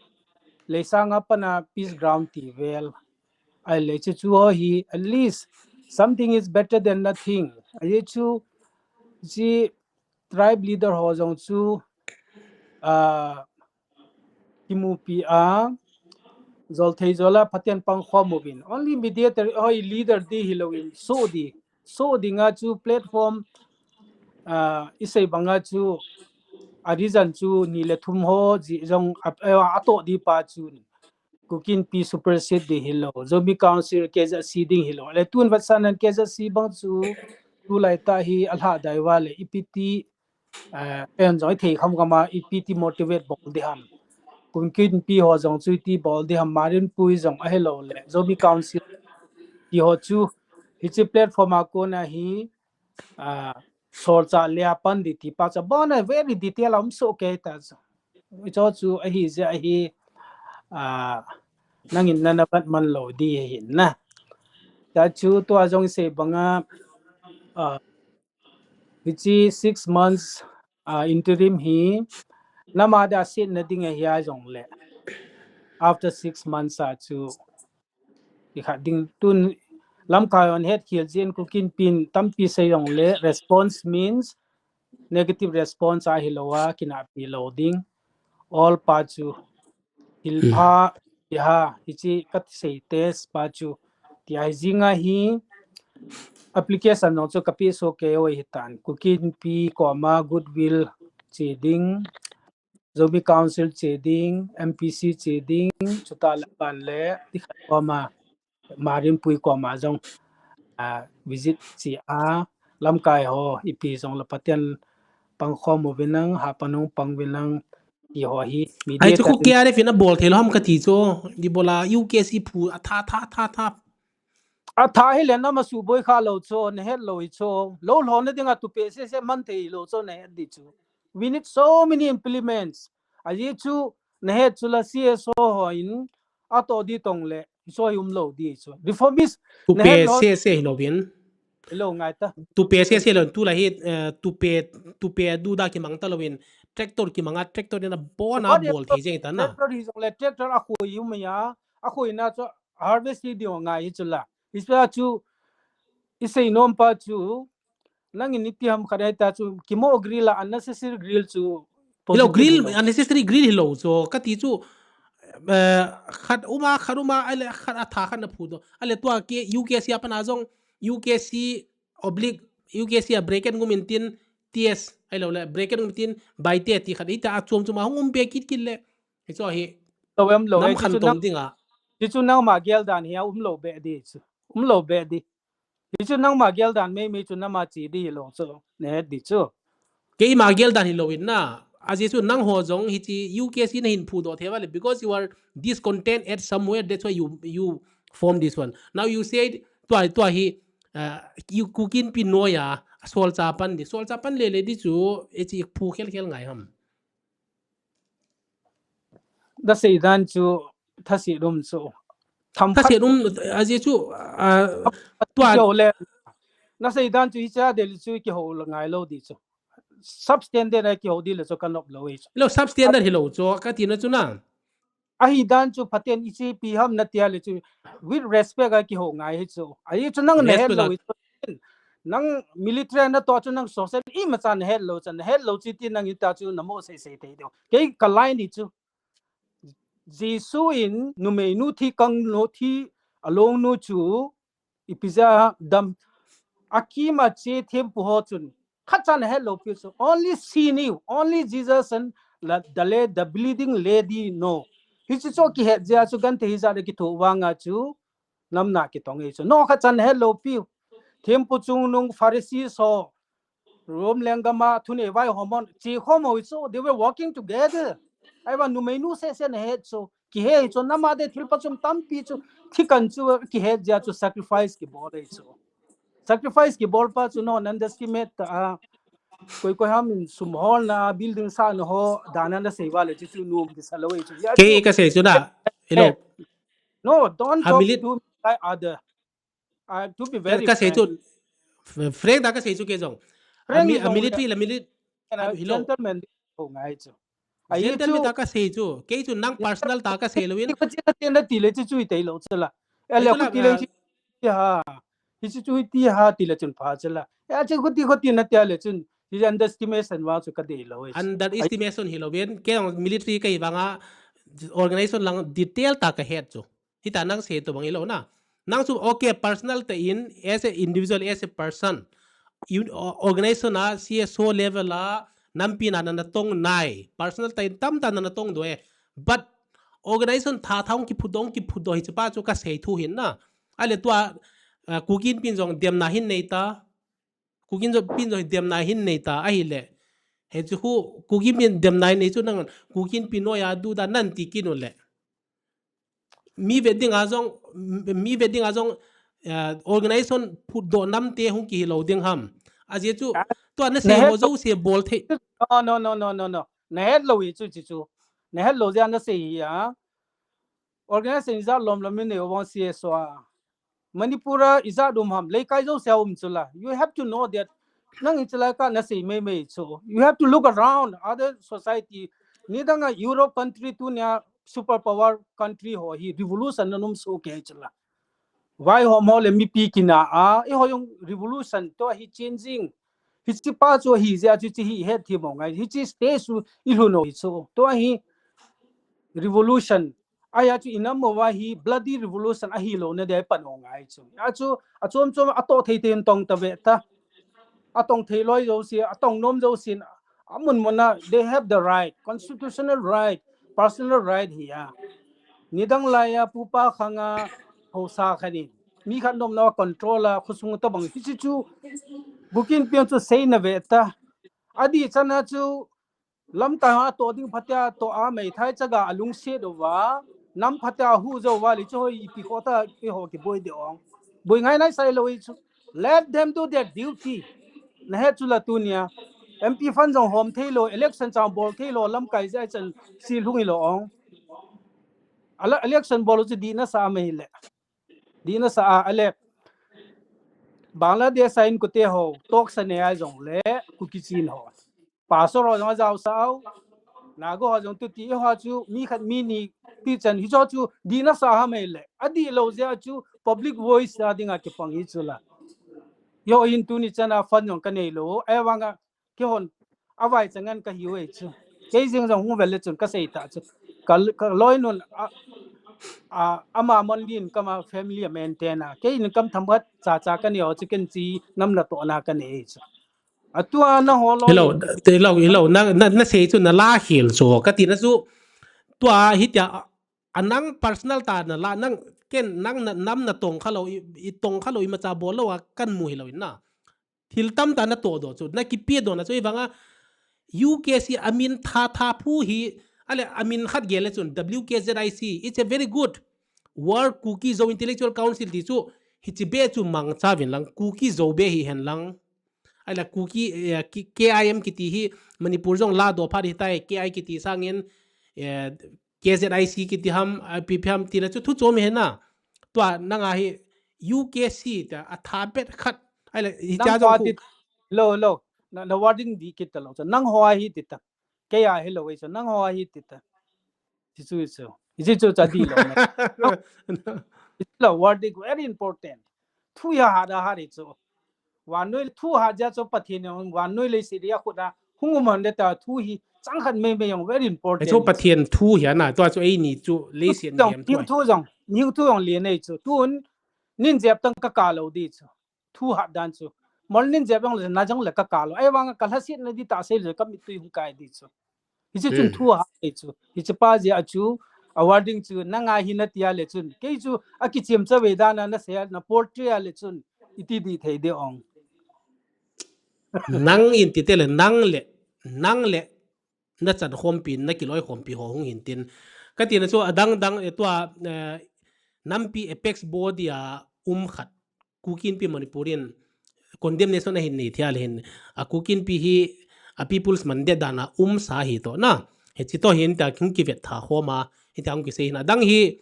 Leisang a pat a peace ground ti vel. Ahile chu chu ho hi, at least, something is better than nothing. Ajeh chu, chi tribe leader ho jong chu, ah, kimupi a, jol thei jol a Pathen pangkhom uvin. Only mediator ho leader di hilou in, so di. So dinga chu platform, ah, isei banga chu, a reason chu ni le thum ho ji jong a, a, atoh di pa chu. Kuki Inpi supersede di hilou, Zomi Council K Z C ding hilou. Le tun vatsan nan K Z C bang chu, tulai tah hi alha dai uva le ipi ti, eh, pen jong ithei kham kham a ipi ti motivate bol di ham. Kuki Inpi ho jong chu iti bol di ham, Marinpui jong ahilou le, Zomi Council ti ho chu, hiche platform a kon a hi, ah, solchah le a pan di ti pa chu, bon a very detail a um soh kei ta chu. Hicho chu ahi jeh ahi, ah, nangin nana vet man lou di ahi na. Tua chu tua jong isei banga, ah, hiche six months, ah, interim hi, nam a dia setna ding ahi a jong le. After six months a chu, ti khat ding tun lamkai hon het khel jin Kuki Inpi in tampi sei jong le response means negative response ahilou a kinahpi lou ding. All pa chu hil pha, ti ha, hiche kasei test pa chu. Ti ahi jing a hi application jong chu kape soh kei u ahi tan. Kuki Inpi koma goodwill che ding. Zomi Council che ding, M P C che ding, chuta le ban le, ti khat koma, Marinpui koma jong, ah, visit che a, lamkai ho, ipi jong le Pathen pangkhom uvin lang, hapan hung pang uvin lang, Ti ho hi, mi ai chu khu K R F in abol thei lou ham kati chu, ibola U K C phu atha, tha, tha, tha. Atha hile nama suboi kha lou chu, nahet lou hi chu. Lou lhonna dinga tupe sese man thei lou chu nahet di chu. We need so many implements. Ajeh chu nahet chu la C S O hon atoh di tong le, so hi um lou di chu. Reformist tupe sese hilou vin. Hilou ngai ta. Tupe sese lou, tulai hi, eh, tupe, tupe duda kimang ta louvin, tractor kimanga, tractor in abon abol thei jeng ta na. Tractor hi jong le, tractor akhoi um ya, akhoina chu harvest hi ding ngai hi chu la. Ispa chu, isei nom pa chu, nangin iti ham khat ai ta chu, kimo grill a unnecessary grill chu. Hilou positive grill, hilou. Unnecessary grill hilou chu, kati chu, eh, khat uma, khat uma, ale khat atha khat na phu doh. Ale tua ke U K C a pana jong, U K C oblique, U K C a bracket ngum in tin, T S, ahilou le, bracket ngum tin, by T S ti khat, ita achom chom a hung um be kit kit le. Hichu hi. Lou em lou, nam eh, khan chu tong nang, ding a. Hichu nangma gel dan hi a um lou be di chu. Um lou be di. Hichu nangma gel dan mei mei chu nama chi di hilou chu. Nahet di chu. Keima gel dan hilou in na. Ajeh chu nangho jong hichi U K C nahin phu doh thei vale, because you are discontent at somewhere, that's why you, you form this one. Now you said, tua, tua hi, uh, you Kuki Inpi noiya, solchah pan di. Solchah pan le le di chu, hichi phu khel khel ngai ham. Nasei dan chu, thase um chu. Thase um, ajeh chu, uh, tua. Nasei dan chu, hicha del chu, kihou ngai lou di chu. Substandard a kihou di le chu kanop lou e chu. Lou substandard hilou chu, kati na chu na. Ahi dan chu phaten ichi pi ham natia le chu, with respect a kihou ngai hi chu. Ahi chu nang nahet lou hi chu. Nang military natoh chu nang social imacha nahet lou chu, nahet lou chu ti nang ita chu namo sei sei thei diu. Kei ka line hi chu. Jesu in numeinu thi kangnu thi alongnu chu ipi jeh a dam, akima che thempu ho chun khatcha nahet lou pi chu. Only she knew, only Jesus and la, the, la, the bleeding lady know. Hichi chu kihet jeh a chu genthei hijat a kitho vanga chu namna kitong e chu. No khatcha nahet lou pi. Thempu chungnung Pharisee ho, Rome lenggam a thunei vaihom hon, che khom ho chu, they were working together. Ahivang numeinu sese nahet chu, kihe chu, nama de thil pachom tampi chu, thi kan chu, kihet jeh a chu sacrifice kibol e chu. Sacrifice kibol pa chu, no, underestimate ta a. Koi koi ham in sum holna, building sahna ho, dan a nasei vale chu, chu nom kisa lou e chu. Kei kasei chu na, hello. No, don't talk to me like other. Uh, to be very frank. Kasei chu, f-, frank ta kasei chu kei jong. Frank a mi-, a military le, la mili-, a, hello. Gentleman ho ngai chu. Ahi chu. Gentleman ta kasei chu. Kei chu nang personal ta kasei lou in. Kati, kati nati le chu chu itei lou chu la. Ele chu la, kati le chu ti ha. Hichu chu ti ha ti le chun pha chu la. Ya chu kati, kati nati le chun. Hi underestimation vang chu kadei lou e chu. Underestimation hilou in. Kei jong military kahi vanga organization lang detail ta kahet chu. Hita nang sei to bang hilou na. Nang chu, okay, personal ta in, as a individual, as a person. You, o-, organization a, C S O level a, nampi na na natong nai. Personal ta in tamtah na natong doh e. But organization tha tha hung kiphut doh, hung kiphut doh hichi pa chu kasei thu hin na. Ale tua, uh, Kuki Inpi in jong demna hin nei ta. Kuki Inpi in jong demna hin nei ta, ahile. Hichu khu, Kuki Inpi in demna hin nei chu nang, Kuki Inpi noiya duda nan ti kit u le. Mi vet dinga jong, mi vet dinga jong, eh, organization phut doh nam te hung kihi lou ding ham. Ajeh chu, tua nasei ho jouse bol thei. No, no, no, no, no, no. Nahet lou hi chu, chu, chu. Nahet lou jeh a nasei hi a. Organization ijat lom lom in nei u vang C S O a. Manipur a ijat um ham, leikai jouse a um chu la. You have to know that. Nang hichi lai ka nasei mei mei chu. You have to look around other society. Nidang a Europe country tunia superpower country ho hi revolution na num so ke chu la. Vaihom ho le mipi kina a, eiho jong revolution to hi changing. Hichi pa chu hi jeh a chu chi hi het thi mo ngai. Hichi stage chu i lhun u hi chu. To hi revolution. Ahi a chu inam mo va hi bloody revolution ahi lou na dei pan u ngai chu. A chu, achom chom atoh thei thei in tong ta ve ta. Atong thei loi jouse, atong nom jouse, amun mun a, they have the right, constitutional right, personal right hi a. Nidang lai a, pupa khang a, haosa khat in. Mi khat nom na control a, khosung ta bang, hichi chu, Kuki Inpi in chu sei na ve ta. Adih chan a chu, Lamkai ho atoh ding phatea toh a, meithai chaga alungset uva, nam phatea hu jou uva le chu hoi ipi khoh ta, eiho kiboi ding ong. Boi ngai nai sai lou hi chu. Let them do their duty. Nahet chu la tunia M P fund jong hom thei lou, election chang bol thei lou, lamkai jeh a chan si lhung hilou ong. Ala election bol chu dihna sa mai le. Dihna sa a, ale Bangladesh a inkote ho, talk sa nei a jongle, Kuki Chin ho. Pastor ho jong ajao sa u, Naga ho jong tu ti ho chu, mi khat mi ni ti chan hi chu chu, dihna sa ha mai le. Adih lou jeh a chu, public voice a dinga kipang hi chu la. Eiho hin tuni chan a fund jong ka nei lou, ahivanga, keihon, avai changan ka hiu e chu. Kei jeng jong hung vel le chun ka sei ta chu. Ka, ka loinun a, a, ama mon din kama family a maintain a. Kei in kam themkhat cha cha ka nei u chu ken chi nam natohna ka nei chu. Atua na ho lo. Hello, hello, hello. Na, na, na sei chu na la hil chu. Ka tina chu tua hitia a nang personal tah na la nang ken nang na, nam natong kha lou i, i tong kha lou imacha bol lou a kan mu hilou in na. Thil tamtah natoh doh chu, na kipe doh na chu, ahivanga U K C amin tha tha phu hi, ale amin khat gel le chun W K Z I C, it's a very good World Kuki Zo Intellectual Council ti chu, hiche be chu mangcha uvin lang, Kuki Zo be hihen lang. Ale Kuki, eh, K-, K I M kiti hi Manipur jong ladoh phat hitai, K I kiti sangin, eh, K Z I C kiti ham, I P P ham tina chu thu chom hi na. Tua nanga hi U K C ta a tha bet khat. Ai le, hi cha jong khu. Lo, lo. Na, na wording di kit ta lo. Nang ho hi ti ta. Kei a hi lo, so nang ho hi ti ta. Ti chu, so. Ti chu cha di lo. Ti lo wording very important. Thu ya ha da ha ri chu. Vannoi thu ha jeh chu Pathen in vannoi leiset a khut a hung um hon le ta thu hi chang khat mei mei jong very important. Chu Pathen thu hi ana, tua chu eini chu leiset ni em thu. Thu jong, ning thu jong le nei chu. Tun nin jep tang ka ka lo di chu. Thu hat dan chu. Mol nin jep jong le na jong le ka ka lo. Ahivang ka lhaset na di ta sei le ka mittui hung kai di chu. Hiche chun thu ha e chu. Hiche pa jeh a chu, a wording chu, nanga hi na tia le chun. Kei chu, a kichim cha ve dan a na sei a, na portray a le chun. Iti di thei de ong. Nang in ti te le, nang le, nang le, na chan khompi, na kiloi khompi ho hung hin tin. Ka tina chu, adang dang, eh, tua, eh, nampi apex body a um khat. Kuki Inpi Manipur in condemnation ahin nei thei a le hin, a Kuki Inpi hi a people's mandate dan a um sa hi toh na. Hiche toh hin ta hung kivet tha khom a, hiti hung kisei hin. Adang hi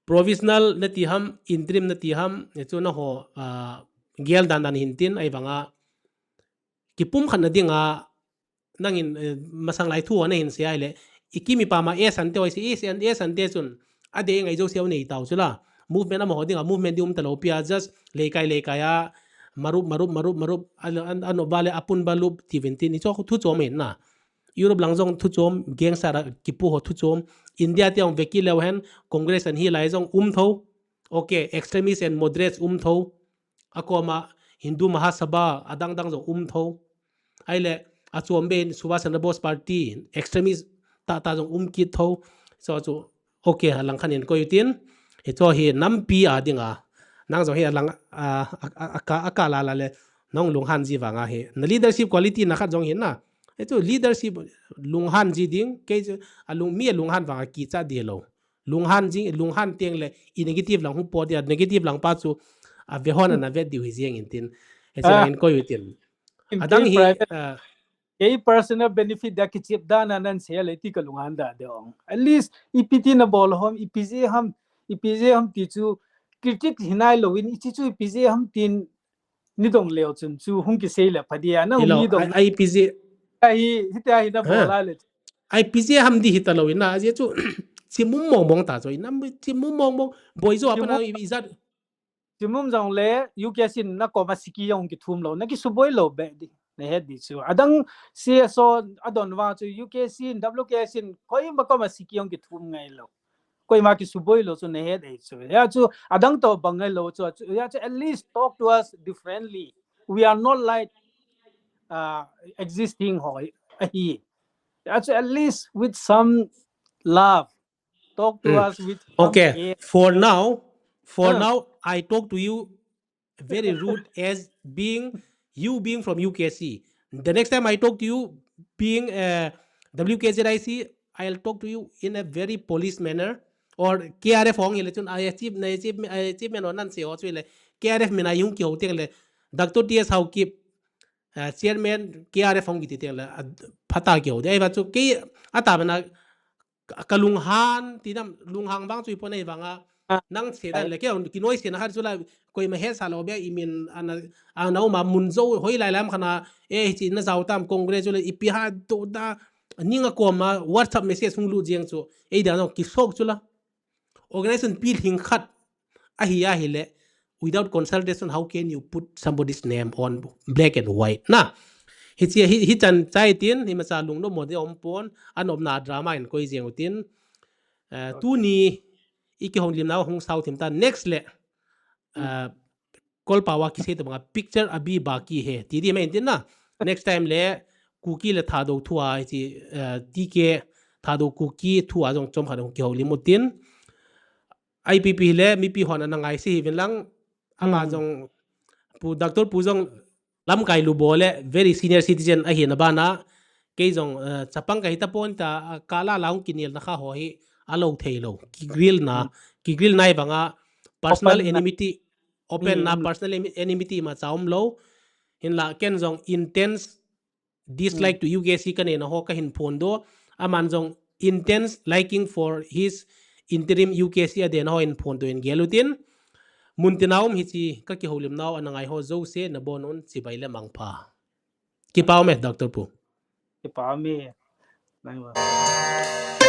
provisional na ti ham, interim na ti ham, hichu na ho, ah, gel dan dan hin tin, ahivang a kipumkhat na ding a, nangin, eh, masang lai thu ana hin sei a le, i kimi pa ma e san te oi sei, e san, e san te chun, a de ngai jo sei u nei tau chu la. Movement amaho ding a, movement di um ta lo pi a, just leikai leikai a, marup, marup, marup, marup, a, a, a no ba le, a pun ba lup, ti vin tin, i chu thu chom hin na. Europe lang jong thu chom, gangster a kipu ho thu chom, India te ong veki leu hen, Congress an hi lai jong um tho. Okay, extremist and moderates um tho. A koma Hindu Mahasabha, adang dang jong um tho. Ai le, a chom be in Subhash Chandra Bose Party, extremist tah tah jong um kit tho. So chu, okay, a lang khan in koi u tin. Hicho hi nampi a ding a. Nang jong hi a lang, a, a, a, a ka, a ka la la le, nong lunghan ji vang a hi. Na leadership quality na khat jong hi na. Hichu leadership lunghan ji ding, kei chu a lung, mi a lunghan vang a kicha di lo. Lunghan jing, lunghan teng le, i negative lang hung pot dia, negative lang pa chu, a ve hon ana vet diu hi jeng in tin. Hichu in koi u tin. Adang hi, private, ah, kei personal benefit dia kichep dan a nan sei le ti ka lunghan da de ong. At least, ipi ti na bol hom, ipi je ham, ipi je ham ti chu, critic hi nai lo in, i chi chu ipi je ham tin, ni dong leo chun chu hung kisei le pha dia, na hung ni dong. I P J. Ai, hitia hi na bol a le. I P J ham di hi ta lo in na, a je chu, chimum mong mong ta chu, i nam chimum mong mong, boi jo apa na i jat. Chimum jong le, U K C in na koma siki jong kithum lo, na kisuboi lo be di, na het di chu. Adang C S O adon vang chu, U K C in, W K C in, koima koma siki jong kithum ngai lo. Koima kisuboi lo chu na het e chu. Hia chu adang to bang ngai lo chu, chu, hia chu at least talk to us differently. We are not like, uh, existing ho ahi. Hia chu at least with some love. Talk to us with some care. Okay. For now, for now, I talk to you very rude as being, you being from U K C. The next time I talk to you being, uh, W K Z I C, I'll talk to you in a very polished manner. Or K R F hung hile chun, I achieve, na achieve, I achievement hung nan sei ho chu le, K R F min a hung kihou teng le, Doctor T S Haokip, uh, Chairman K R F hung kiti teng le, a, phatah kihou. Ahivang chu kei, a ta bana, ka, ka lunghan, ti dam, lunghang vang chu ipo nei vanga, nang che dan le, kei, kinoi se na har chu la, koima hesa lou bia, i min, ana, ana uma mun jo, hoi lai lam khana, eh, hichi na jao tam, congratulate, ipi ha, to da, ning a koma, WhatsApp message hung lut jeng chu, ei dan jong kisok chu la. Organization pilhing khat, ahi, ahile, without consultation, how can you put somebody's name on black and white? Na, hichi, hi, hichan chai tin, hi masa lungnom mo de om pon, anopna drama in koi jeng utin, uh, tuni, i kihoulimna hung sao thim ta, next le, uh, Kolpa wa kisei to banga picture abhi baki hai. Ti di mai tin na. Next time le Kuki le Thadou thu a ti, eh, T K Thadou Kuki thu a jong chomkhat hung kihoulim utin. I P P le mipi hon ana ngai se hih uvin lang. Ama jong Pu Doctor Pu jong lamkai lu bol le very senior citizen ahina bana. Kei jong, eh, chapang kahi tapon ta, ah, kala la hung kinelna kha ho hi alou thei lou. Kigrill na, kigrill nai vanga personal enmity, open na personal emi-, enmity imacha um lou. Hinla ken jong intense dislike to U K C kanei na ho kahin phondoh. Aman jong intense liking for his interim U K C adei na ho hin phondoh in gel utin. Muntina um hichi kakihoulimnau ana ngai ho jouse nabonun chibai le mangpha. Kipa ume, Doctor Pu. Kipa ume. Nang ba.